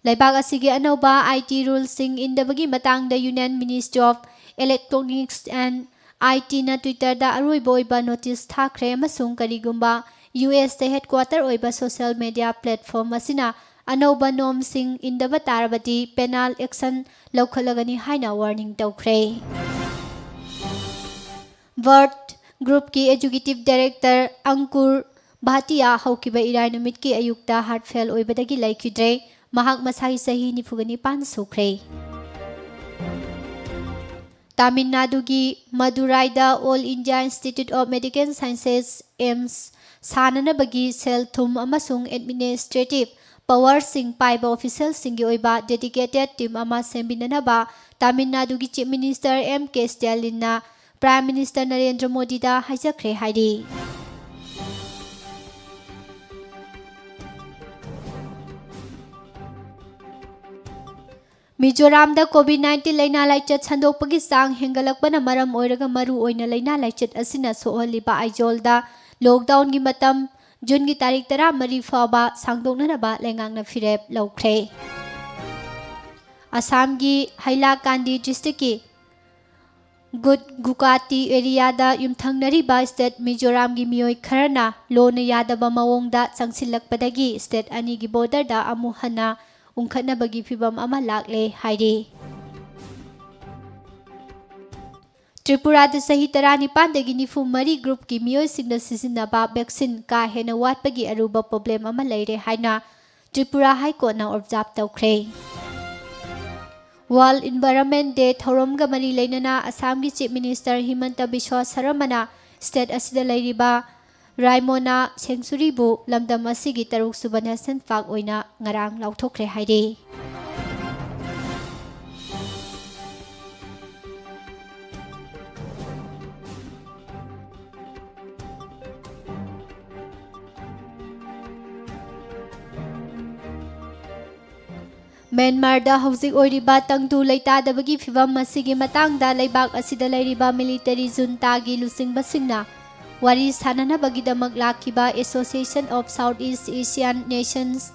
ꯂꯩꯕꯥꯛ ꯑꯁꯤꯒꯤ ꯑꯅꯧꯕ IT ruleꯁꯤꯡ ꯏꯟꯗꯕꯒꯤ ꯃꯇꯥꯡꯗ Union Ministry of Electronics and ITꯅ Twitterꯗ ꯑꯔꯣꯏꯕ ꯑꯣꯏꯕ notice ꯊꯥꯈ꯭ꯔꯦ ꯑꯃꯁꯨꯡ ꯀꯔꯤꯒꯨꯝꯕ USꯇ headquarter ꯑꯣꯏꯕ social media platform ꯑꯁꯤꯅ ꯑꯅꯧꯕ normꯁꯤꯡ ꯏꯟꯗꯕ ꯇꯥꯔꯕꯗꯤ penal action ꯂꯧꯈꯠꯂꯒꯅꯤ ꯍꯥꯏꯅ warning ꯇꯧꯈ꯭ꯔꯦ꯫ Verve Groupꯀꯤ Executive Director Ankur Bhatia ꯍꯧꯈꯤꯕ ꯏꯔꯥꯏ ꯅꯨꯃꯤꯠꯀꯤ ꯑꯌꯨꯛꯇ heart fail ꯑꯣꯏꯕꯗꯒꯤ ꯂꯩꯈꯤꯗ꯭ꯔꯦ꯫ ꯃꯍꯥꯛ ꯃꯁꯥꯒꯤ ꯆꯍꯤ ꯅꯤꯐꯨꯒ ꯅꯤꯄꯥꯟ ꯁꯨꯈ꯭ꯔꯦ꯫ ꯇꯥꯃꯤꯜ ꯅꯥꯗꯨꯒꯤ ꯃꯗꯨꯔꯥꯏꯗ All India Institute of Medical Sciences, AIIMS, ꯁꯥꯅꯅꯕꯒꯤ ꯁꯦꯜ ꯊꯨꯝ ꯑꯃꯁꯨꯡ administrative powerꯁꯤꯡ ꯄꯥꯏꯕ officialꯁꯤꯡꯒꯤ ꯑꯣꯏꯕ dedicated team ꯑꯃ ꯁꯦꯝꯕꯤꯅꯅꯕ ꯇꯥꯃꯤꯜ ꯅꯥꯗꯨꯒꯤ Chief Minister M K Stalinꯅ Prime Minister Narendra ꯃꯣꯗꯤꯗ ꯍꯥꯏꯖꯈ꯭ꯔꯦ ꯍꯥꯏꯔꯤ꯫ ꯃꯤꯖꯣꯔꯥꯝꯗ COVID nineteen ꯂꯥꯏꯅꯥ ꯂꯥꯏꯆꯠ ꯁꯟꯗꯣꯛꯄꯒꯤ ꯆꯥꯡ ꯍꯦꯟꯒꯠꯂꯛꯄꯅ ꯃꯔꯝ ꯑꯣꯏꯔꯒ ꯃꯔꯨ ꯑꯣꯏꯅ ꯂꯥꯏꯅꯥ ꯂꯥꯏꯆꯠ ꯑꯁꯤꯅ ꯁꯣꯛꯍꯜꯂꯤꯕ ꯑꯥꯏꯖꯣꯜꯗ ꯂꯣꯛꯗꯥꯎꯟꯒꯤ ꯃꯇꯝ ꯖꯨꯟꯒꯤ ꯇꯥꯔꯤꯛ ꯇꯔꯥꯃꯔꯤ ꯐꯥꯎꯕ ꯁꯥꯡꯗꯣꯛꯅꯅꯕ ꯂꯩꯉꯥꯛꯅ ꯐꯤꯔꯦꯞ ꯂꯧꯈ꯭ꯔꯦ꯫ ꯑꯁꯥꯝꯒꯤ ꯍꯥꯏꯂꯥꯀꯥꯟꯗꯤ ꯗꯤꯁꯇ꯭ꯔꯤꯛꯀꯤ ꯒꯨꯠ ꯒꯨꯀꯥꯇꯤ ꯑꯦꯔꯤꯌꯥꯗ ꯌꯨꯝꯊꯪꯅꯔꯤꯕ ꯁ꯭ꯇꯦꯠ ꯃꯤꯖꯣꯔꯥꯝꯒꯤ ꯃꯤꯑꯣꯏ ꯈꯔꯅ ꯂꯣꯅ ꯌꯥꯗꯕ ꯃꯑꯣꯡꯗ ꯆꯪꯁꯤꯜꯂꯛꯄꯗꯒꯤ ꯁ꯭ꯇꯦꯠ ꯑꯅꯤꯒꯤ ꯕꯣꯔꯗꯔꯗ ꯑꯃꯨꯛ ꯍꯟꯅ ꯎꯪꯈꯠꯅꯕꯒꯤ ꯐꯤꯚꯝ ꯑꯃ ꯂꯥꯛꯂꯦ ꯍꯥꯏꯔꯤ꯫ ꯇ꯭ꯔꯤꯄꯨꯔꯥꯗ ꯆꯍꯤ ꯇꯔꯥꯅꯤꯄꯥꯟꯗꯒꯤ ꯅꯤꯐꯨ ꯃꯔꯤ ꯒ꯭ꯔꯨꯞꯀꯤ ꯃꯤꯑꯣꯏꯁꯤꯡꯅ ꯁꯤꯖꯤꯟꯅꯕ ꯚꯦꯛꯁꯤꯟ ꯀꯥ ꯍꯦꯟꯅ ꯋꯥꯠꯄꯒꯤ ꯑꯔꯨꯕ ꯄ꯭ꯔꯣꯕ꯭ꯂꯦꯝ ꯑꯃ ꯂꯩꯔꯦ ꯍꯥꯏꯅ ꯇ꯭ꯔꯤꯄꯨꯔꯥ ꯍꯥꯏ ꯀꯣꯔꯠꯅ ꯑꯣꯕꯖꯥꯔꯚ ꯇꯧꯈ꯭ꯔꯦ꯫ ꯋꯥꯔꯜꯗ ꯏꯟꯚꯥꯏꯔꯟꯃꯦꯟ ꯗꯦ ꯊꯧꯔꯝꯒ ꯃꯔꯤ ꯂꯩꯅꯅ ꯑꯁꯥꯝꯒꯤ ꯆꯤꯐ ꯃꯤꯅꯤꯁꯇꯔ ꯍꯤꯃꯟꯇ ꯕꯤꯁ꯭ꯋ ꯁꯔꯃꯅ ꯁ꯭ꯇꯦꯠ ꯑꯁꯤꯗ ꯂꯩꯔꯤꯕ ꯔꯥꯏꯃꯣꯅꯥ ꯁꯦꯡꯆꯨꯔꯤꯕꯨ ꯂꯝꯗꯝ ꯑꯁꯤꯒꯤ ꯇꯔꯨꯛꯁꯨꯕ ꯅꯦꯁꯅꯦꯜ ꯄꯥꯔꯛ ꯑꯣꯏꯅ ꯉꯔꯥꯡ ꯂꯥꯎꯊꯣꯛꯈ꯭ꯔꯦ ꯍꯥꯏꯔꯤ꯫ ꯃ꯭ꯌꯥꯟꯃꯥꯔꯗ ꯍꯧꯖꯤꯛ ꯑꯣꯏꯔꯤꯕ ꯇꯪꯗꯨ ꯂꯩꯇꯥꯗꯕꯒꯤ ꯐꯤꯚꯝ ꯑꯁꯤꯒꯤ ꯃꯇꯥꯡꯗ ꯂꯩꯕꯥꯛ ꯑꯁꯤꯗ ꯂꯩꯔꯤꯕ ꯃꯤꯂꯤꯇꯔꯤ ꯖꯨꯟꯇꯥꯒꯤ ꯂꯨꯆꯤꯡꯕꯁꯤꯡꯅ ꯋꯥꯔꯤ ꯁꯥꯅꯅꯕꯒꯤꯗꯃꯛ ꯂꯥꯛꯈꯤꯕ Association of South East Asian Nations,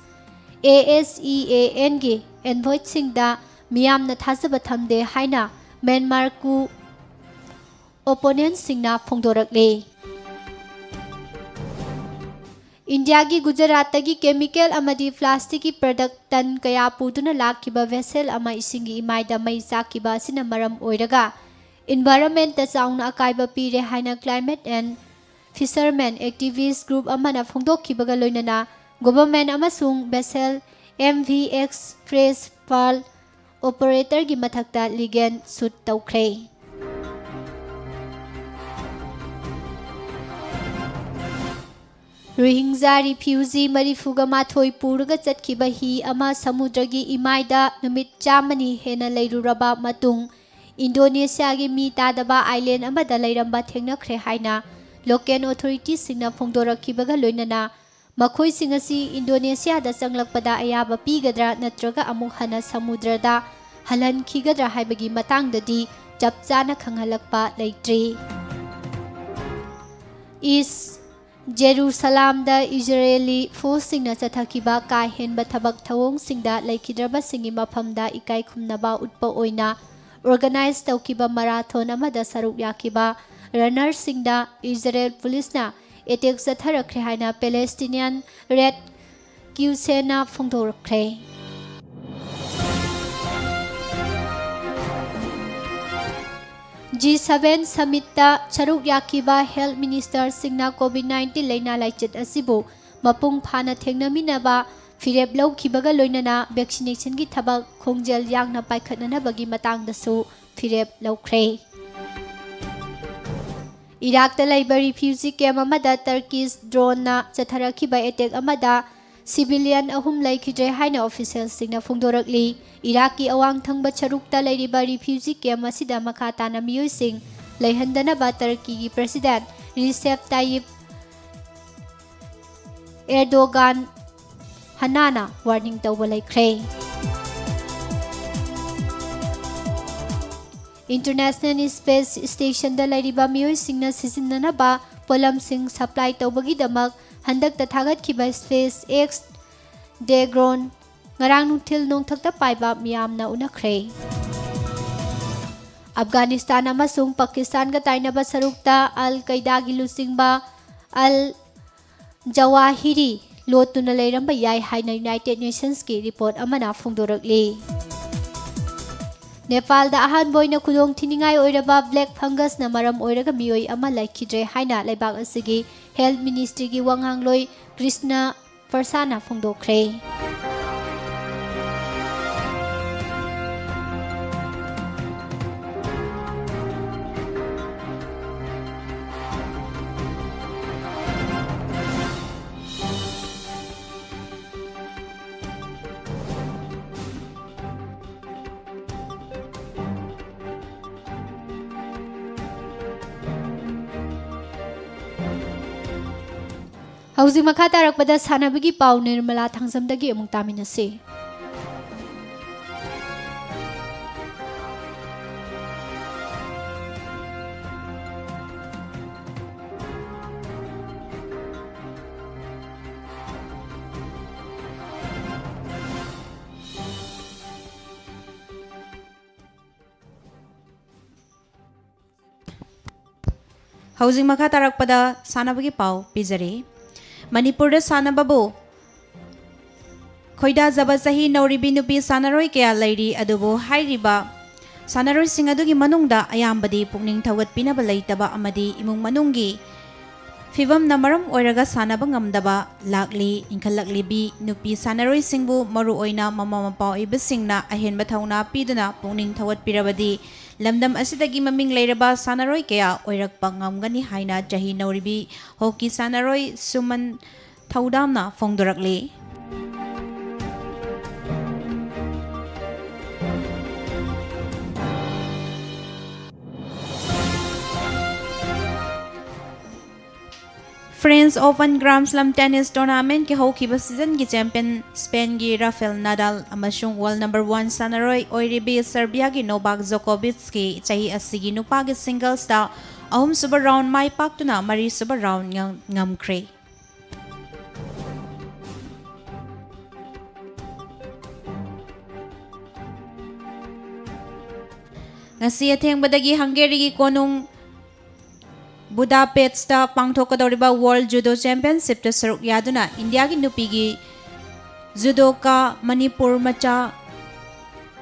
A S E A N, ꯒꯤ ꯑꯦꯟꯚꯣꯏꯁꯤꯡꯗ ꯃꯤꯌꯥꯝꯅ ꯊꯥꯖꯕ ꯊꯝꯗꯦ ꯍꯥꯏꯅ ꯃ꯭ꯌꯥꯟꯃꯥꯔ ꯀꯨ ꯑꯣꯄꯣꯅꯦꯟꯠꯁꯤꯡꯅ ꯐꯣꯡꯗꯣꯔꯛꯂꯤ꯫ ꯏꯟꯗꯤꯌꯥꯒꯤ ꯒꯨꯖꯔꯥꯠꯇꯒꯤ ꯀꯦꯃꯤꯀꯦꯜ ꯑꯃꯗꯤ ꯄ꯭ꯂꯥꯁꯇꯤꯛꯀꯤ ꯄ꯭ꯔꯗꯛ ꯇꯟ ꯀꯌꯥ ꯄꯨꯗꯨꯅ ꯂꯥꯛꯈꯤꯕ ꯚꯦꯁꯦꯜ ꯑꯃ ꯏꯁꯤꯡꯒꯤ ꯏꯃꯥꯏꯗ ꯃꯩ ꯆꯥꯛꯈꯤꯕ ꯑꯁꯤꯅ ꯃꯔꯝ ꯑꯣꯏꯔꯒ ꯏꯟꯚꯥꯏꯔꯟꯃꯦꯟꯠꯇ ꯆꯥꯎꯅ ꯑꯀꯥꯏꯕ ꯄꯤꯔꯦ ꯍꯥꯏꯅ Climate and Fishermen Activist Group ꯑꯃꯅ ꯐꯣꯡꯗꯣꯛꯈꯤꯕꯒ ꯂꯣꯏꯅꯅ ꯒꯣꯚꯔꯟꯃꯦꯟꯠ ꯑꯃꯁꯨꯡ vessel M V Express Pearl ꯑꯣꯄꯔꯦꯇꯔꯒꯤ ꯃꯊꯛꯇ ꯂꯤꯒꯦꯜ ꯁꯨꯠ ꯇꯧꯈ꯭ꯔꯦ꯫ ꯔꯣꯍꯤꯡꯖꯥ ꯔꯤꯐ꯭ꯌꯨꯖꯤ ꯃꯔꯤꯐꯨꯒ ꯃꯥꯊꯣꯏ ꯄꯨꯔꯒ ꯆꯠꯈꯤꯕ ꯍꯤ ꯑꯃ ꯁꯃꯨꯗ꯭ꯔꯒꯤ ꯏꯃꯥꯏꯗ ꯅꯨꯃꯤꯠ ꯆꯥꯝꯃꯅꯤ ꯍꯦꯟꯅ ꯂꯩꯔꯨꯔꯕ ꯃꯇꯨꯡ, ꯏꯟꯗꯣꯅꯦꯁꯤꯌꯥꯒꯤ ꯃꯤ ꯇꯥꯗꯕ ꯑꯥꯏꯂꯦꯟ ꯑꯃꯗ ꯂꯩꯔꯝꯕ ꯊꯦꯡꯅꯈ꯭ꯔꯦ ꯍꯥꯏꯅ ꯂꯣꯀꯦꯜ ꯑꯣꯊꯣꯔꯤꯇꯤꯁꯤꯡꯅ ꯐꯣꯡꯗꯣꯔꯛꯈꯤꯕꯒ ꯂꯣꯏꯅꯅ ꯃꯈꯣꯏꯁꯤꯡ ꯑꯁꯤ ꯏꯟꯗꯣꯅꯦꯁꯤꯌꯥꯗ ꯆꯪꯂꯛꯄꯗ ꯑꯌꯥꯕ ꯄꯤꯒꯗ꯭ꯔꯥ ꯅꯠꯇ꯭ꯔꯒ ꯑꯃꯨꯛ ꯍꯟꯅ ꯁꯃꯨꯗ꯭ꯔꯗ ꯍꯜꯍꯟꯈꯤꯒꯗ꯭ꯔꯥ ꯍꯥꯏꯕꯒꯤ ꯃꯇꯥꯡꯗꯗꯤ ꯆꯞ ꯆꯥꯅ ꯈꯪꯍꯜꯂꯛꯄ ꯂꯩꯇ꯭ꯔꯤ꯫ ꯏꯁ ꯖꯦꯔꯨꯁꯂꯥꯝꯗ ꯏꯖꯔꯦꯂꯤ ꯐꯣꯔꯁꯁꯤꯡꯅ ꯆꯠꯊꯈꯤꯕ ꯀꯥ ꯍꯦꯟꯕ ꯊꯕꯛ ꯊꯧꯑꯣꯡꯁꯤꯡꯗ ꯂꯩꯈꯤꯗ꯭ꯔꯕꯁꯤꯡꯒꯤ ꯃꯐꯝꯗ ꯏꯀꯥꯏ ꯈꯨꯝꯅꯕ ꯎꯠꯄ ꯑꯣꯏꯅ ꯑꯣꯔꯒꯅꯥꯏꯖ ꯇꯧꯈꯤꯕ ꯃꯔꯥꯊꯣꯟ ꯑꯃꯗ ꯁꯔꯨꯛ ꯌꯥꯈꯤꯕ ꯔꯟꯅꯔꯁꯤꯡꯗ ꯏꯖꯔꯦꯜ ꯄꯨꯂꯤꯁꯅ ꯑꯦꯇꯦꯛ ꯆꯠꯊꯔꯛꯈ꯭ꯔꯦ ꯍꯥꯏꯅ ꯄꯦꯂꯦꯁꯇꯤꯅꯤꯌꯥꯟ ꯔꯦꯗ ꯀ꯭ꯌꯨꯁꯦꯟꯅ ꯐꯣꯡꯗꯣꯔꯛꯈ꯭ꯔꯦ꯫ ꯖꯤ ꯁꯚꯦꯟ ꯁꯃꯤꯠꯇ ꯁꯔꯨꯛ ꯌꯥꯈꯤꯕ ꯍꯦꯜꯊ ꯃꯤꯅꯤꯁꯇꯔꯁꯤꯡꯅ ꯀꯣꯚꯤꯗ ꯅꯥꯏꯟꯇꯤꯟ ꯂꯥꯏꯅꯥ ꯂꯥꯏꯆꯠ ꯑꯁꯤꯕꯨ ꯃꯄꯨꯡ ꯐꯥꯅ ꯊꯦꯡꯅꯃꯤꯟꯅꯕ ꯐꯤꯔꯦꯞ ꯂꯧꯈꯤꯕꯒ ꯂꯣꯏꯅꯅ ꯚꯦꯛꯁꯤꯅꯦꯁꯟꯒꯤ ꯊꯕꯛ ꯈꯣꯡꯖꯦꯜ ꯌꯥꯡꯅ ꯄꯥꯏꯈꯠꯅꯅꯕꯒꯤ ꯃꯇꯥꯡꯗꯁꯨ ꯐꯤꯔꯦꯞ ꯂꯧꯈ꯭ꯔꯦ꯫ ꯏꯔꯥꯛꯇ ꯂꯩꯕ ꯔꯤꯐ꯭ꯌꯨꯖꯤ ꯀꯦꯝ ꯑꯃꯗ ꯇꯔꯀꯤꯁ ꯗ꯭ꯔꯣꯟꯅ ꯆꯠꯊꯔꯛꯈꯤꯕ ꯑꯦꯇꯦꯛ ꯑꯃꯗ ꯁꯤꯚꯤꯂꯤꯌꯟ ꯑꯍꯨꯝ ꯂꯩꯈꯤꯗ꯭ꯔꯦ ꯍꯥꯏꯅ ꯑꯣꯐꯤꯁꯤꯌꯦꯜꯁꯤꯡꯅ ꯐꯣꯡꯗꯣꯔꯛꯂꯤ꯫ ꯏꯔꯥꯛꯀꯤ ꯑꯋꯥꯡ ꯊꯪꯕ ꯁꯔꯨꯛꯇ ꯂꯩꯔꯤꯕ ꯔꯤꯐ꯭ꯌꯨꯖꯤ ꯀꯦꯝ ꯑꯁꯤꯗ ꯃꯈꯥ ꯇꯥꯅ ꯃꯤꯑꯣꯏꯁꯤꯡ ꯂꯩꯍꯟꯗꯅꯕ ꯇꯔꯀꯤꯒꯤ ꯄ꯭ꯔꯁꯤꯗꯦꯟꯠ ꯔꯤꯁꯦꯞ ꯇꯥꯌꯤꯞ ꯑꯦꯔꯗꯣꯒꯥꯟ ꯍꯅꯥꯅ ꯋꯥꯔꯅꯤꯡ ꯇꯧꯕ ꯂꯩꯈ꯭ꯔꯦ꯫ ꯏꯟꯇꯔꯅꯦꯁꯅꯦꯜ ꯁ꯭ꯄꯦꯁ ꯁ꯭ꯇꯦꯁꯟꯗ ꯂꯩꯔꯤꯕ ꯃꯤꯑꯣꯏꯁꯤꯡꯅ ꯁꯤꯖꯤꯟꯅꯅꯕ ꯄꯣꯠꯂꯝꯁꯤꯡ ꯁꯄ꯭ꯂꯥꯏ ꯇꯧꯕꯒꯤꯗꯃꯛ ꯍꯟꯗꯛꯇ ꯊꯥꯒꯠꯈꯤꯕ ꯁ꯭ꯄꯦꯁ ꯑꯦꯛꯁ ꯗꯦꯒ꯭ꯔꯣꯟ ꯉꯔꯥꯡ ꯅꯨꯡꯊꯤꯜ ꯅꯣꯡꯊꯛꯇ ꯄꯥꯏꯕ ꯃꯤꯌꯥꯝꯅ ꯎꯅꯈ꯭ꯔꯦ꯫ ꯑꯐꯒꯥꯅꯤꯁꯇꯥꯟ ꯑꯃꯁꯨꯡ ꯄꯥꯀꯤꯁꯇꯥꯟꯒ ꯇꯥꯏꯅꯕ ꯁꯔꯨꯛꯇ ꯑꯜ ꯀꯩꯗꯥꯒꯤ ꯂꯨꯆꯤꯡꯕ ꯑꯜ ꯖꯋꯥꯍꯤꯔꯤ ꯂꯣꯠꯇꯨꯅ ꯂꯩꯔꯝꯕ ꯌꯥꯏ ꯍꯥꯏꯅ ꯌꯨꯅꯥꯏꯇꯦꯗ ꯅꯦꯁꯟꯁꯀꯤ ꯔꯤꯄꯣꯔꯠ ꯑꯃꯅ ꯐꯣꯡꯗꯣꯔꯛꯂꯤ꯫ ꯅꯦꯄꯥꯜꯗ ꯑꯍꯥꯟꯕ ꯑꯣꯏꯅ ꯈꯨꯗꯣꯡ ꯊꯤꯅꯤꯡꯉꯥꯏ ꯑꯣꯏꯔꯕ ꯕ꯭ꯂꯦꯛ ꯐꯪꯒꯁꯅ ꯃꯔꯝ ꯑꯣꯏꯔꯒ ꯃꯤꯑꯣꯏ ꯑꯃ ꯂꯩꯈꯤꯗ꯭ꯔꯦ ꯍꯥꯏꯅ ꯂꯩꯕꯥꯛ ꯑꯁꯤꯒꯤ ꯍꯦꯜꯊ ꯃꯤꯅꯤꯁꯇ꯭ꯔꯤꯒꯤ ꯋꯥꯉꯥꯡꯂꯣꯏ ꯀ꯭ꯔꯤꯁꯅ ꯄ꯭ꯔꯁꯥꯅ ꯐꯣꯡꯗꯣꯛꯈ꯭ꯔꯦ꯫ ꯍꯧꯖꯤꯛ ꯃꯈꯥ ꯇꯥꯔꯛꯄꯗ ꯁꯥꯟꯅꯕꯒꯤ ꯄꯥꯎ ꯅꯤꯔꯃꯂꯥ ꯊꯥꯡꯖꯝꯗꯒꯤ ꯑꯃꯨꯛ ꯇꯥꯃꯤꯟꯅꯁꯤ꯫ ꯍꯧꯖꯤꯛ ꯃꯈꯥ ꯇꯥꯔꯛꯄꯗ ꯁꯥꯟꯅꯕꯒꯤ ꯄꯥꯎ ꯄꯤꯖꯔꯤ꯫ ꯃꯅꯤꯄꯨꯔꯗ ꯁꯥꯟꯅꯕꯕꯨ ꯈꯣꯏꯗꯥꯖꯕ ꯆꯍꯤ ꯅꯧꯔꯤꯕꯤ ꯅꯨꯄꯤ ꯁꯥꯟꯅꯔꯣꯏ ꯀꯌꯥ ꯂꯩꯔꯤ, ꯑꯗꯨꯕꯨ ꯍꯥꯏꯔꯤꯕ ꯁꯥꯟꯅꯔꯣꯏꯁꯤꯡ ꯑꯗꯨꯒꯤ ꯃꯅꯨꯡꯗ ꯑꯌꯥꯝꯕꯗꯤ ꯄꯨꯛꯅꯤꯡ ꯊꯧꯒꯠꯄꯤꯅꯕ ꯂꯩꯇꯕ ꯑꯃꯗꯤ ꯏꯃꯨꯡ ꯃꯅꯨꯡꯒꯤ ꯐꯤꯕꯝꯅ ꯃꯔꯝ ꯑꯣꯏꯔꯒ ꯁꯥꯟꯅꯕ ꯉꯝꯗꯕ ꯂꯥꯛꯂꯤ꯫ ꯏꯟꯈꯠꯂꯛꯂꯤꯕꯤ ꯅꯨꯄꯤ ꯁꯥꯟꯅꯔꯣꯏꯁꯤꯡꯕꯨ, ꯃꯔꯨꯑꯣꯏꯅ ꯃꯃꯥ ꯃꯄꯥ ꯑꯣꯏꯕꯁꯤꯡꯅ ꯑꯍꯦꯟꯕ ꯊꯧꯅꯥ ꯄꯤꯗꯨꯅ ꯄꯨꯛꯅꯤꯡ ꯊꯧꯒꯠꯄꯤꯔꯕꯗꯤ ꯂꯝꯗꯝ ꯑꯁꯤꯗꯒꯤ ꯃꯃꯤꯡ ꯂꯩꯔꯕ ꯁꯥꯟꯅꯔꯣꯏ ꯀꯌꯥ ꯑꯣꯏꯔꯛꯄ ꯉꯝꯒꯅꯤ ꯍꯥꯏꯅ ꯆꯍꯤ ꯅꯧꯔꯤꯕꯤ ꯍꯣꯀꯤ ꯁꯥꯟꯅꯔꯣꯏ ꯁꯨꯃꯟ ꯊꯧꯗꯥꯝꯅ ꯐꯣꯡꯗꯣꯔꯛꯂꯤ꯫ French Open Grand Slam Tennis Tournamentꯀꯤ ꯍꯧꯈꯤꯕ seasonꯒꯤ champion Spainꯒꯤ Rafael Nadal ꯑꯃꯁꯨꯡ world number one ꯁꯥꯟꯅꯔꯣꯏ ꯑꯣꯏꯔꯤꯕꯤ Serbiaꯒꯤ Novak Djokovicꯀꯤ ꯆꯍꯤ ꯑꯁꯤꯒꯤ ꯅꯨꯄꯥꯒꯤ singlesꯇ ꯑꯍꯨꯝꯁꯨꯕ round ꯃꯥꯏ ꯄꯥꯛꯇꯨꯅ ꯃꯔꯤꯁꯨꯕ round ꯉꯝ-, ꯉꯝꯈ꯭ꯔꯦ꯫ ꯉꯁꯤ ꯑꯊꯦꯡꯕꯗꯒꯤ ꯍꯪꯒꯦꯔꯤꯒꯤ ꯀꯣꯅꯨꯡ ꯕꯨꯗꯥꯄꯦꯁ꯭ꯠꯇ ꯄꯥꯡꯊꯣꯛꯀꯗꯧꯔꯤꯕ World Judo Championshipꯇ ꯁꯔꯨꯛ ꯌꯥꯗꯨꯅ ꯏꯟꯗꯤꯌꯥꯒꯤ ꯅꯨꯄꯤꯒꯤ judoka ꯃꯅꯤꯄꯨꯔ ꯃꯆꯥ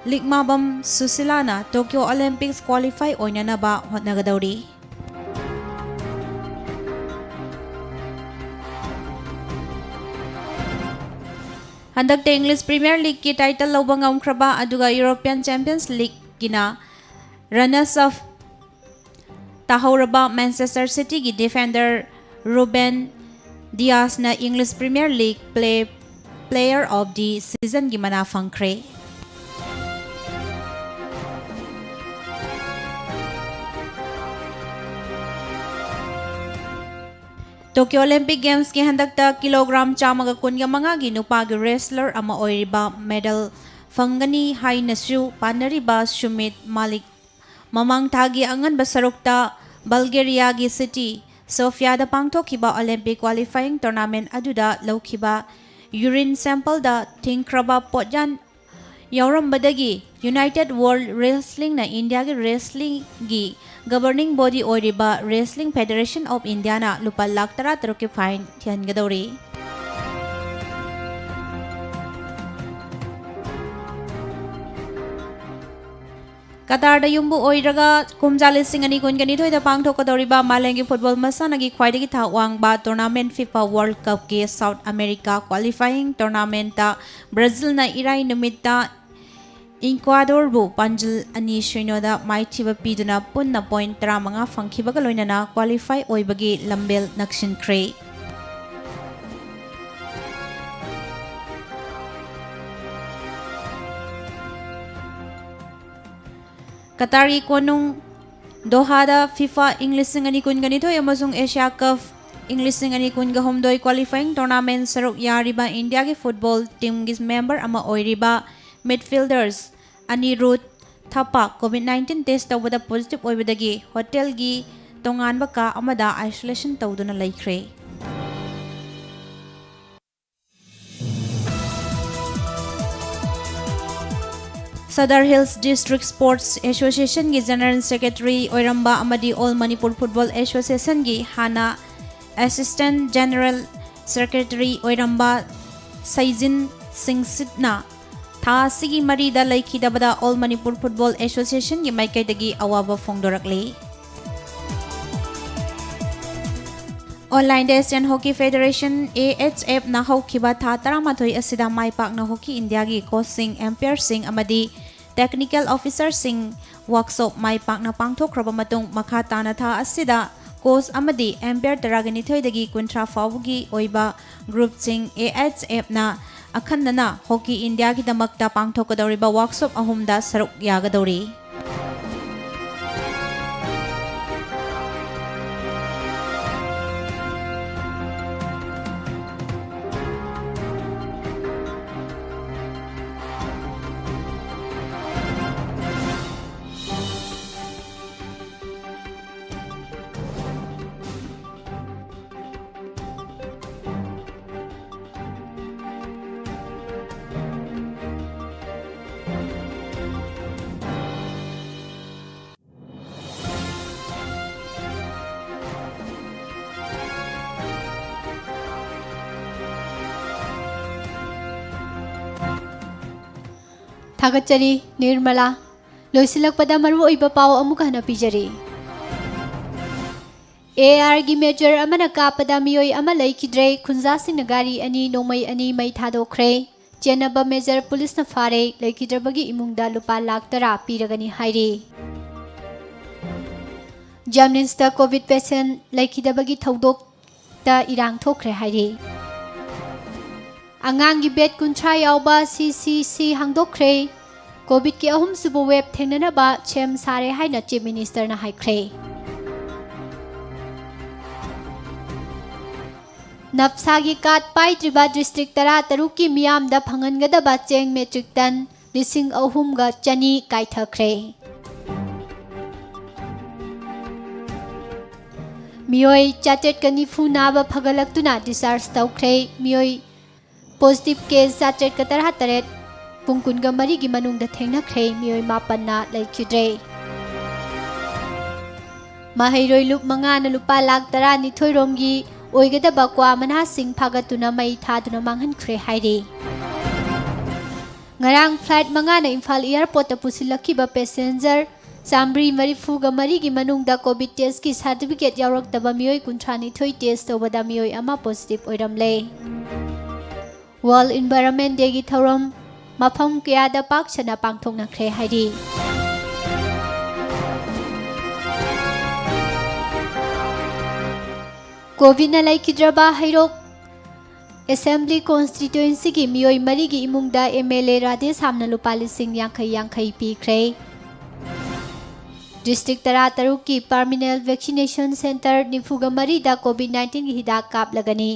ꯂꯤꯛꯃꯥꯕꯝ ꯁꯨꯁꯤꯂꯥꯅ Tokyo Olympics qualify ꯑꯣꯏꯅꯅꯕ ꯍꯣꯠꯅꯒꯗꯧꯔꯤ꯫ ꯍꯟꯗꯛꯇ English Premier Leagueꯀꯤ title ꯂꯧꯕ ꯉꯝꯈ꯭ꯔꯕ ꯑꯗꯨꯒ European Champions Leagueꯀꯤꯅ runners-up ꯇꯥꯍꯧꯔꯕ Manchester Cityꯒꯤ defender Ruben Diasꯅ English Premier League play-, Player of the Seasonꯒꯤ ꯃꯅꯥ ꯐꯪꯈ꯭ꯔꯦ꯫ Tokyo Olympic Gamesꯀꯤ ꯍꯟꯗꯛꯇ kilogram ꯆꯥꯝꯃꯒ ꯀꯨꯟꯒ ꯃꯉꯥꯒꯤ ꯅꯨꯄꯥꯒꯤ wrestler ꯑꯃ ꯑꯣꯏꯔꯤꯕ medal ꯐꯪꯒꯅꯤ ꯍꯥꯏꯅꯁꯨ ꯄꯥꯅꯔꯤꯕ ꯁꯨꯃꯤꯠ ꯃꯥꯂꯤꯛ ꯃꯃꯥꯡ ꯊꯥꯒꯤ ꯑꯉꯟꯕ ꯁꯔꯨꯛꯇ Bulgariaꯒꯤ city Sofiaꯗ ꯄꯥꯡꯊꯣꯛꯈꯤꯕ Olympic qualifying tournament ꯑꯗꯨꯗ ꯂꯧꯈꯤꯕ urine sampleꯗ ꯊꯤꯡꯈ꯭ꯔꯕ ꯄꯣꯠꯌꯥꯟ ꯌꯥꯎꯔꯝꯕꯗꯒꯤ United World Wrestlingꯅ ꯏꯟꯗꯤꯌꯥꯒꯤ wrestlingꯒꯤ Governing body ꯑꯣꯏꯔꯤꯕ Wrestling Federation of Indiaꯅ ꯂꯨꯄꯥ ꯂꯥꯈ ꯇꯔꯥ ꯇꯔꯨꯛꯀꯤ fine ꯊꯤꯍꯟꯒꯗꯧꯔꯤ꯫ ꯀꯇꯥꯔꯗ ꯌꯨꯝꯕꯨ ꯑꯣꯏꯔꯒ ꯀꯨꯝꯖꯥ ꯂꯤꯁꯤꯡ ꯑꯅꯤ ꯀꯨꯟꯒ ꯅꯤꯊꯣꯏꯗ ꯄꯥꯡꯊꯣꯛꯀꯗꯧꯔꯤꯕ ꯃꯥꯂꯦꯝꯒꯤ football ꯃꯁꯥꯟꯅꯒꯤ ꯈ꯭ꯋꯥꯏꯗꯒꯤ ꯊꯥꯛ ꯋꯥꯡꯕ tournament FIFA World Cupꯀꯤ South America qualifying tournamentꯇ ꯕ꯭ꯔꯥꯖꯤꯜꯅ ꯏꯔꯥꯏ ꯅꯨꯃꯤꯠꯇ ꯏꯀ꯭ꯋꯥꯗꯣꯔꯕꯨ ꯄꯥꯟꯖꯤꯜ ꯑꯅꯤ ꯁꯤꯅꯣꯗ ꯃꯥꯏꯊꯤꯕ ꯄꯤꯗꯨꯅ ꯄꯨꯟꯅ point ꯇꯔꯥꯃꯉꯥ ꯐꯪꯈꯤꯕꯒ ꯂꯣꯏꯅꯅ qualify ꯑꯣꯏꯕꯒꯤ ꯂꯝꯕꯦꯜ ꯅꯛꯁꯤꯟꯈ꯭ꯔꯦ꯫ ꯀꯇꯥꯔꯒꯤ ꯀꯣꯅꯨꯡ ꯗꯣꯍꯥꯗ FIFA ꯏꯪ ꯂꯤꯁꯤꯡ ꯑꯅꯤ ꯀꯨꯟꯒ ꯅꯤꯊꯣꯏ ꯑꯃꯁꯨꯡ Asia Cup ꯏꯪ ꯂꯤꯁꯤꯡ ꯑꯅꯤ ꯀꯨꯟꯒ ꯍꯨꯝꯗꯣꯏ qualifying tournament ꯁꯔꯨꯛ ꯌꯥꯔꯤꯕ ꯏꯟꯗꯤꯌꯥꯒꯤ football teamꯒꯤ member ꯑꯃ ꯑꯣꯏꯔꯤꯕ midfielders ꯑꯅꯤꯔꯨꯗ ꯊꯥꯄꯥ COVID nineteen test ꯇꯧꯕꯗ positive ꯑꯣꯏꯕꯗꯒꯤ hotelꯒꯤ ꯇꯣꯉꯥꯟꯕ ꯀꯥ ꯑꯃꯗ isolation ꯇꯧꯗꯨꯅ ꯂꯩꯈ꯭ꯔꯦ꯫ Sadar Hills District Sports Associationꯒꯤ General Secretary ꯑꯣꯏꯔꯝꯕ ꯑꯃꯗꯤ All Manipur Football Associationꯒꯤ ꯍꯥꯟꯅ Assistant General Secretary ꯑꯣꯏꯔꯝꯕ ꯁꯩꯖꯤꯟ ꯁꯤꯡꯁꯤꯠꯅ ꯊꯥ ꯑꯁꯤꯒꯤ ꯃꯔꯤꯗ ꯂꯩꯈꯤꯗꯕꯗ All Manipur Football Associationꯒꯤ ꯃꯥꯏꯀꯩꯗꯒꯤ ꯑꯋꯥꯕ ꯐꯣꯡꯗꯣꯔꯛꯂꯤ꯫ All India Asian Hockey Federation, AHFꯅ ꯍꯧꯈꯤꯕ ꯊꯥ ꯇꯔꯥꯃꯥꯊꯣꯏ ꯑꯁꯤꯗ ꯃꯥꯏ ꯄꯥꯛꯅ Hockey Indiaꯒꯤ coachꯁꯤꯡ, umpireꯁꯤꯡ ꯑꯃꯗꯤ technical officerꯁꯤꯡ workshop ꯃꯥꯏ ꯄꯥꯛꯅ ꯄꯥꯡꯊꯣꯛꯈ꯭ꯔꯕ ꯃꯇꯨꯡ, ꯃꯈꯥ ꯇꯥꯅ ꯊꯥ ꯑꯁꯤꯗ coach ꯑꯃꯗꯤ umpire ꯇꯔꯥꯒ ꯅꯤꯊꯣꯏꯗꯒꯤ ꯀꯨꯟꯊ꯭ꯔꯥ ꯐꯥꯎꯕꯒꯤ ꯑꯣꯏꯕ groupꯁꯤꯡ AHFꯅ ꯑꯈꯟꯅꯅ Hockey Indiaꯒꯤꯗꯃꯛꯇ ꯄꯥꯡꯊꯣꯛꯀꯗꯧꯔꯤꯕ workshop ꯑꯍꯨꯝꯗ ꯁꯔꯨꯛ ꯌꯥꯒꯗꯧꯔꯤ꯫ ꯊꯥꯒꯠꯆꯔꯤ, ꯅꯤꯔꯃꯂꯥ꯫ ꯂꯣꯏꯁꯤꯜꯂꯛꯄꯗ ꯃꯔꯨꯑꯣꯏꯕ ꯄꯥꯎ ꯑꯃꯨꯛ ꯍꯟꯅ ꯄꯤꯖꯔꯤ꯫ ꯑꯦ ꯑꯥꯔꯒꯤ ꯃꯦꯖꯔ ꯑꯃꯅ ꯀꯥꯞꯄꯗ ꯃꯤꯑꯣꯏ ꯑꯃ ꯂꯩꯈꯤꯗ꯭ꯔꯦ, ꯈꯨꯟꯖꯥꯁꯤꯡꯅ ꯒꯥꯔꯤ ꯑꯅꯤ ꯅꯣꯡꯃꯩ ꯑꯅꯤ ꯃꯩ ꯊꯥꯗꯣꯛꯈ꯭ꯔꯦ꯫ ꯆꯦꯟꯅꯕ ꯃꯦꯖꯔ ꯄꯨꯂꯤꯁꯅ ꯐꯥꯔꯦ, ꯂꯩꯈꯤꯗ꯭ꯔꯕꯒꯤ ꯏꯃꯨꯡꯗ ꯂꯨꯄꯥ ꯂꯥꯈ ꯇꯔꯥ ꯄꯤꯔꯒꯅꯤ ꯍꯥꯏꯔꯤ꯫ ꯖꯦꯅꯤꯝꯁꯇ ꯀꯣꯚꯤꯗ ꯄꯦꯁꯦꯟ ꯂꯩꯈꯤꯗꯕꯒꯤ ꯊꯧꯗꯣꯛꯇ ꯏꯔꯥꯡ ꯊꯣꯛꯈ꯭ꯔꯦ ꯍꯥꯏꯔꯤ꯫ ꯑꯉꯥꯡꯒꯤ ꯕꯦꯗ ꯀꯨꯟꯊ꯭ꯔꯥ ꯌꯥꯎꯕ ꯁꯤ ꯁꯤ ꯁꯤ ꯍꯥꯡꯗꯣꯛꯈ꯭ꯔꯦ꯫ ꯀꯣꯚꯤꯗꯀꯤ ꯑꯍꯨꯝꯁꯨꯕ ꯋꯦꯕ ꯊꯦꯡꯅꯅꯕ ꯁꯦꯝ ꯁꯥꯔꯦ ꯍꯥꯏꯅ ꯆꯤꯐ ꯃꯤꯅꯤꯁꯇꯔꯅ ꯍꯥꯏꯈ꯭ꯔꯦ꯫ ꯅꯞꯁꯥꯒꯤ ꯀꯥꯔꯗ ꯄꯥꯏꯗ꯭ꯔꯤꯕ ꯗꯤꯁꯇ꯭ꯔꯤꯛ ꯇꯔꯥꯇꯔꯨꯛꯀꯤ ꯃꯤꯌꯥꯝꯗ ꯐꯪꯍꯟꯒꯗꯕ ꯆꯦꯡ ꯃꯦꯇ꯭ꯔꯤꯛ ꯇꯟ ꯂꯤꯁꯤꯡ ꯑꯍꯨꯝꯒ ꯆꯅꯤ ꯀꯥꯏꯊꯈ꯭ꯔꯦ꯫ ꯃꯤꯑꯣꯏ ꯆꯥꯇ꯭ꯔꯦꯠꯀ ꯅꯤꯐꯨ ꯅꯥꯕ ꯐꯒꯠꯂꯛꯇꯨꯅ ꯗꯤꯁꯆꯥꯔꯖ ꯇꯧꯈ꯭ꯔꯦ꯫ ꯃꯤꯑꯣꯏ ꯄꯣꯖꯤꯇꯤꯚ ꯀꯦꯁ ꯆꯥꯇ꯭ꯔꯦꯠꯀ ꯇꯔꯥꯇꯔꯦꯠ, ꯄꯨꯡ ꯀꯨꯟꯒ ꯃꯔꯤꯒꯤ ꯃꯅꯨꯡꯗ ꯊꯦꯡꯅꯈ꯭ꯔꯦ꯫ ꯃꯤꯑꯣꯏ ꯃꯥꯄꯟꯅ ꯂꯩꯈꯤꯗ꯭ꯔꯦ꯫ ꯃꯍꯩꯔꯣꯏ ꯂꯨꯞ ꯃꯉꯥꯅ ꯂꯨꯄꯥ ꯂꯥꯈ ꯇꯔꯥꯅꯤꯊꯣꯏ ꯔꯣꯝꯒꯤ ꯑꯣꯏꯒꯗꯕ ꯀ꯭ꯋꯥ ꯃꯅꯥꯁꯤꯡ ꯐꯥꯒꯠꯇꯨꯅ ꯃꯩ ꯊꯥꯗꯨꯅ ꯃꯥꯡꯍꯟꯈ꯭ꯔꯦ ꯍꯥꯏꯔꯤ꯫ ꯉꯔꯥꯡ ꯐ꯭ꯂꯥꯏꯠ ꯃꯉꯥꯅ ꯏꯝꯐꯥꯜ ꯑꯦꯌꯔꯄꯣꯔꯠꯇ ꯄꯨꯁꯤꯜꯂꯛꯈꯤꯕ ꯄꯦꯁꯦꯟꯖꯔ ꯆꯥꯃꯔꯤ ꯃꯔꯤꯐꯨꯒ ꯃꯔꯤꯒꯤ ꯃꯅꯨꯡꯗ ꯀꯣꯚꯤꯗ ꯇꯦꯁꯀꯤ ꯁꯥꯔꯇꯤꯐꯤꯀꯦꯠ ꯌꯥꯎꯔꯛꯇꯕ ꯃꯤꯑꯣꯏ ꯀꯨꯟꯊ꯭ꯔꯥ ꯅꯤꯊꯣꯏ ꯇꯦꯁ ꯇꯧꯕꯗ ꯃꯤꯑꯣꯏ ꯑꯃ ꯄꯣꯖꯤꯇꯤꯚ ꯑꯣꯏꯔꯝꯂꯦ꯫ ꯋꯥꯔꯜꯗ ꯏꯟꯚꯥꯏꯔꯟꯃꯦꯟ ꯗꯦꯒꯤ ꯊꯧꯔꯝ ꯃꯐꯝ ꯀꯌꯥꯗ ꯄꯥꯛ ꯁꯟꯅ ꯄꯥꯡꯊꯣꯛꯅꯈ꯭ꯔꯦ ꯍꯥꯏꯔꯤ꯫ ꯀꯣꯚꯤꯗꯅ ꯂꯩꯈꯤꯗ꯭ꯔꯕ ꯍꯩꯔꯣꯛ ꯑꯦꯁꯦꯝꯕ꯭ꯂꯤ ꯀꯣꯟꯁꯇꯤꯇ꯭ꯋꯦꯟꯁꯤꯒꯤ ꯃꯤꯑꯣꯏ ꯃꯔꯤꯒꯤ ꯏꯃꯨꯡꯗ ꯑꯦꯝ ꯑꯦꯜ ꯑꯦ ꯔꯥꯙꯦꯁ꯭ꯌꯥꯝꯅ ꯂꯨꯄꯥ ꯂꯤꯁꯤꯡ ꯌꯥꯡꯈꯩ ꯌꯥꯡꯈꯩ ꯄꯤꯈ꯭ꯔꯦ꯫ ꯗꯤꯁꯇ꯭ꯔꯤꯛ ꯇꯔꯥꯇꯔꯨꯛꯀꯤ ꯄꯥꯔꯃꯤꯅꯦꯜ ꯚꯦꯛꯁꯤꯅꯦꯁꯟ ꯁꯦꯟꯇꯔ ꯅꯤꯐꯨꯒ ꯃꯔꯤꯗ ꯀꯣꯚꯤꯗ ꯅꯥꯏꯟꯇꯤꯟꯒꯤ ꯍꯤꯗꯥꯛ ꯀꯥꯞꯂꯒꯅꯤ꯫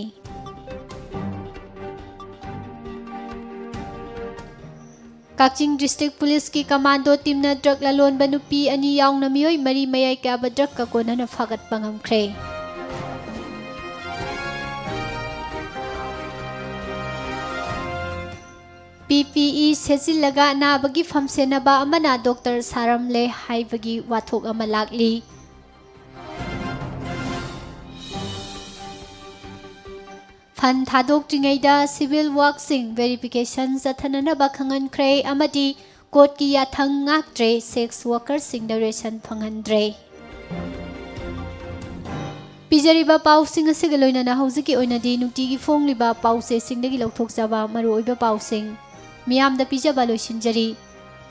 ꯀꯛꯆꯤꯡ ꯗꯤꯁꯇ꯭ꯔꯤꯛ ꯄꯨꯂꯤꯁꯀꯤ ꯀꯃꯥꯟꯗꯣ ꯇꯤꯝꯅ ꯗ꯭ꯔꯒ ꯂꯂꯣꯟꯕ ꯅꯨꯄꯤ ꯑꯅꯤ ꯌꯥꯎꯅ ꯃꯤꯑꯣꯏ ꯃꯔꯤ ꯃꯌꯥꯏ ꯀꯥꯕ ꯗ꯭ꯔꯒꯀ ꯀꯣꯟꯅꯅ ꯐꯥꯒꯠꯄ ꯉꯝꯈ꯭ꯔꯦ꯫ ꯄꯤ ꯄꯤ ꯏ ꯁꯦꯠꯆꯤꯜꯂꯒ ꯑꯅꯥꯕꯒꯤ ꯐꯝ ꯁꯦꯟꯅꯕ ꯑꯃꯅ ꯗꯣꯛꯇꯔ ꯁꯥꯔꯝꯂꯦ ꯍꯥꯏꯕꯒꯤ ꯋꯥꯊꯣꯛ ꯑꯃ ꯂꯥꯛꯂꯤ꯫ ꯕꯟ ꯊꯥꯗꯣꯛꯇ꯭ꯔꯤꯉꯩꯗ civil workꯁꯤꯡ verification ꯆꯠꯊꯅꯅꯕ ꯈꯪꯍꯟꯈ꯭ꯔꯦ ꯑꯃꯗꯤ courtꯀꯤ ꯌꯥꯊꯪ ꯉꯥꯛꯇ꯭ꯔꯦ sex workerꯁꯤꯡꯗ ration ꯐꯪꯍꯟꯗ꯭ꯔꯦ꯫ ꯄꯤꯖꯔꯤꯕ ꯄꯥꯎꯁꯤꯡ ꯑꯁꯤꯒ ꯂꯣꯏꯅꯅ ꯍꯧꯖꯤꯛꯀꯤ ꯑꯣꯏꯅꯗꯤ ꯅꯨꯡꯇꯤꯒꯤ ꯐꯣꯡꯂꯤꯕ ꯄꯥꯎꯆꯦꯁꯤꯡꯗꯒꯤ ꯂꯧꯊꯣꯛꯆꯕ ꯃꯔꯨꯑꯣꯏꯕ ꯄꯥꯎꯁꯤꯡ ꯃꯤꯌꯥꯝꯗ ꯄꯤꯖꯕ ꯂꯣꯏꯁꯤꯟꯖꯔꯤ꯫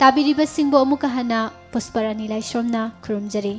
ꯇꯥꯕꯤꯔꯤꯕꯁꯤꯡꯕꯨ ꯑꯃꯨꯛꯀ ꯍꯟꯅ ꯄꯨꯁꯄꯔꯥꯅꯤ ꯂꯥꯏꯁ꯭ꯔꯝꯅ ꯈꯨꯔꯨꯝꯖꯔꯤ꯫